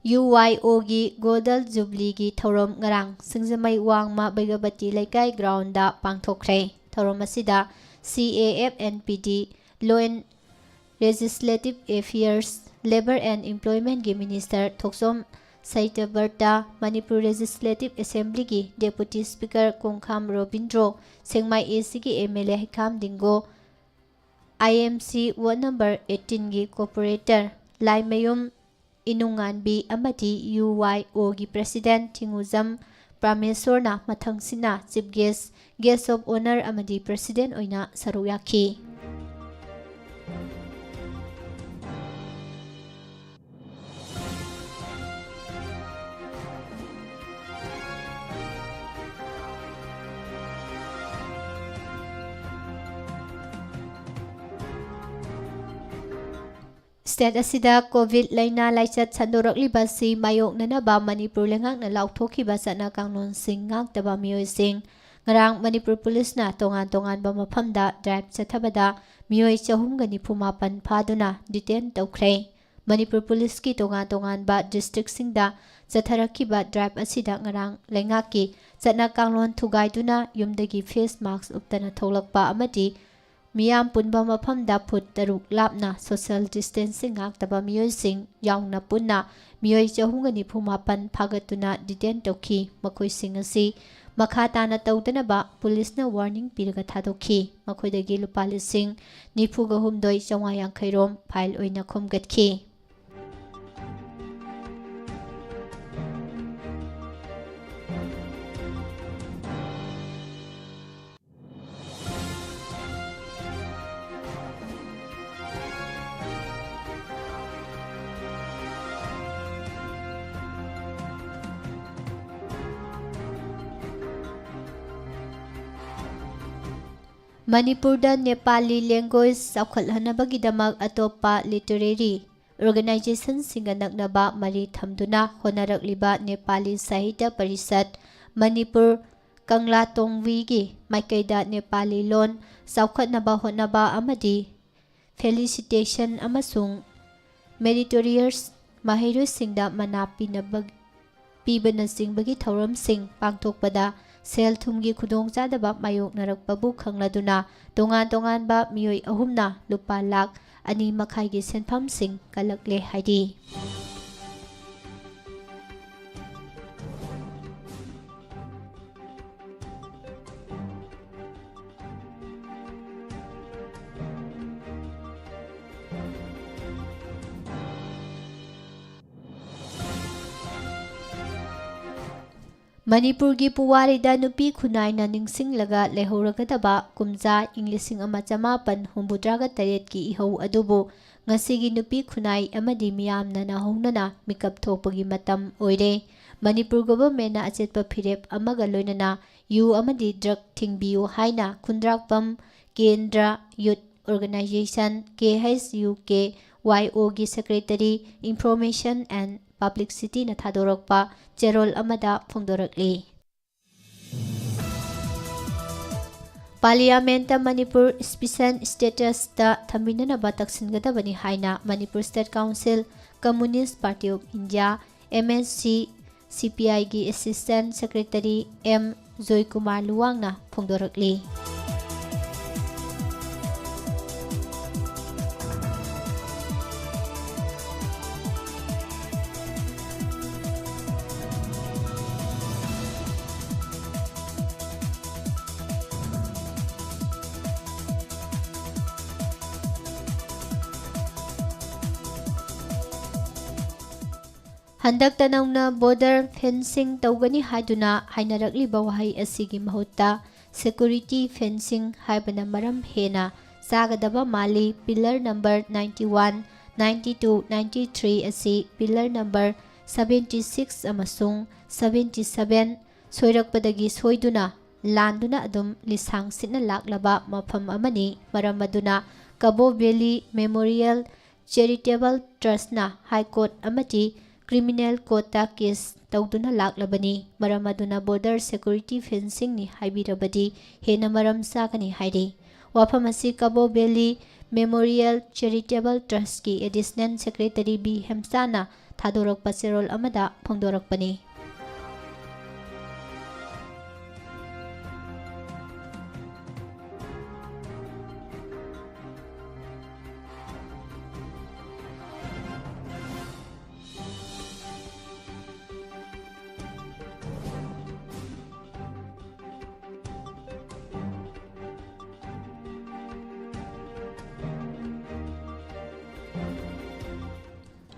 ꯌꯨ ꯋꯥꯏ ꯑꯣꯒꯤ ꯒꯣꯜꯗꯟ ꯖꯨꯕ꯭ꯂꯤꯒꯤ ꯊꯧꯔꯝ ꯉꯔꯥꯡ ꯁꯤꯡꯖꯃꯩ ꯋꯥꯡꯃ ꯕꯩꯒꯕꯇꯤ ꯂꯩꯀꯥꯏ ꯒ꯭ꯔꯥꯎꯟꯗ ꯄꯥꯡꯊꯣꯛꯈ꯭ꯔꯦ꯫ ꯊꯧꯔꯝ ꯑꯁꯤꯗ C A F N P D, Law and Legislative Affairs, Labour and Employmentꯀꯤ ꯃꯤꯅꯤꯁꯇꯔ ꯊꯣꯛꯆꯣꯝ ꯁꯩꯇꯕꯔꯇ, ꯃꯅꯤꯄꯨꯔ ꯂꯦꯖꯤꯁꯂꯦꯇꯤꯚ ꯑꯦꯁꯦꯝꯕ꯭ꯂꯤꯒꯤ deputy speaker Khongkham Robindro, Sekmai A ꯁꯤꯒꯤ M L A Heikham Dingo, I M C ward number ꯑꯩꯠꯇꯤꯟꯒꯤ ꯀꯣꯔꯄꯣꯔꯦꯇꯔ Laimayum ꯏꯅꯨꯡꯉꯥꯟꯕꯤ ꯑꯃꯗꯤ ꯌꯨ ꯋꯥꯏ ꯑꯣꯒꯤ ꯄ꯭ꯔꯦꯁꯤꯗꯦꯟꯠ ꯊꯤꯡꯉꯨꯖꯝ ꯄ꯭ꯔꯥꯃꯦꯁꯣꯔꯅ ꯃꯊꯪꯁꯤꯠꯅ chief guest, guest of honour ꯑꯃꯗꯤ president ꯑꯣꯏꯅ ꯁꯔꯨꯛ ꯌꯥꯈꯤ꯫ ꯁ꯭ꯇꯦꯠ ꯑꯁꯤꯗ ꯀꯣꯚꯤꯗ ꯂꯥꯏꯅꯥ ꯂꯥꯏꯆꯠ ꯁꯟꯗꯣꯔꯛꯂꯤꯕ ꯑꯁꯤ ꯃꯥꯌꯣꯛꯅꯅꯕ ꯃꯅꯤꯄꯨꯔ ꯂꯩꯉꯥꯛꯅ ꯂꯥꯎꯊꯣꯛꯈꯤꯕ ꯆꯠꯅ ꯀꯥꯡꯂꯣꯟꯁꯤꯡ ꯉꯥꯛꯇꯕ ꯃꯤꯑꯣꯏꯁꯤꯡ꯫ ꯉꯔꯥꯡ ꯃꯅꯤꯄꯨꯔ ꯄꯨꯂꯤꯁꯅ ꯇꯣꯉꯥꯟ ꯇꯣꯉꯥꯟꯕ ꯃꯐꯝꯗ ꯗ꯭ꯔꯥꯏꯚ ꯆꯠꯊꯕꯗ ꯃꯤꯑꯣꯏ ꯆꯍꯨꯝꯒ ꯅꯤꯐꯨ ꯃꯥꯄꯟ ꯐꯥꯗꯨꯅ ꯗꯤꯇꯦꯟ ꯇꯧꯈ꯭ꯔꯦ꯫ ꯃꯅꯤꯄꯨꯔ ꯄꯨꯂꯤꯁꯀꯤ ꯇꯣꯉꯥꯟ ꯇꯣꯉꯥꯟꯕ ꯗꯤꯁꯇ꯭ꯔꯤꯛꯁꯤꯡꯗ ꯆꯠꯊꯔꯛꯈꯤꯕ ꯗ꯭ꯔꯥꯏꯚ ꯑꯁꯤꯗ ꯉꯔꯥꯡ ꯂꯩꯉꯥꯛꯀꯤ ꯆꯠꯅ ꯀꯥꯡꯂꯣꯟ ꯊꯨꯒꯥꯏꯗꯨꯅ ꯌꯨꯝꯗꯒꯤ ꯐꯦꯁ ꯃꯥꯛꯁ ꯎꯞꯇꯅ ꯊꯣꯛꯂꯛꯄ ꯑꯃꯗꯤ ꯃꯤꯌꯥꯝ ꯄꯨꯟꯕ ꯃꯐꯝꯗ ꯐꯨꯠ ꯇꯔꯨꯛ ꯂꯥꯞꯅ ꯁꯣꯁꯤꯌꯦꯜ ꯗꯤꯁꯇꯦꯟꯁꯤꯡ ꯉꯥꯛꯇꯕ ꯃꯤꯑꯣꯏꯁꯤꯡ ꯌꯥꯎꯅ ꯄꯨꯟꯅ ꯃꯤꯑꯣꯏ ꯆꯍꯨꯝꯒ ꯅꯤꯐꯨ ꯃꯥꯄꯟ ꯐꯥꯒꯠꯇꯨꯅ ꯗꯤꯇꯦꯟ ꯇꯧꯈꯤ꯫ ꯃꯈꯣꯏꯁꯤꯡ ꯑꯁꯤ ꯃꯈꯥ ꯇꯥꯅ ꯇꯧꯗꯅꯕ ꯄꯨꯂꯤꯁꯅ ꯋꯥꯔꯅꯤꯡ ꯄꯤꯔꯒ ꯊꯥꯗꯣꯛꯈꯤ꯫ ꯃꯈꯣꯏꯗꯒꯤ ꯂꯨꯄꯥ ꯂꯤꯁꯤꯡ ꯅꯤꯐꯨꯒ ꯍꯨꯝꯗꯣꯏ ꯆꯥꯝꯃꯉꯥ ꯌꯥꯡꯈꯩ ꯔꯣꯝ ꯐꯥꯏꯜ ꯑꯣꯏꯅ ꯈꯣꯝꯒꯠꯈꯤ꯫ ꯃꯅꯤꯄꯨꯔꯗ ꯅꯦꯄꯥꯂꯤ ꯂꯦꯡꯒ꯭ꯋꯦꯖ ꯆꯥꯎꯈꯠꯍꯟꯅꯕꯒꯤꯗꯃꯛ ꯑꯇꯣꯞꯄ ꯂꯤꯇꯔꯦꯔꯤ ꯑꯣꯔꯒꯅꯥꯏꯖꯦꯁꯟꯁꯤꯡꯒ ꯅꯛꯅꯕ ꯃꯔꯤ ꯊꯝꯗꯨꯅ ꯍꯣꯠꯅꯔꯛꯂꯤꯕ ꯅꯦꯄꯥꯂꯤ ꯁꯥꯍꯤꯇ꯭ꯌ ꯄꯔꯤꯁꯠ, ꯃꯅꯤꯄꯨꯔ ꯀꯪꯂꯥꯇꯣꯡꯕꯤꯒꯤ ꯃꯥꯏꯀꯩꯗ ꯅꯦꯄꯥꯂꯤ ꯂꯣꯟ ꯆꯥꯎꯈꯠꯅꯕ ꯍꯣꯠꯅꯕ ꯑꯃꯗꯤ ꯐꯦꯂꯤꯁꯤꯇꯦꯁꯟ ꯑꯃꯁꯨꯡ ꯃꯦꯔꯤꯇꯣꯔꯤꯌꯁ ꯃꯍꯩꯔꯣꯏꯁꯤꯡꯗ ꯃꯅꯥ ꯄꯤꯅꯕ, ꯄꯤꯕꯅꯆꯤꯡꯕꯒꯤ ꯊꯧꯔꯝꯁꯤꯡ ꯄꯥꯡꯊꯣꯛꯄꯗ ꯁꯦꯜ ꯊꯨꯝꯒꯤ ꯈꯨꯗꯣꯡꯆꯥꯗꯕ ꯃꯥꯌꯣꯛꯅꯔꯛꯄꯕꯨ ꯈꯪꯂꯗꯨꯅ ꯇꯣꯉꯥꯟ ꯇꯣꯉꯥꯟꯕ ꯃꯤꯑꯣꯏ ꯑꯍꯨꯝꯅ ꯂꯨꯄꯥ ꯂꯥꯈ ꯑꯅꯤ ꯃꯈꯥꯏꯒꯤ ꯁꯦꯟꯐꯝꯁꯤꯡ ꯀꯜꯂꯛꯂꯦ ꯍꯥꯏꯔꯤ꯫ ꯃꯅꯤꯄꯨꯔꯒꯤ ꯄꯨꯋꯥꯔꯤꯗ ꯅꯨꯄꯤ ꯈꯨꯟꯅꯥꯏꯅ ꯅꯤꯡꯁꯤꯡꯂꯒ ꯂꯩꯍꯧꯔꯒꯗꯕ ꯀꯨꯝꯖꯥ ꯏꯪ ꯂꯤꯁꯤꯡ ꯑꯃ ꯆꯃꯥꯄꯟ ꯍꯨꯝꯐꯨꯇꯔꯥꯒ ꯇꯔꯦꯠꯀꯤ ꯏꯍꯧ ꯑꯗꯨꯕꯨ ꯉꯁꯤꯒꯤ ꯅꯨꯄꯤ ꯈꯨꯟꯅꯥꯏ ꯑꯃꯗꯤ ꯃꯤꯌꯥꯝꯅ ꯅꯧꯍꯧꯅꯅ ꯃꯤꯀꯞ ꯊꯣꯛꯄꯒꯤ ꯃꯇꯝ ꯑꯣꯏꯔꯦ꯫ ꯃꯅꯤꯄꯨꯔ ꯒꯣꯚꯔꯟꯃꯦꯟꯠꯅ ꯑꯆꯦꯠꯄ ꯐꯤꯔꯦꯞ ꯑꯃꯒ ꯂꯣꯏꯅꯅ ꯌꯨ ꯑꯃꯗꯤ ꯗ꯭ꯔꯒ ꯊꯤꯡꯕꯤꯌꯨ ꯍꯥꯏꯅ ꯈꯨꯟꯗ꯭ꯔꯥꯛꯄꯝ ꯀꯦꯟꯗ꯭ꯔ ꯌꯨꯊ ꯑꯣꯔꯒꯅꯥꯏꯖꯦꯁꯟ, ꯀꯦ ꯑꯩꯆ ꯌꯨ ꯀꯦ ꯋꯥꯏ ꯑꯣꯒꯤ ꯁꯦꯀ꯭ꯔꯦꯇꯔꯤ ꯏꯟꯐꯣꯔꯃꯦꯁꯟ ꯑꯦꯟ ꯄꯕ꯭ꯂꯤꯁꯤꯇꯤꯅ ꯊꯥꯗꯣꯔꯛꯄ ꯆꯦꯔꯣꯜ ꯑꯃꯗ ꯐꯣꯡꯗꯣꯔꯛꯂꯤ꯫ ꯄꯥꯔꯂꯤꯌꯥꯃꯦꯟꯠꯇ ꯃꯅꯤꯄꯨꯔ ꯁ꯭ꯄꯦꯁꯤꯌꯦꯜ ꯁ꯭ꯇꯦꯇꯁꯇ ꯊꯝꯕꯤꯅꯅꯕ ꯇꯛꯁꯤꯟꯒꯗꯕꯅꯤ ꯍꯥꯏꯅ Manipur state council, communist party of India, M S C, C P ꯑꯥꯏꯒꯤ ꯑꯦꯁꯤꯁ꯭ꯇꯦꯟꯠ ꯁꯦꯀ꯭ꯔꯦꯇꯔꯤ ꯑꯦꯝ ꯖꯣꯏꯀꯨꯃꯥꯔ ꯂꯨꯋꯥꯡꯅ ꯐꯣꯡꯗꯣꯔꯛꯂꯤ꯫ ꯍꯟꯗꯛꯇ ꯅꯧꯅ ꯕꯣꯔꯗꯔ ꯐꯦꯟꯁꯤꯡ ꯇꯧꯒꯅꯤ ꯍꯥꯏꯗꯨꯅ ꯍꯥꯏꯅꯔꯛꯂꯤꯕ ꯋꯥꯍꯩ ꯑꯁꯤꯒꯤ ꯃꯍꯨꯠꯇ ꯁꯦꯀ꯭ꯌꯨꯔꯤꯇꯤ ꯐꯦꯟꯁꯤꯡ ꯍꯥꯏꯕꯅ ꯃꯔꯝ ꯍꯦꯟꯅ ꯆꯥꯒꯗꯕ ꯃꯥꯜꯂꯤ꯫ Pillar number ninety one, ninety two, ninety three ꯑꯁꯤ ꯄꯤꯂꯔ ꯅꯝꯕꯔ ꯁꯕꯦꯟꯇꯤ ꯁꯤꯛꯁ ꯑꯃꯁꯨꯡ ꯁꯕꯦꯟꯇꯤ ꯁꯕꯦꯟ ꯁꯣꯏꯔꯛꯄꯗꯒꯤ ꯁꯣꯏꯗꯨꯅ ꯂꯥꯟꯗꯨꯅ ꯑꯗꯨꯝ ꯂꯤꯁꯥꯡ ꯁꯤꯠꯅ ꯂꯥꯛꯂꯕ ꯃꯐꯝ ꯑꯃꯅꯤ꯫ ꯃꯔꯝ ꯑꯗꯨꯅ ꯀꯕꯣ ꯚꯦꯂꯤ ꯃꯦꯃꯣꯔꯤꯌꯦꯜ ꯆꯦꯔꯤꯇꯦꯕꯜ ꯇ꯭ꯔꯁꯅ ꯍꯥꯏ ꯀꯣꯔꯠ ꯑꯃꯗꯤ ꯀ꯭ꯔꯤꯃꯤꯅꯦꯜ ꯀꯣꯔꯠꯇ ꯀꯦꯁ ꯇꯧꯗꯨꯅ ꯂꯥꯛꯂꯕꯅꯤ꯫ ꯃꯔꯝ ꯑꯗꯨꯅ ꯕꯣꯔꯗꯔ ꯁꯦꯀ꯭ꯌꯨꯔꯤꯇꯤ ꯐꯦꯟꯁꯤꯡꯅꯤ ꯍꯥꯏꯕꯤꯔꯕꯗꯤ ꯍꯦꯟꯅ ꯃꯔꯝ ꯆꯥꯒꯅꯤ ꯍꯥꯏꯔꯤ꯫ ꯋꯥꯐꯝ ꯑꯁꯤ ꯀꯕꯣ ꯚꯦꯂꯤ ꯃꯦꯃꯣꯔꯤꯌꯦꯜ ꯆꯦꯔꯤꯇꯦꯕꯜ ꯇ꯭ꯔꯁꯀꯤ ꯑꯦꯗꯤꯁꯅꯦꯜ ꯁꯦꯀ꯭ꯔꯦꯇꯔꯤ ꯕꯤ ꯍꯦꯝꯆꯥꯅ ꯊꯥꯗꯣꯔꯛꯄ ꯆꯦꯔꯣꯜ ꯑꯃꯗ ꯐꯣꯡꯗꯣꯔꯛꯄꯅꯤ꯫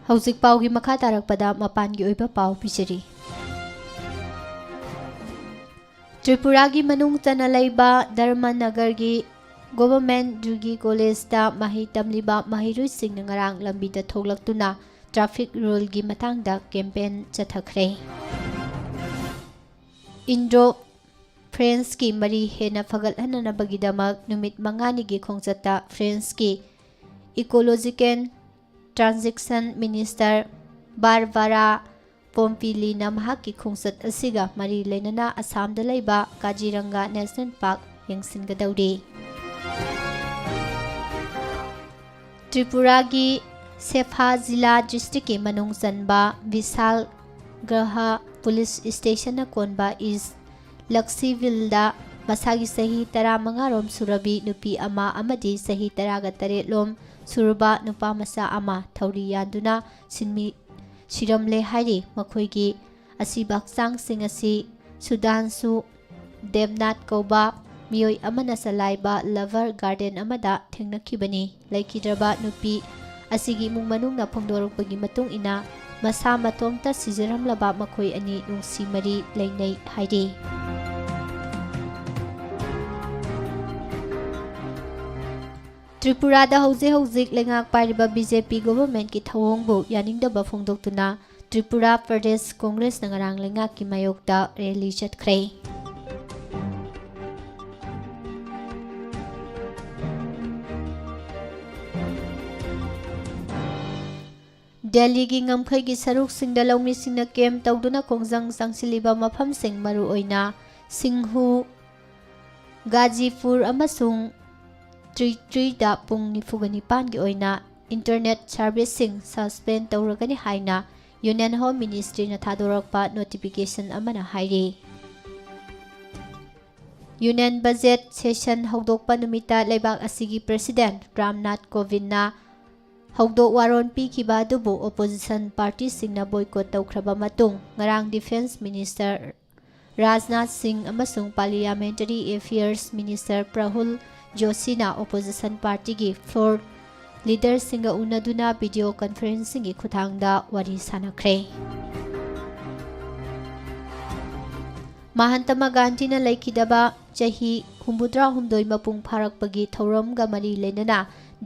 ꯍꯧꯖꯤꯛ ꯄꯥꯎꯒꯤ ꯃꯈꯥ ꯇꯥꯔꯛꯄꯗ ꯃꯄꯥꯟꯒꯤ ꯑꯣꯏꯕ ꯄꯥꯎ ꯄꯤꯖꯔꯤ꯫ ꯇ꯭ꯔꯤꯄꯨꯔꯥꯒꯤ ꯃꯅꯨꯡ ꯆꯟꯅ ꯂꯩꯕ ꯙꯔꯃꯅꯒꯔꯒꯤ ꯒꯣꯚꯔꯟꯃꯦꯟꯠ ꯗꯤꯒ꯭ꯔꯤ ꯀꯣꯂꯦꯖꯇ ꯃꯍꯩ ꯇꯝꯂꯤꯕ ꯃꯍꯩꯔꯣꯏꯁꯤꯡꯅ ꯉꯔꯥꯡ ꯂꯝꯕꯤꯗ ꯊꯣꯛꯂꯛꯇꯨꯅ ꯇ꯭ꯔꯥꯐꯤꯛ ꯔꯨꯜꯒꯤ ꯃꯇꯥꯡꯗ ꯀꯦꯝꯄꯦꯟ ꯆꯠꯊꯈ꯭ꯔꯦ꯫ ꯏꯟꯗꯣ ꯐ꯭ꯔꯦꯟꯁꯀꯤ ꯃꯔꯤ ꯍꯦꯟꯅ ꯐꯒꯠꯍꯟꯅꯅꯕꯒꯤꯗꯃꯛ ꯅꯨꯃꯤꯠ ꯃꯉꯥꯅꯤꯒꯤ ꯈꯣꯡꯆꯠꯇ ꯐ꯭ꯔꯦꯟꯁꯀꯤ ꯏꯀꯣꯂꯣꯖꯤꯀꯦꯜ ꯇ꯭ꯔꯥꯟꯖꯤꯁꯟ ꯃꯤꯅꯤꯁꯇꯔ ꯕꯥꯔꯕꯥꯔꯥ ꯄꯣꯝꯄꯤꯂꯤꯅ ꯃꯍꯥꯛꯀꯤ ꯈꯣꯡꯆꯠ ꯑꯁꯤꯒ ꯃꯔꯤ ꯂꯩꯅꯅ ꯑꯁꯥꯝꯗ ꯂꯩꯕ ꯀꯥꯖꯤꯔꯪꯒꯥ ꯅꯦꯁꯅꯦꯜ ꯄꯥꯔꯛ ꯌꯦꯡꯁꯤꯟꯒꯗꯧꯔꯤ꯫ ꯇ꯭ꯔꯤꯄꯨꯔꯥꯒꯤ ꯁꯦꯐꯥ ꯖꯤꯂꯥ ꯗꯤꯁꯇ꯭ꯔꯤꯛꯀꯤ ꯃꯅꯨꯡ ꯆꯟꯕ ꯕꯤꯁꯥꯜ ꯒ꯭ꯔꯍ ꯄꯨꯂꯤꯁ ꯁ꯭ꯇꯦꯁꯟꯅ ꯀꯣꯟꯕ ꯏꯁ ꯂꯛꯁꯤꯚꯤꯜꯗ ꯃꯁꯥꯒꯤ ꯆꯍꯤ ꯇꯔꯥꯃꯉꯥ ꯔꯣꯝ ꯁꯨꯔꯕꯤ ꯅꯨꯄꯤ ꯑꯃ ꯑꯃꯗꯤ ꯆꯍꯤ ꯇꯔꯥꯒ ꯇꯔꯦꯠ ꯂꯣꯝ ꯁꯨꯔꯕ ꯅꯨꯄꯥ ꯃꯆꯥ ꯑꯃ ꯊꯧꯔꯤ ꯌꯥꯟꯗꯨꯅ ꯁꯤꯟꯃꯤ, ꯁꯤꯔꯝꯂꯦ ꯍꯥꯏꯔꯤ꯫ ꯃꯈꯣꯏꯒꯤ ꯑꯁꯤꯕ ꯍꯛꯆꯥꯡꯁꯤꯡ ꯑꯁꯤ ꯁꯨꯗꯥꯟꯁꯨ ꯗꯦꯕꯅꯥꯊ ꯀꯧꯕ ꯃꯤꯑꯣꯏ ꯑꯃꯅ ꯆꯂꯥꯏꯕ ꯂꯚꯔ ꯒꯥꯔꯗꯦꯟ ꯑꯃꯗ ꯊꯦꯡꯅꯈꯤꯕꯅꯤ꯫ ꯂꯩꯈꯤꯗ꯭ꯔꯕ ꯅꯨꯄꯤ ꯑꯁꯤꯒꯤ ꯏꯃꯨꯡ ꯃꯅꯨꯡꯅ ꯐꯣꯡꯗꯣꯔꯛꯄꯒꯤ ꯃꯇꯨꯡ ꯏꯟꯅ, ꯃꯁꯥ ꯃꯇꯣꯝꯇ ꯁꯤꯖꯔꯝꯂꯕ ꯃꯈꯣꯏ ꯑꯅꯤ ꯅꯨꯡꯁꯤ ꯃꯔꯤ ꯂꯩꯅꯩ ꯍꯥꯏꯔꯤ꯫ ꯇ꯭ꯔꯤꯄꯨꯔꯥꯗ ꯍꯧꯖꯤꯛ ꯍꯧꯖꯤꯛ ꯂꯩꯉꯥꯛ ꯄꯥꯏꯔꯤꯕ ꯕꯤ ꯖꯦ ꯄꯤ ꯒꯣꯚꯔꯟꯃꯦꯟꯠꯀꯤ ꯊꯧꯑꯣꯡꯕꯨ ꯌꯥꯅꯤꯡꯗꯕ ꯐꯣꯡꯗꯣꯛꯇꯨꯅ ꯇ꯭ꯔꯤꯄꯨꯔꯥ ꯄ꯭ꯔꯗꯦꯁ ꯀꯣꯡꯒ꯭ꯔꯦꯁꯅ ꯉꯔꯥꯡ ꯂꯩꯉꯥꯛꯀꯤ ꯃꯥꯌꯣꯛꯇ ꯔꯦꯂꯤ ꯆꯠꯈ꯭ꯔꯦ꯫ ꯗꯦꯜꯂꯤꯒꯤ ꯉꯝꯈꯩꯒꯤ ꯁꯔꯨꯛꯁꯤꯡꯗ ꯂꯧꯃꯤꯁꯤꯡꯅ ꯀꯦꯝꯞ ꯇꯧꯗꯨꯅ ꯈꯣꯡꯖꯪ ꯆꯪꯁꯤꯜꯂꯤꯕ ꯃꯐꯝꯁꯤꯡ, ꯃꯔꯨꯑꯣꯏꯅ ꯁꯤꯡꯍꯨ, ꯒꯥꯖꯤꯄꯨꯔ ꯑꯃꯁꯨꯡ ꯇ꯭ꯔꯤꯇ꯭ꯔꯤꯗ ꯄꯨꯡ ꯅꯤꯐꯨꯒ ꯅꯤꯄꯥꯟꯒꯤ ꯑꯣꯏꯅ ꯏꯟꯇꯔꯅꯦꯠ ꯁꯔꯚꯤꯁꯁꯤꯡ ꯁꯁꯄꯦꯟ ꯇꯧꯔꯒꯅꯤ ꯍꯥꯏꯅ ꯌꯨꯅꯤꯌꯟ ꯍꯣꯝ ꯃꯤꯅꯤꯁꯇ꯭ꯔꯤꯅ ꯊꯥꯗꯣꯔꯛꯄ ꯅꯣꯇꯤꯐꯤꯀꯦꯁꯟ ꯑꯃꯅ ꯍꯥꯏꯔꯤ꯫ ꯌꯨꯅꯤꯌꯟ ꯕꯖꯦꯠ ꯁꯦꯁꯟ ꯍꯧꯗꯣꯛꯄ ꯅꯨꯃꯤꯠꯇ ꯂꯩꯕꯥꯛ ꯑꯁꯤꯒꯤ ꯄ꯭ꯔꯦꯁꯤꯗꯦꯟꯠ ꯔꯥꯝꯅꯥꯊ ꯀꯣꯕꯤꯟꯗꯅ ꯍꯧꯗꯣꯛ ꯋꯥꯔꯣꯟ ꯄꯤꯈꯤꯕ ꯑꯗꯨꯕꯨ ꯑꯣꯄꯣꯖꯤꯁꯟ ꯄꯥꯔꯇꯤꯁꯤꯡꯅ ꯕꯣꯏꯀꯣꯠ ꯇꯧꯈ꯭ꯔꯕ ꯃꯇꯨꯡ, ꯉꯔꯥꯡ ꯗꯤꯐꯦꯟꯁ ꯃꯤꯅꯤꯁꯇꯔ ꯔꯥꯖꯅꯥꯊ ꯁꯤꯡ ꯑꯃꯁꯨꯡ ꯄꯥꯔꯂꯤꯌꯥꯃꯦꯟꯇꯔꯤ ꯑꯦꯐꯤꯌꯔꯁ ꯃꯤꯅꯤꯁꯇꯔ ꯄ꯭ꯔꯍꯨꯜ ꯖꯣꯁꯤꯅ ꯑꯣꯄꯣꯖꯤꯁꯟ ꯄꯥꯔꯇꯤꯒꯤ ꯐ꯭ꯂꯣꯔ ꯂꯤꯗꯔꯁꯤꯡꯒ ꯎꯅꯗꯨꯅ ꯚꯤꯗꯤꯑꯣ ꯀꯟꯐꯔꯦꯟꯁꯤꯡꯒꯤ ꯈꯨꯠꯊꯥꯡꯗ ꯋꯥꯔꯤ ꯁꯥꯅꯈ꯭ꯔꯦ꯫ ꯃꯍꯥꯇꯃꯥ ꯒꯥꯟꯙꯤꯅ ꯂꯩꯈꯤꯗꯕ ꯆꯍꯤ ꯍꯨꯝꯐꯨꯇꯔꯥꯍꯨꯝꯗꯣꯏ ꯃꯄꯨꯡ ꯐꯥꯔꯛꯄꯒꯤ ꯊꯧꯔꯝꯒ ꯃꯔꯤ ꯂꯩꯅꯅ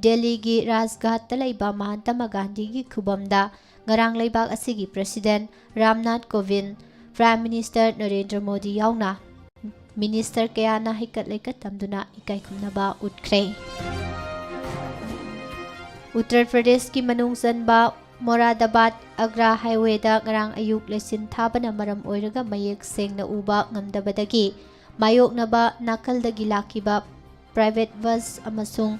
ꯗꯦꯜꯂꯤꯒꯤ ꯔꯥꯖꯘꯥꯠꯇ ꯂꯩꯕ ꯃꯍꯥꯇꯃꯥ ꯒꯥꯟꯙꯤꯒꯤ ꯈꯨꯕꯝꯗ ꯉꯔꯥꯡ ꯂꯩꯕꯥꯛ ꯑꯁꯤꯒꯤ president Ramnath Kovind, prime minister Narendra Modi ꯌꯥꯎꯅ ꯃꯤꯅꯤꯁꯇꯔ ꯀꯌꯥꯅ ꯍꯩꯀꯠ ꯂꯩꯀꯠ ꯇꯝꯗꯨꯅ ꯏꯀꯥꯏ ꯈꯨꯝꯅꯕ ꯎꯠꯈ꯭ꯔꯦ꯫ ꯎꯠꯇꯔ ꯄ꯭ꯔꯗꯦꯁꯀꯤ ꯃꯅꯨꯡ ꯆꯟꯕ ꯃꯣꯔꯥꯗꯥꯕꯥꯗ ꯑꯒ꯭ꯔꯥ ꯍꯥꯏꯋꯦꯗ ꯉꯔꯥꯡ ꯑꯌꯨꯛ ꯂꯩꯆꯤꯟ ꯊꯥꯕꯅ ꯃꯔꯝ ꯑꯣꯏꯔꯒ ꯃꯌꯦꯛ ꯁꯦꯡꯅ ꯎꯕ ꯉꯝꯗꯕꯗꯒꯤ ꯃꯥꯌꯣꯛꯅꯕ ꯅꯥꯀꯜꯗꯒꯤ ꯂꯥꯛꯈꯤꯕ private bus ꯑꯃꯁꯨꯡ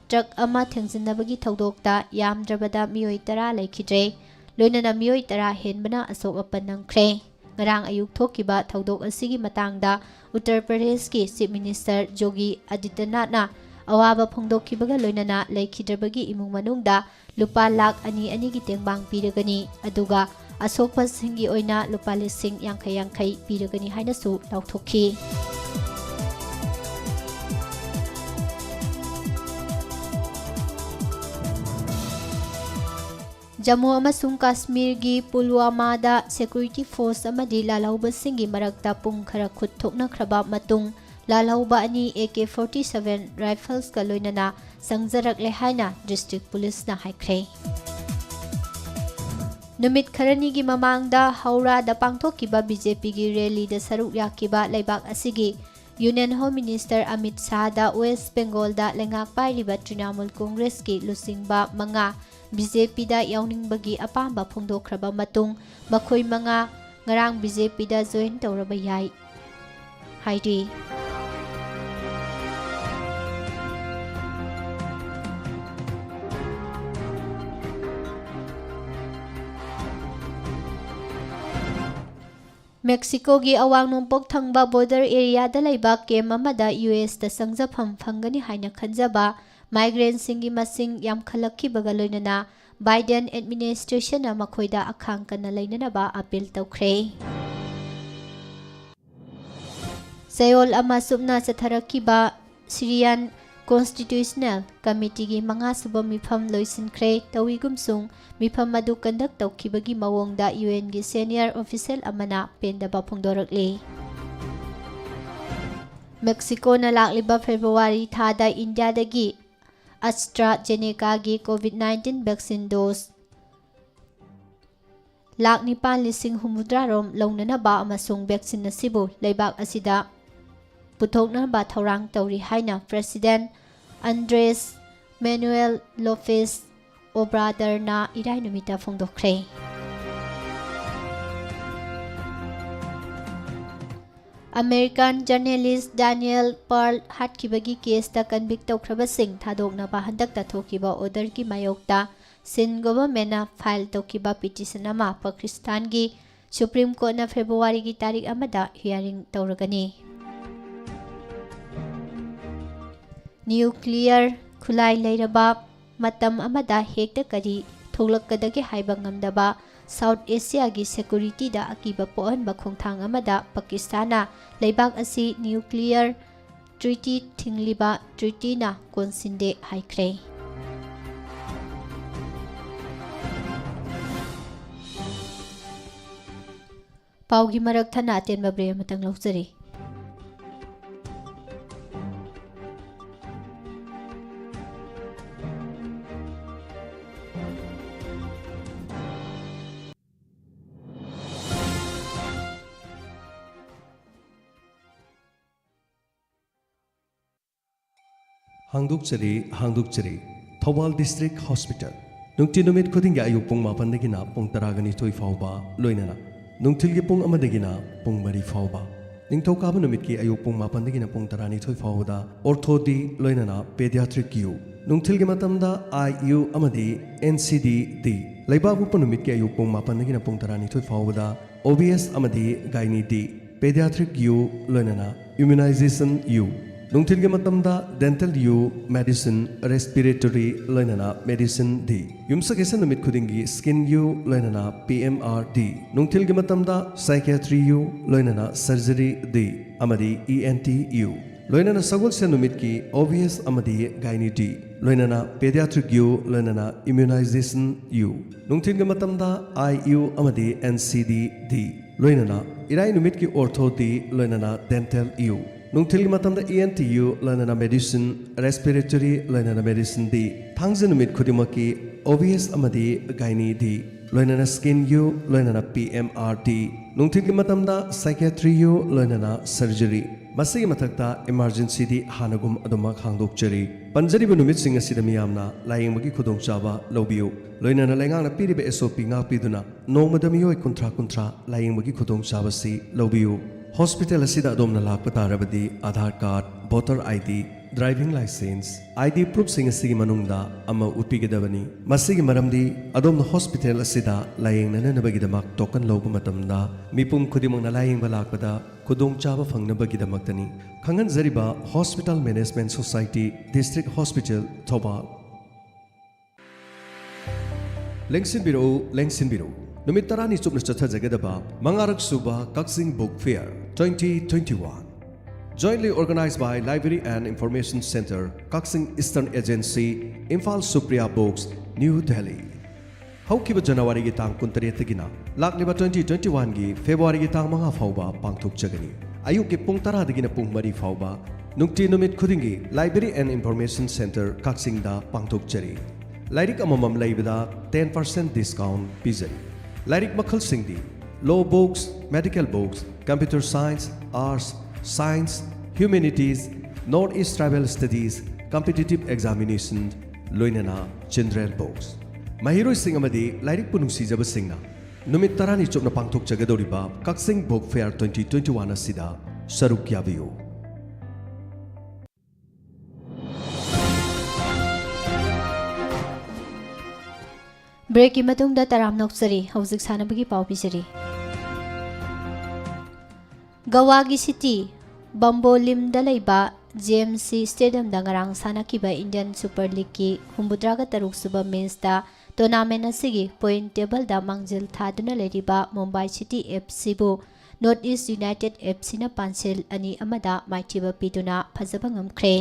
truck ꯑꯃ ꯊꯦꯡꯖꯤꯟꯅꯕꯒꯤ ꯊꯧꯗꯣꯛꯇ ꯌꯥꯝꯗ꯭ꯔꯕꯗ ꯃꯤꯑꯣꯏ ꯇꯔꯥ ꯂꯩꯈꯤꯗ꯭ꯔꯦ, ꯂꯣꯏꯅꯅ ꯃꯤꯑꯣꯏ ꯇꯔꯥ ꯍꯦꯟꯕꯅ ꯑꯁꯣꯛ ꯑꯄꯟ ꯅꯪꯈ꯭ꯔꯦ꯫ ꯉꯔꯥꯡ ꯑꯌꯨꯛ ꯊꯣꯛꯈꯤꯕ ꯊꯧꯗꯣꯛ ꯑꯁꯤꯒꯤ ꯃꯇꯥꯡꯗ ꯎꯠꯇꯔ ꯄ꯭ꯔꯗꯦꯁꯀꯤ Chief Minister ꯌꯣꯒꯤ ꯑꯥꯗꯤꯇ꯭ꯌꯅꯥꯊꯅ ꯑꯋꯥꯕ ꯐꯣꯡꯗꯣꯛꯈꯤꯕꯒ ꯂꯣꯏꯅꯅ ꯂꯩꯈꯤꯗ꯭ꯔꯕꯒꯤ ꯏꯃꯨꯡ ꯃꯅꯨꯡꯗ ꯂꯨꯄꯥ ꯂꯥꯈ ꯑꯅꯤ ꯑꯅꯤꯒꯤ ꯇꯦꯡꯕꯥꯡ ꯄꯤꯔꯒꯅꯤ, ꯑꯗꯨꯒ ꯑꯁꯣꯛꯄꯁꯤꯡꯒꯤ ꯑꯣꯏꯅ ꯂꯨꯄꯥ ꯂꯤꯁꯤꯡ ꯌꯥꯡꯈꯩ ꯌꯥꯡꯈꯩ ꯄꯤꯔꯒꯅꯤ ꯍꯥꯏꯅꯁꯨ ꯂꯥꯎꯊꯣꯛꯈꯤ꯫ ꯖꯝꯃꯨ ꯑꯃꯁꯨꯡ ꯀꯥꯁꯃꯤꯔꯒꯤ ꯄꯨꯜꯋꯥꯃꯥꯗ security force ꯑꯃꯗꯤ ꯂꯥꯜꯍꯧꯕꯁꯤꯡꯒꯤ ꯃꯔꯛꯇ ꯄꯨꯡ ꯈꯔ ꯈꯨꯠ ꯊꯣꯛꯅꯈ꯭ꯔꯕ ꯃꯇꯨꯡ, ꯂꯥꯜꯍꯧꯕ ꯑꯅꯤ AK forty seven riflesꯀ ꯂꯣꯏꯅꯅ ꯆꯪꯖꯔꯛꯂꯦ ꯍꯥꯏꯅ district policeꯅ ꯍꯥꯏꯈ꯭ꯔꯦ꯫ ꯅꯨꯃꯤꯠ ꯈꯔꯅꯤꯒꯤ ꯃꯃꯥꯡꯗ ꯍꯧꯔꯥꯗ ꯄꯥꯡꯊꯣꯛꯈꯤꯕ BJPꯒꯤ rallyꯗ ꯁꯔꯨꯛ ꯌꯥꯈꯤꯕ ꯂꯩꯕꯥꯛ ꯑꯁꯤꯒꯤ Union Home Minister Amit ꯁꯥꯍꯗ West Bengalꯗ ꯂꯩꯉꯥꯛ ꯄꯥꯏꯔꯤꯕ Trinamool Congressꯀꯤ ꯂꯨꯆꯤꯡꯕ ꯃꯉꯥ BJPꯗ ꯌꯥꯎꯅꯤꯡꯕꯒꯤ ꯑꯄꯥꯝꯕ ꯐꯣꯡꯗꯣꯛꯈ꯭ꯔꯕ ꯃꯇꯨꯡ, ꯃꯈꯣꯏ ꯃꯉꯥ ꯉꯔꯥꯡ BJPꯗ join ꯇꯧꯔꯕ ꯌꯥꯏ ꯍꯥꯏꯔꯤ꯫ ꯃꯦꯛꯁꯤꯀꯣꯒꯤ ꯑꯋꯥꯡ ꯅꯣꯡꯄꯣꯛ ꯊꯪꯕ border areaꯗ ꯂꯩꯕ camp ꯑꯃꯗ USꯇ ꯆꯪꯖꯐꯝ ꯐꯪꯒꯅꯤ ꯍꯥꯏꯅ ꯈꯟꯖꯕ migrantꯁꯤꯡꯒꯤ ꯃꯁꯤꯡ ꯌꯥꯝꯈꯠꯂꯛꯈꯤꯕꯒ ꯂꯣꯏꯅꯅ Biden administrationꯅ ꯃꯈꯣꯏꯗ ꯑꯈꯥꯡ ꯀꯟꯅ ꯂꯩꯅꯅꯕ appeal ꯇꯧꯈ꯭ꯔꯦ꯫ ꯆꯌꯣꯜ ꯑꯃ ꯆꯨꯞꯅ ꯆꯠꯊꯔꯛꯈꯤꯕ Syrian Constitutional Committeeꯒꯤ ꯃꯉꯥꯁꯨꯕ ꯃꯤꯐꯝ ꯂꯣꯏꯁꯤꯟꯈ꯭ꯔꯦ꯫ ꯇꯧꯏꯒꯨꯝꯁꯨꯡ, ꯃꯤꯐꯝ ꯑꯗꯨ conduct ꯇꯧꯈꯤꯕꯒꯤ ꯃꯑꯣꯡꯗ UNꯒꯤ senior official ꯑꯃꯅ ꯄꯦꯟꯗꯕ ꯐꯣꯡꯗꯣꯔꯛꯂꯤ꯫ ꯃꯦꯛꯁꯤꯀꯣꯅ ꯂꯥꯛꯂꯤꯕ February ꯊꯥꯗ ꯏꯟꯗꯤꯌꯥꯗꯒꯤ AstraZenecaꯒꯤ COVID nineteen vaccine dose lakh ꯅꯤꯄꯥꯟ ꯂꯤꯁꯤꯡ ꯍꯨꯝꯐꯨꯇꯔꯥ ꯔꯣꯝ ꯂꯧꯅꯅꯕ ꯑꯃꯁꯨꯡ vaccine ꯑꯁꯤꯕꯨ ꯂꯩꯕꯥꯛ ꯑꯁꯤꯗ ꯄꯨꯊꯣꯛꯅꯕ ꯊꯧꯔꯥꯡ ꯇꯧꯔꯤ ꯍꯥꯏꯅ President Andres Manuel Lopez Obradorꯅ ꯏꯔꯥꯏ ꯅꯨꯃꯤꯠꯇ ꯐꯣꯡꯗꯣꯛꯈ꯭ꯔꯦ꯫ ꯑꯃꯦꯔꯤꯀꯥꯟ ꯖꯔꯅꯦꯂꯤꯁ ꯗꯥꯅꯤꯌꯦꯜ ꯄꯥꯔꯜ ꯍꯥꯠꯈꯤꯕꯒꯤ ꯀꯦꯁꯇ ꯀꯟꯚꯤꯛ ꯇꯧꯈ꯭ꯔꯕꯁꯤꯡ ꯊꯥꯗꯣꯛꯅꯕ ꯍꯟꯗꯛꯇ ꯊꯣꯛꯈꯤꯕ ꯑꯣꯔꯗꯔꯒꯤ ꯃꯥꯌꯣꯛꯇ ꯁꯤꯟ ꯒꯣꯚꯔꯟꯃꯦꯟꯠꯅ ꯐꯥꯏꯜ ꯇꯧꯈꯤꯕ ꯄꯤꯇꯤꯁꯟ ꯑꯃ ꯄꯥꯀꯤꯁꯇꯥꯟꯒꯤ ꯁꯨꯄ꯭ꯔꯤꯝ ꯀꯣꯔꯠꯅ ꯐꯦꯕ꯭ꯔꯨꯋꯥꯔꯤꯒꯤ ꯇꯥꯔꯤꯛ ꯑꯃꯗ ꯍꯤꯌꯥꯔꯤꯡ ꯇꯧꯔꯒꯅꯤ꯫ ꯅ꯭ꯌꯨꯀ꯭ꯂꯤꯌꯔ ꯈꯨꯠꯂꯥꯏ ꯂꯩꯔꯕ ꯃꯇꯝ ꯑꯃꯗ ꯍꯦꯛꯇ ꯀꯔꯤ ꯊꯣꯛꯂꯛꯀꯗꯒꯦ ꯍꯥꯏꯕ ꯉꯝꯗꯕ ꯁꯥꯎꯠ ꯑꯦꯁꯤꯌꯥꯒꯤ ꯁꯦꯀ꯭ꯌꯨꯔꯤꯇꯤꯗ ꯑꯀꯤꯕ ꯄꯣꯛꯍꯟꯕ ꯈꯣꯡꯊꯥꯡ ꯑꯃꯗ ꯄꯥꯀꯤꯁꯇꯥꯟꯅ ꯂꯩꯕꯥꯛ ꯑꯁꯤ ꯅ꯭ꯌꯨꯀ꯭ꯂꯤꯌꯔ ꯇ꯭ꯔꯤꯇꯤ ꯊꯤꯡꯂꯤꯕ ꯇ꯭ꯔꯤꯇꯤꯅ ꯀꯣꯟꯁꯤꯟꯗꯦ ꯍꯥꯏꯈ꯭ꯔꯦ꯫ ꯄꯥꯎꯒꯤ ꯃꯔꯛ ꯊꯠꯅ ꯑꯇꯦꯟꯕ ꯕ꯭ꯔꯦꯛ ꯑꯃꯇꯪ ꯂꯧꯖꯔꯤ꯫ ꯍꯥꯡꯗꯣꯛꯆꯔꯤ, ꯍꯥꯡꯗꯣꯛꯆꯔꯤ꯫ Thoubal district hospital. ꯅꯨꯡꯇꯤ ꯅꯨꯃꯤꯠ ꯈꯨꯗꯤꯡꯒꯤ ꯑꯌꯨꯛ ꯄꯨꯡ ꯃꯥꯄꯟꯗꯒꯤꯅ ꯄꯨꯡ ꯇꯔꯥꯒ ꯅꯤꯊꯣꯏ ꯐꯥꯎꯕ, ꯂꯣꯏꯅꯅ ꯅꯨꯡꯊꯤꯜꯒꯤ ꯄꯨꯡ ꯑꯃꯗꯒꯤꯅ ꯄꯨꯡ ꯃꯔꯤ ꯐꯥꯎꯕ꯫ ꯅꯤꯡꯊꯧꯀꯥꯕ ꯅꯨꯃꯤꯠꯀꯤ ꯑꯌꯨꯛ ꯄꯨꯡ ꯃꯥꯄꯟꯗꯒꯤꯅ ꯄꯨꯡ ꯇꯔꯥꯅꯤꯊꯣꯏ ꯐꯥꯎꯕꯗ ꯑꯣꯔꯊꯣ ꯗꯤ, ꯂꯣꯏꯅꯅ ꯄꯦꯗꯤꯌꯥꯇ꯭ꯔꯤꯛ ꯌꯨ꯫ ꯅꯨꯡꯊꯤꯜꯒꯤ ꯃꯇꯝꯗ ꯑꯥꯏ ꯌꯨ ꯑꯃꯗꯤ ꯑꯦꯟ ꯁꯤ ꯗꯤ ꯗꯤ꯫ ꯂꯩꯕꯥꯛꯄꯣꯛꯄ ꯅꯨꯃꯤꯠꯀꯤ ꯑꯌꯨꯛ ꯄꯨꯡ ꯃꯥꯄꯟꯗꯒꯤꯅ ꯄꯨꯡ ꯇꯔꯥꯅꯤꯊꯣꯏ ꯐꯥꯎꯕꯗ ꯑꯣ ꯕꯤ ꯑꯦꯁ ꯑꯃꯗꯤ ꯒꯥꯏꯅꯤ ꯗꯤ, ꯄꯦꯗꯤꯌꯥꯇ꯭ꯔꯤꯛ ꯌꯨ, ꯂꯣꯏꯅꯅ ꯏꯝꯌꯨꯅꯥꯏꯖꯦꯁꯟ ꯌꯨ꯫ ꯅꯨꯡꯊꯤꯜꯒꯤ ꯃꯇꯝꯗ ꯗꯦꯟꯇꯦꯜ ꯌꯨ, ꯃꯦꯗꯤꯁꯤꯟ, ꯔꯦꯁꯄꯤꯔꯦꯇꯣꯔꯤ, ꯂꯣꯏꯅꯅ ꯃꯦꯗꯤꯁꯤꯟ ꯗꯤ꯫ ꯌꯨꯝꯁꯀꯩꯁ ꯅꯨꯃꯤꯠ ꯈꯨꯗꯤꯡꯒꯤ ꯁ꯭ꯀꯤꯟ ꯌꯨ, ꯂꯣꯏꯅꯅ ꯄꯤ ꯑꯦꯝ ꯑꯥꯔ ꯗꯤ꯫ ꯅꯨꯡꯊꯤꯜꯒꯤ ꯃꯇꯝꯗ ꯁꯥꯏꯀꯤꯌꯥꯇ꯭ꯔꯤ ꯌꯨ, ꯂꯣꯏꯅꯅ ꯁꯔꯖꯔꯤ ꯗꯤ ꯑꯃꯗꯤ ꯏ ꯑꯦꯟ ꯇꯤ ꯌꯨ꯫ ꯂꯣꯏꯅꯅ ꯁꯒꯣꯜꯁꯦꯟ ꯅꯨꯃꯤꯠꯀꯤ ꯑꯣ ꯕꯤ ꯑꯦꯁ ꯑꯃꯗꯤ ꯒꯥꯏꯅꯤ ꯗꯤ꯫ ꯂꯣꯏꯅꯅ ꯄꯦꯗꯤꯌꯥꯇ꯭ꯔꯤꯛ ꯌꯨ, ꯂꯣꯏꯅꯅ ꯏꯝꯌꯨꯅꯥꯏꯖꯦꯁꯟ ꯌꯨ꯫ ꯅꯨꯡꯊꯤꯜꯒꯤ ꯃꯇꯝꯗ ꯑꯥꯏ ꯌꯨ ꯑꯃꯗꯤ ꯑꯦꯟ ꯁꯤ ꯗꯤ ꯗꯤ꯫ ꯂꯣꯏꯅꯅ ꯏꯔꯥꯏ ꯅꯨꯃꯤꯠꯀꯤ ꯑꯣꯔꯊꯣ ꯗꯤ, ꯂꯣꯏꯅꯅ ꯗꯦꯟꯇꯦꯜ ꯌꯨ꯫ ꯅꯨꯡꯊꯤꯜꯒꯤ ꯃꯇꯝꯗ ꯏ ꯑꯦꯟ ꯇꯤ ꯌꯨ, ꯂꯣꯏꯅꯅ ꯃꯦꯗꯤꯁꯤꯟ, ꯔꯦꯁꯄꯤꯔꯦꯇꯣꯔꯤ, ꯂꯣꯏꯅꯅ ꯃꯦꯗꯤꯁꯤꯟ ꯗꯤ꯫ ꯊꯥꯡꯖ ꯅꯨꯃꯤꯠ ꯈꯨꯗꯤꯡꯃꯛꯀꯤ ꯑꯣ ꯕꯤ ꯑꯦꯁ ꯑꯃꯗꯤ ꯒꯥꯏꯅꯤ ꯗꯤ꯫ ꯂꯣꯏꯅꯅ ꯁ꯭ꯀꯤꯟ ꯌꯨ, ꯂꯣꯏꯅꯅ ꯄꯤ ꯑꯦꯝ ꯑꯥꯔ ꯗꯤ꯫ ꯅꯨꯡꯊꯤꯜꯒꯤ ꯃꯇꯝꯗ ꯁꯥꯏꯀꯤꯌꯥꯇ꯭ꯔꯤ ꯌꯨ, ꯂꯣꯏꯅꯅ ꯁꯔꯖꯔꯤ꯫ ꯃꯁꯤꯒꯤ ꯃꯊꯛꯇ ꯏꯃꯥꯔꯖꯦꯟꯁꯤꯗꯤ ꯍꯥꯟꯅꯒꯨꯝ ꯑꯗꯨꯃꯛ ꯍꯥꯡꯗꯣꯛꯆꯔꯤ꯫ ꯄꯟꯖꯔꯤꯕ ꯅꯨꯃꯤꯠꯁꯤꯡ ꯑꯁꯤꯗ ꯃꯤꯌꯥꯝꯅ ꯂꯥꯌꯦꯡꯕꯒꯤ ꯈꯨꯗꯣꯡꯆꯥꯕ ꯂꯧꯕꯤꯌꯨ꯫ ꯂꯣꯏꯅꯅ ꯂꯩꯉꯥꯛꯅ ꯄꯤꯔꯤꯕ ꯑꯦꯁ ꯑꯣ ꯄꯤ ꯉꯥꯛꯄꯤꯗꯨꯅ ꯅꯣꯡꯃꯗ ꯃꯤꯑꯣꯏ ꯀꯨꯟꯊ꯭ꯔꯥ ꯀꯨꯟꯊ꯭ꯔꯥ ꯂꯥꯌꯦꯡꯕꯒꯤ ꯈꯨꯗꯣꯡꯆꯥꯕꯁꯤ ꯂꯧꯕꯤꯌꯨ꯫ ꯍꯣꯁꯄꯤꯇꯥꯜ ꯑꯁꯤꯗ ꯑꯗꯣꯝꯅ ꯂꯥꯛꯄ ꯇꯥꯔꯕꯗꯤ Aadhaar card, voter ID, driving licence, ID ꯄ꯭ꯔꯨꯐꯁꯤꯡ ꯑꯁꯤꯒꯤ ꯃꯅꯨꯡꯗ ꯑꯃ ꯎꯠꯄꯤꯒꯗꯕꯅꯤ꯫ ꯃꯁꯤꯒꯤ ꯃꯔꯝꯗꯤ ꯑꯗꯣꯝꯅ ꯍꯣꯁꯄꯤꯇꯥꯜ ꯑꯁꯤꯗ ꯂꯥꯌꯦꯡꯅꯅꯕꯒꯤꯗꯃꯛ ꯇꯣꯀꯟ ꯂꯧꯕ ꯃꯇꯝꯗ ꯃꯤꯄꯨꯝ ꯈꯨꯗꯤꯡꯃꯛꯅ ꯂꯥꯌꯦꯡꯕ ꯂꯥꯛꯄꯗ ꯈꯨꯗꯣꯡꯆꯥꯕ ꯐꯪꯅꯕꯒꯤꯗꯃꯛꯇꯅꯤ꯫ ꯈꯪꯍꯟꯖꯔꯤꯕ Hospital Management Society, District Hospital, Thoubal. ꯂꯦꯡꯁꯤꯟꯕꯤꯔꯛꯎ, ꯂꯦꯡꯁꯤꯟꯕꯤꯔꯛꯎ꯫ ꯅꯨꯃꯤꯠ ꯇꯔꯥꯅꯤ ꯆꯨꯞꯅ ꯆꯠꯊꯖꯒꯗꯕ ꯃꯉꯥꯔꯛ ꯁꯨꯕ ꯀꯛꯆꯤꯡ Book Fair twenty twenty-one, jointly organized by Library and Information Centre, Kakching Eastern Agency, Imphal Supriya Books, New Delhi. ꯍꯧꯈꯤꯕ ꯖꯅꯋꯥꯔꯤꯒꯤ ꯇꯥꯡ ꯀꯨꯟꯇꯔꯦꯠꯇꯒꯤꯅ ꯂꯥꯛꯂꯤꯕ twenty twenty-one ꯒꯤ ꯐꯦꯕ꯭ꯔꯨꯋꯥꯔꯤꯒꯤ ꯇꯥꯡ ꯃꯉꯥ ꯐꯥꯎꯕ ꯄꯥꯡꯊꯣꯛꯆꯒꯅꯤ꯫ ꯑꯌꯨꯛꯀꯤ ꯄꯨꯡ ꯇꯔꯥꯗꯒꯤꯅ ꯄꯨꯡ ꯃꯔꯤ ꯐꯥꯎꯕ ꯅꯨꯡꯇꯤ ꯅꯨꯃꯤꯠ ꯈꯨꯗꯤꯡꯒꯤ Library and Information Centre, ꯀꯛꯆꯤꯡꯗ ꯄꯥꯡꯊꯣꯛꯆꯔꯤ꯫ ꯂꯥꯏꯔꯤꯛ ꯑꯃꯃꯝ ꯂꯩꯕꯗ ten percent discount ꯄꯤꯖꯔꯤ꯫ ꯂꯥꯏꯔꯤꯛ ꯃꯈꯜꯁꯤꯡꯗꯤ: Law Books, Medical Books, Computer Science, Arts, Science, Humanities, North East Tribal Studies, Competitive Examination, ꯂꯣꯏꯅꯅ General Books꯫ ꯃꯍꯩꯔꯣꯏꯁꯤꯡ ꯑꯃꯗꯤ ꯂꯥꯏꯔꯤꯛꯄꯨ ꯅꯨꯡꯁꯤꯖꯕꯁꯤꯡꯅ ꯅꯨꯃꯤꯠ ꯇꯔꯥꯅꯤ ꯆꯨꯞꯅ ꯄꯥꯡꯊꯣꯛꯆꯒꯗꯧꯔꯤꯕ ꯀꯛꯆꯤꯡ Book Fair twenty twenty-one ꯑꯁꯤꯗ ꯁꯔꯨꯛ ꯌꯥꯕꯤꯌꯨ꯫ ꯕ꯭ꯔꯦꯛꯀꯤ ꯃꯇꯨꯡꯗ ꯇꯔꯥꯝꯅ ꯑꯣꯛꯆꯔꯤ꯫ ꯍꯧꯖꯤꯛ ꯁꯥꯟꯅꯕꯒꯤ ꯄꯥꯎ ꯄꯤꯖꯔꯤ꯫ ꯒꯋꯥꯒꯤ ꯁꯤꯇꯤ ꯕꯝꯕꯣꯂꯤꯝꯗ ꯂꯩꯕ JMC Stadiumꯗ ꯉꯔꯥꯡ ꯁꯥꯟꯅꯈꯤꯕ Indian Super Leagueꯀꯤ ꯍꯨꯝꯐꯨꯇꯔꯥꯒ ꯇꯔꯨꯛ ꯁꯨꯕ ꯃꯦꯆꯇ ꯇꯣꯔꯅꯥꯃꯦꯟ ꯑꯁꯤꯒꯤ ꯄꯣꯏꯟ ꯇꯦꯕꯜꯗ ꯃꯥꯡꯖꯤꯜ ꯊꯥꯗꯨꯅ ꯂꯩꯔꯤꯕ ꯃꯨꯝꯕꯥꯏ ꯁꯤꯇꯤ FCꯕꯨ North East United FCꯅ ꯄꯥꯟꯁꯤꯜ ꯑꯅꯤ ꯑꯃꯗ ꯃꯥꯏꯊꯤꯕ ꯄꯤꯗꯨꯅ ꯐꯖꯕ ꯉꯝꯈ꯭ꯔꯦ꯫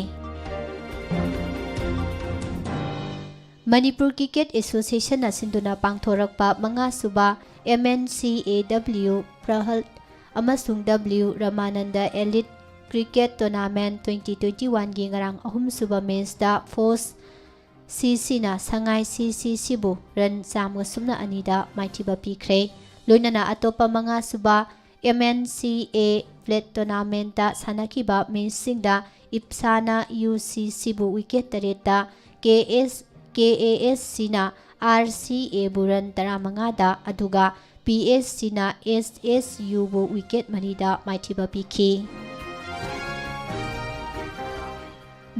ꯃꯅꯤꯄꯨꯔ Cricket Associationꯅ ꯁꯤꯟꯗꯨꯅ ꯄꯥꯡꯊꯣꯔꯛꯄ ꯃꯉꯥꯁꯨꯕ MNCAW ꯄ꯭ꯔꯍꯜ ꯑꯃꯁꯨꯡ W ꯔꯃꯥꯅꯟꯗ Elite Cricket Tournament twenty twenty-oneꯒꯤ ꯉꯔꯥꯡ ꯑꯍꯨꯝꯁꯨꯕ ꯃꯦꯆꯇ ꯐꯣꯁ CCꯅ ꯁꯉꯥꯏ CCCꯕꯨ ꯔꯟ ꯆꯥꯝꯃꯒ ꯁꯨꯞꯅ ꯑꯅꯤꯗ ꯃꯥꯏꯊꯤꯕ ꯄꯤꯈ꯭ꯔꯦ꯫ ꯂꯣꯏꯅꯅ ꯑꯇꯣꯞꯄ ꯃꯉꯥꯁꯨꯕ MNCA Plate Tournamentꯇ ꯁꯥꯟꯅꯈꯤꯕ ꯃꯦꯆꯁꯤꯡꯗ ꯏꯞꯁꯥꯅ UCCꯕꯨ ꯋꯤꯀꯦꯠ ꯇꯔꯦꯠꯇ, KS, KASCꯅ RCAꯕꯨ ꯔꯟ ꯇꯔꯥꯃꯉꯥꯗ, ꯑꯗꯨꯒ ꯄꯤ ꯑꯦꯁ ꯁꯤꯅ ꯑꯦꯁ ꯑꯦꯁ ꯌꯨꯕꯨ ꯋꯤꯀꯦꯠ ꯃꯔꯤꯗ ꯃꯥꯏꯊꯤꯕ ꯄꯤꯈꯤ꯫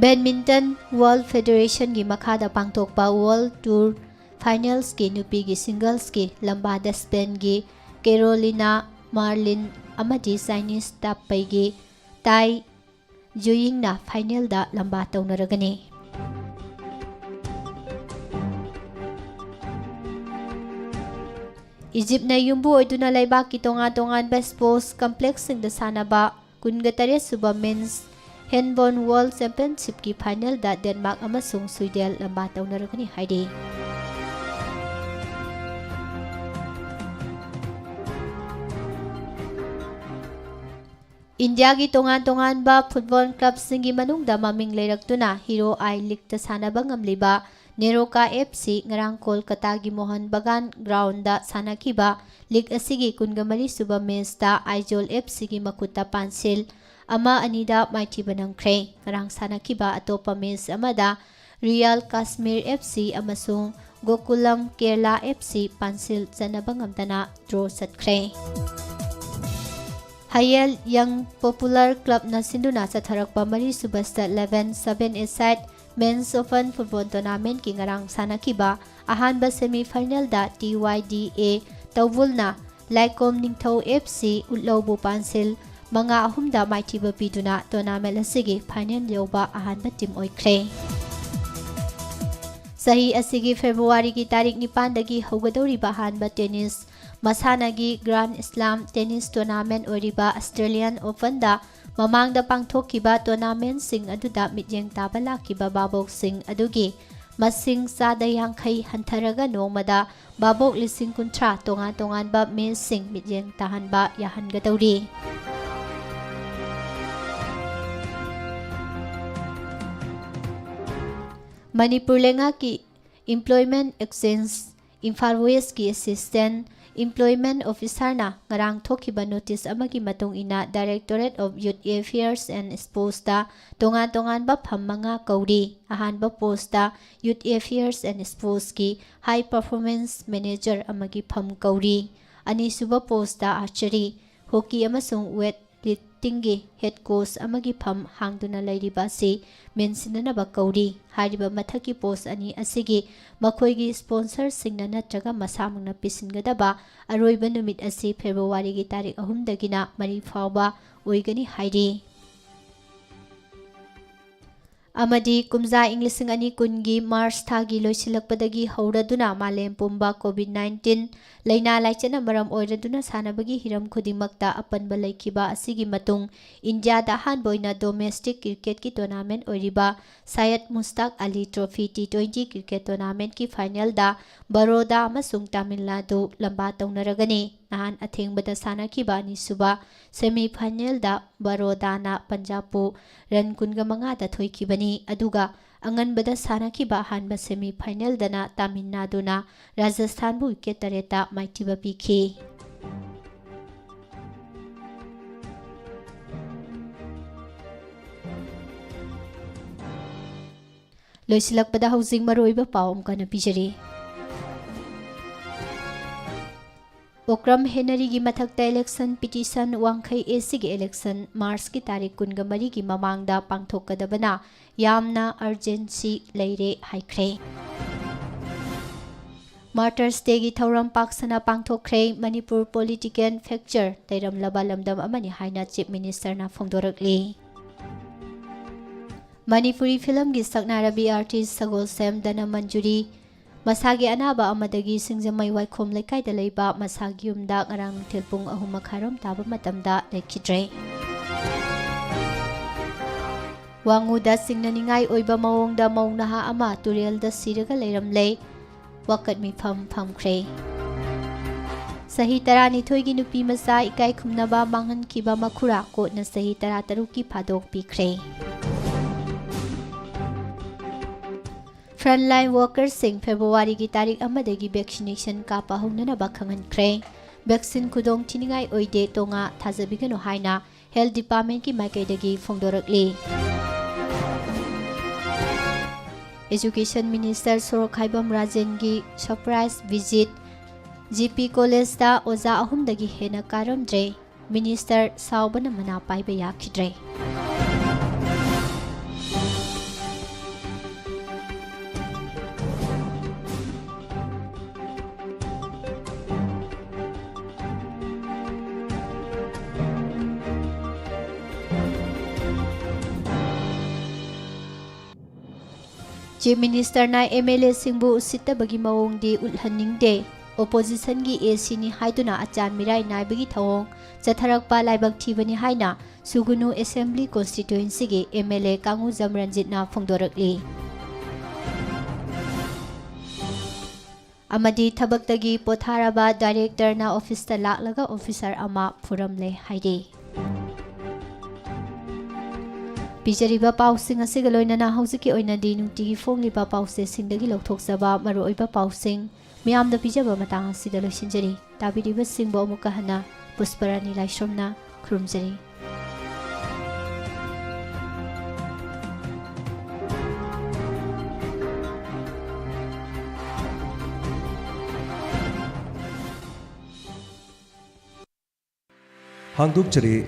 ꯕꯦꯗꯃꯤꯟꯇꯟ ꯋꯥꯔꯜ ꯐꯦꯗꯔꯦꯁꯟꯒꯤ ꯃꯈꯥꯗ ꯄꯥꯡꯊꯣꯛꯄ ꯋꯥꯔꯜ ꯇꯨꯔ ꯐꯥꯏꯅꯦꯜꯁꯀꯤ ꯅꯨꯄꯤꯒꯤ ꯁꯤꯡꯒꯜꯁꯀꯤ ꯂꯝꯕꯥꯗ ꯁ꯭ꯄꯦꯟꯒꯤ ꯀꯦꯔꯣꯂꯤꯅꯥ ꯃꯥꯔꯂꯤꯟ ꯑꯃꯗꯤ ꯆꯥꯏꯅꯤꯁ ꯇꯥꯞꯄꯩꯒꯤ ꯇꯥꯏ ꯖꯨꯌꯤꯡꯅ ꯐꯥꯏꯅꯦꯜꯗ ꯂꯝꯕꯥ ꯇꯧꯅꯔꯒꯅꯤ꯫ ꯏꯖꯤꯞꯅ ꯌꯨꯝꯕꯨ ꯑꯣꯏꯗꯨꯅ ꯂꯩꯕꯥꯛꯀꯤ ꯇꯣꯉꯥꯟ ꯇꯣꯉꯥꯟꯕ ꯁ꯭ꯄꯣꯔꯠꯁ ꯀꯝꯄ꯭ꯂꯦꯛꯁꯁꯤꯡꯗ ꯁꯥꯟꯅꯕ ꯀꯨꯟꯒ ꯇꯔꯦꯠ ꯁꯨꯕ ꯃꯦꯟꯁ ꯍꯦꯟꯕꯣꯜ ꯋꯥꯔꯜ ꯆꯦꯝꯄꯤꯌꯟꯁꯤꯞꯀꯤ ꯐꯥꯏꯅꯦꯜꯗ ꯗꯦꯟꯃꯥꯔꯛ ꯑꯃꯁꯨꯡ ꯁ꯭ꯋꯤꯗꯦꯟ ꯂꯝꯕꯥ ꯇꯧꯅꯔꯒꯅꯤ ꯍꯥꯏꯔꯤ꯫ ꯏꯟꯗꯤꯌꯥꯒꯤ ꯇꯣꯉꯥꯟ ꯇꯣꯉꯥꯟꯕ ꯐꯨꯠꯕꯣꯜ ꯀ꯭ꯂꯕꯁꯤꯡꯒꯤ ꯃꯅꯨꯡꯗ ꯃꯃꯤꯡ ꯂꯩꯔꯛꯇꯨꯅ ꯍꯤꯔꯣ ꯑꯥꯏ ꯂꯤꯒꯇ ꯁꯥꯟꯅꯕ ꯉꯝꯂꯤꯕ ꯅꯦꯔꯣꯀꯥ ꯑꯦꯐ ꯁꯤ ꯉꯔꯥꯡ ꯀꯣꯜꯀꯇꯥꯒꯤ ꯃꯣꯍꯟ ꯕꯒꯥꯟ ꯒ꯭ꯔꯥꯎꯟꯗ ꯁꯥꯟꯅꯈꯤꯕ ꯂꯤꯒ ꯑꯁꯤꯒꯤ ꯀꯨꯟꯒ ꯃꯔꯤ ꯁꯨꯕ ꯃꯦꯆꯇ ꯑꯥꯏꯖꯣꯜ ꯑꯦꯐ ꯁꯤꯒꯤ ꯃꯈꯨꯠꯇ ꯄꯥꯟꯁꯤꯜ ꯑꯃ ꯑꯅꯤꯗ ꯃꯥꯏꯊꯤꯕ ꯅꯪꯈ꯭ꯔꯦ꯫ ꯉꯔꯥꯡ ꯁꯥꯟꯅꯈꯤꯕ ꯑꯇꯣꯞꯄ ꯃꯦꯆ ꯑꯃꯗ ꯔꯤꯌꯥꯜ ꯀꯥꯁꯃꯤꯔ ꯑꯦꯐ ꯁꯤ ꯑꯃꯁꯨꯡ ꯒꯣꯀꯨꯂꯝ ꯀꯦꯔꯂꯥ ꯑꯦꯐ ꯁꯤ ꯄꯥꯟꯁꯤꯜ ꯆꯟꯅꯕ ꯉꯝꯗꯅ ꯗ꯭ꯔꯣ ꯆꯠꯈ꯭ꯔꯦ꯫ ꯍꯌꯦꯜ ꯌꯪ ꯄꯣꯄꯨꯂꯔ ꯀ꯭ꯂꯕꯅ ꯁꯤꯟꯗꯨꯅ ꯆꯠꯊꯔꯛꯄ ꯃꯔꯤꯁꯨꯕ ꯁ꯭ꯇꯦꯠ ꯏꯂꯦꯚꯦꯟ ꯁꯚꯦꯟ ꯑꯦ ꯁꯥꯏꯠ ꯃꯦꯟꯁ ꯑꯣꯄꯟ ꯐꯨꯠꯕꯣꯜ ꯇꯣꯔꯅꯥꯃꯦꯟꯠꯀꯤ ꯉꯔꯥꯡ ꯁꯥꯟꯅꯈꯤꯕ ꯑꯍꯥꯟꯕ ꯁꯦꯃꯤ ꯐꯥꯏꯅꯦꯜꯗ ꯇꯤ ꯋꯥꯏ ꯗꯤ ꯑꯦ ꯇꯧꯕꯨꯜꯅ ꯂꯥꯏꯀꯣꯝ ꯅꯤꯡꯊꯧ ꯑꯦꯐ ꯁꯤ ꯎꯠꯂꯧꯕꯨ ꯄꯥꯟꯁꯤꯜ ꯃꯉꯥ ꯑꯍꯨꯝꯗ ꯃꯥꯏꯊꯤꯕ ꯄꯤꯗꯨꯅ ꯇꯣꯔꯅꯥꯃꯦꯟꯠ ꯑꯁꯤꯒꯤ ꯐꯥꯏꯅꯦꯜ ꯌꯧꯕ ꯑꯍꯥꯟꯕ ꯇꯤꯝ ꯑꯣꯏꯈ꯭ꯔꯦ꯫ ꯆꯍꯤ ꯑꯁꯤꯒꯤ ꯐꯦꯕ꯭ꯔꯨꯋꯥꯔꯤꯒꯤ ꯇꯥꯔꯤꯛ ꯅꯤꯄꯥꯟꯗꯒꯤ ꯍꯧꯒꯗꯧꯔꯤꯕ ꯑꯍꯥꯟꯕ ꯇꯦꯅꯤꯁ ꯃꯁꯥꯟꯅꯒꯤ ꯒ꯭ꯔꯥꯟ ꯁ꯭ꯂꯥꯝ ꯇꯦꯅꯤꯁ ꯇꯣꯔꯅꯥꯃꯦꯟꯠ ꯑꯣꯏꯔꯤꯕ ꯑꯁꯇ꯭ꯔꯦꯂꯤꯌꯥꯟ ꯑꯣꯄꯟꯗ ꯃꯃꯥꯡꯗ ꯄꯥꯡꯊꯣꯛꯈꯤꯕ ꯇꯣꯔꯅꯥꯃꯦꯟꯠꯁꯤꯡ ꯑꯗꯨꯗ ꯃꯤꯠꯌꯦꯡ ꯇꯥꯕ ꯂꯥꯛꯈꯤꯕ ꯚꯥꯕꯣꯛꯁꯤꯡ ꯑꯗꯨꯒꯤ ꯃꯁꯤꯡ ꯆꯥꯗ ꯌꯥꯡꯈꯩ ꯍꯟꯊꯔꯒ ꯅꯣꯡꯃꯗ ꯚꯥꯕꯣꯛ ꯂꯤꯁꯤꯡ ꯀꯨꯟꯊ꯭ꯔꯥ ꯇꯣꯉꯥꯟ ꯇꯣꯉꯥꯟꯕ ꯃꯦꯆꯁꯤꯡ ꯃꯤꯠꯌꯦꯡ ꯇꯥꯍꯟꯕ ꯌꯥꯍꯟꯒꯗꯧꯔꯤ꯫ ꯃꯅꯤꯄꯨꯔ ꯂꯩꯉꯥꯛꯀꯤ ꯏꯝꯄ꯭ꯂꯣꯏꯃꯦꯟꯠ ꯑꯦꯛꯁꯆꯦꯟꯖ ꯏꯝꯐꯥꯜ ꯋꯦꯁ꯭ꯠꯀꯤ ꯑꯦꯁꯤꯁ꯭ꯇꯦꯟꯠ ꯏꯝꯄ꯭ꯂꯣꯏꯃꯦꯟꯠ ꯑꯣꯐꯤꯁꯥꯔꯅ ꯉꯔꯥꯡ ꯊꯣꯛꯈꯤꯕ ꯅꯣꯇꯤꯁ ꯑꯃꯒꯤ ꯃꯇꯨꯡ ꯏꯟꯅ Directorate of Youth Affairs and Sportsꯇ ꯇꯣꯉꯥꯟ ꯇꯣꯉꯥꯟꯕ ꯐꯝ ꯃꯉꯥ ꯀꯧꯔꯤ꯫ ꯑꯍꯥꯟꯕ ꯄꯣꯁ꯭ꯠꯇ Youth Affairs and Sportsꯀꯤ High Performance Manager ꯑꯃꯒꯤ ꯐꯝ ꯀꯧꯔꯤ꯫ ꯑꯅꯤꯁꯨꯕ ꯄꯣꯁꯇ archery, hockey ꯑꯃꯁꯨꯡ weight liftingꯒꯤ head coach ꯑꯃꯒꯤ ꯐꯝ ꯍꯥꯡꯗꯨꯅ ꯂꯩꯔꯤꯕ ꯑꯁꯤ ꯃꯦꯟꯁꯤꯟꯅꯅꯕ ꯀꯧꯔꯤ꯫ ꯍꯥꯏꯔꯤꯕ ꯃꯊꯛꯀꯤ ꯄꯣꯁ ꯑꯅꯤ ꯑꯁꯤꯒꯤ ꯃꯈꯣꯏꯒꯤ ꯁ꯭ꯄꯣꯟꯁꯔꯁꯤꯡꯅ ꯅꯠꯇ꯭ꯔꯒ ꯃꯁꯥꯃꯛꯅ ꯄꯤꯁꯤꯟꯒꯗꯕ ꯑꯔꯣꯏꯕ ꯅꯨꯃꯤꯠ ꯑꯁꯤ ꯐꯦꯕ꯭ꯔꯨꯋꯥꯔꯤꯒꯤ ꯇꯥꯔꯤꯛ ꯑꯍꯨꯝꯗꯒꯤꯅ ꯃꯔꯤ ꯐꯥꯎꯕ ꯑꯣꯏꯒꯅꯤ ꯍꯥꯏꯔꯤ꯫ ꯑꯃꯗꯤ ꯀꯨꯝꯖꯥ ꯏꯪ ꯂꯤꯁꯤꯡ ꯑꯅꯤ ꯀꯨꯟꯒꯤ ꯃꯥꯔꯆ ꯊꯥꯒꯤ ꯂꯣꯏꯁꯤꯜꯂꯛꯄꯗꯒꯤ ꯍꯧꯔꯗꯨꯅ ꯃꯥꯂꯦꯝ ꯄꯨꯝꯕ COVID nineteen ꯂꯥꯏꯅꯥ ꯂꯥꯏꯆꯠꯅ ꯃꯔꯝ ꯑꯣꯏꯔꯗꯨꯅ ꯁꯥꯟꯅꯕꯒꯤ ꯍꯤꯔꯝ ꯈꯨꯗꯤꯡꯃꯛꯇ ꯑꯄꯟꯕ ꯂꯩꯈꯤꯕ ꯑꯁꯤꯒꯤ ꯃꯇꯨꯡ ꯏꯟꯗꯤꯌꯥꯗ ꯑꯍꯥꯟꯕ ꯑꯣꯏꯅ domestic cricketꯀꯤ tournament ꯑꯣꯏꯔꯤꯕ ꯁꯌꯗ ꯃꯨꯁꯇꯥꯛ ꯑꯂꯤ trophy T twenty cricket tournamentꯀꯤ finalꯗ Baroda ꯑꯃꯁꯨꯡ ꯇꯥꯃꯤꯜ ꯅꯥꯗꯨ ꯂꯝꯕꯥ ꯇꯧꯅꯔꯒꯅꯤ꯫ ꯅꯍꯥꯟ ꯑꯊꯦꯡꯕꯗ ꯁꯥꯟꯅꯈꯤꯕ ꯑꯅꯤꯁꯨꯕ semifinalꯗ ꯕꯔꯣꯗꯥꯅ ꯄꯟꯖꯥꯕꯄꯨ run ꯀꯨꯟꯒ ꯃꯉꯥꯗ ꯊꯣꯏꯈꯤꯕꯅꯤ, ꯑꯗꯨꯒ ꯑꯉꯟꯕꯗ ꯁꯥꯟꯅꯈꯤꯕ ꯑꯍꯥꯟꯕ semifinalꯗꯅ ꯇꯥꯃꯤꯜ ꯅꯥꯗꯨꯅ ꯔꯥꯖꯁꯊꯥꯟꯕꯨ wicket ꯇꯔꯦꯠꯇ ꯃꯥꯏꯊꯤꯕ ꯄꯤꯈꯤ꯫ ꯂꯣꯏꯁꯤꯜꯂꯛꯄꯗ ꯍꯧꯖꯤꯛ ꯃꯔꯨꯑꯣꯏꯕ ꯄꯥꯎ ꯑꯃꯨꯛ ꯍꯟꯅ ꯄꯤꯖꯔꯤ꯫ ꯑꯣꯀ꯭ꯔꯝ ꯍꯦꯅꯔꯤꯒꯤ ꯃꯊꯛꯇ election petition ꯋꯥꯡꯈꯩ ACꯒꯤ election ꯃꯥꯔꯆꯀꯤ ꯇꯥꯔꯤꯛ ꯀꯨꯟꯒ ꯃꯔꯤꯒꯤ ꯃꯃꯥꯡꯗ ꯄꯥꯡꯊꯣꯛꯀꯗꯕꯅ ꯌꯥꯝꯅ urgency ꯂꯩꯔꯦ ꯍꯥꯏꯈ꯭ꯔꯦ꯫ Martyrs Dayꯒꯤ ꯊꯧꯔꯝ ꯄꯥꯛ ꯁꯟꯅ ꯄꯥꯡꯊꯣꯛꯈ꯭ꯔꯦ꯫ ꯃꯅꯤꯄꯨꯔ political fracture ꯇꯩꯔꯝꯂꯕ ꯂꯝꯗꯝ ꯑꯃꯅꯤ ꯍꯥꯏꯅ Chief Ministerꯅ ꯐꯣꯡꯗꯣꯔꯛꯂꯤ꯫ ꯃꯅꯤꯄꯨꯔꯤ filmꯒꯤ ꯁꯛꯅꯥꯏꯔꯕꯤ artist ꯁꯒꯣꯜꯁꯦꯝ ꯙꯅꯃꯟꯖꯨꯔꯤ ꯃꯁꯥꯒꯤ ꯑꯅꯥꯕ ꯑꯃꯗꯒꯤ ꯁꯤꯡꯖꯃꯩ ꯋꯥꯏꯈꯣꯝ ꯂꯩꯀꯥꯏꯗ ꯂꯩꯕ ꯃꯁꯥꯒꯤ ꯌꯨꯝꯗ ꯉꯔꯥꯡ ꯅꯨꯡꯊꯤꯜ ꯄꯨꯡ ꯑꯍꯨꯝ ꯃꯈꯥꯏꯔꯣꯝ ꯇꯥꯕ ꯃꯇꯝꯗ ꯂꯩꯈꯤꯗ꯭ꯔꯦ꯫ ꯋꯥꯉꯨꯗ ꯆꯤꯡꯅꯅꯤꯡꯉꯥꯏ ꯑꯣꯏꯕ ꯃꯑꯣꯡꯗ ꯃꯧ ꯅꯍꯥ ꯑꯃ ꯇꯨꯔꯦꯜꯗ ꯁꯤꯔꯒ ꯂꯩꯔꯝꯂꯦ꯫ ꯋꯥꯀꯠ ꯃꯤꯐꯝ ꯐꯝꯈ꯭ꯔꯦ꯫ ꯆꯍꯤ ꯇꯔꯥꯅꯤꯊꯣꯏꯒꯤ ꯅꯨꯄꯤ ꯃꯆꯥ ꯏꯀꯥꯏ ꯈꯨꯝꯅꯕ ꯃꯥꯡꯍꯟꯈꯤꯕ ꯃꯈꯨꯔꯥ ꯀꯣꯔꯠꯅ ꯆꯍꯤ ꯇꯔꯥꯇꯔꯨꯛꯀꯤ ꯐꯥꯗꯣꯛ ꯄꯤꯈ꯭ꯔꯦ꯫ Frontline workersꯁꯤꯡ ꯐꯦꯕ꯭ꯔꯨꯋꯥꯔꯤꯒꯤ ꯇꯥꯔꯤꯛ ꯑꯃꯗꯒꯤ vaccination ꯀꯥꯞꯄ ꯍꯧꯅꯅꯕ ꯈꯪꯍꯟꯈ꯭ꯔꯦ꯫ Vaccine ꯈꯨꯗꯣꯡ ꯊꯤꯅꯤꯡꯉꯥꯏ ꯑꯣꯏꯗꯦ, ꯇꯣꯉꯥ ꯊꯥꯖꯕꯤꯒꯅꯨ ꯍꯥꯏꯅ Health Departmentꯀꯤ ꯃꯥꯏꯀꯩꯗꯒꯤ ꯐꯣꯡꯗꯣꯔꯛꯂꯤ꯫ Education Minister ꯁꯣꯔꯣꯛꯈꯥꯏꯕꯝ ꯔꯥꯖꯦꯟꯒꯤ surprise visit ꯖꯤ ꯄꯤ ꯀꯣꯂꯦꯖꯇ ꯑꯣꯖꯥ ꯑꯍꯨꯝꯗꯒꯤ ꯍꯦꯟꯅ ꯀꯥꯔꯝꯗ꯭ꯔꯦ꯫ ꯃꯤꯅꯤꯁꯇꯔ ꯁꯥꯎꯕꯅ ꯃꯅꯥ ꯄꯥꯏꯕ ꯌꯥꯈꯤꯗ꯭ꯔꯦ꯫ ꯆꯤꯐ ꯃꯤꯅꯤꯁꯇꯔꯅ ꯑꯦꯝ ꯑꯦꯜ ꯑꯦꯁꯤꯡꯕꯨ ꯎꯁꯤꯠꯇꯕꯒꯤ ꯃꯑꯣꯡꯗꯤ ꯎꯠꯍꯟꯅꯤꯡꯗꯦ꯫ ꯑꯣꯄꯣꯖꯤꯁꯟꯒꯤ ꯑꯦ ꯁꯤꯅꯤ ꯍꯥꯏꯗꯨꯅ ꯑꯆꯥꯟ ꯃꯤꯔꯥꯏ ꯅꯥꯏꯕꯒꯤ ꯊꯧꯑꯣꯡ ꯆꯠꯊꯔꯛꯄ ꯂꯥꯏꯕꯛ ꯊꯤꯕꯅꯤ ꯍꯥꯏꯅ ꯁꯨꯒꯨꯅꯨ ꯑꯦꯁꯦꯝꯕ꯭ꯂꯤ ꯀꯣꯟꯁꯇꯤꯇ꯭ꯋꯦꯟꯁꯤꯒꯤ ꯑꯦꯝ ꯑꯦꯜ ꯑꯦ ꯀꯥꯡꯉꯨꯖꯝ ꯔꯟꯖꯤꯠꯅ ꯐꯣꯡꯗꯣꯔꯛꯂꯤ꯫ ꯑꯃꯗꯤ ꯊꯕꯛꯇꯒꯤ ꯄꯣꯊꯥꯔꯕ ꯗꯥꯏꯔꯦꯛꯇꯔꯅ ꯑꯣꯐꯤꯁꯇ ꯂꯥꯛꯂꯒ ꯑꯣꯐꯤꯁꯥꯔ ꯑꯃ ꯐꯨꯔꯝꯂꯦ ꯍꯥꯏꯔꯤ꯫ ꯄꯤꯖꯔꯤꯕ ꯄꯥꯎꯁꯤꯡ ꯑꯁꯤꯒ ꯂꯣꯏꯅꯅ ꯍꯧꯖꯤꯛꯀꯤ ꯑꯣꯏꯅꯗꯤ ꯅꯨꯡꯇꯤꯒꯤ ꯐꯣꯡꯂꯤꯕ ꯄꯥꯎꯆꯦꯁꯤꯡꯗꯒꯤ ꯂꯧꯊꯣꯛꯆꯕ ꯃꯔꯨꯑꯣꯏꯕ ꯄꯥꯎꯁꯤꯡ ꯃꯤꯌꯥꯝꯗ ꯄꯤꯖꯕ ꯃꯇꯥꯡ ꯑꯁꯤꯗ ꯂꯣꯏꯁꯤꯟꯖꯔꯤ꯫ ꯇꯥꯕꯤꯔꯤꯕꯁꯤꯡꯕꯨ ꯑꯃꯨꯛꯀ ꯍꯟꯅ ꯄꯨꯁꯄꯔꯥꯅꯤ ꯂꯥꯏꯁ꯭ꯔꯝꯅ ꯈꯨꯔꯨꯝꯖꯔꯤ꯫ ꯍꯥꯡꯗꯣꯛꯆꯔꯤ꯫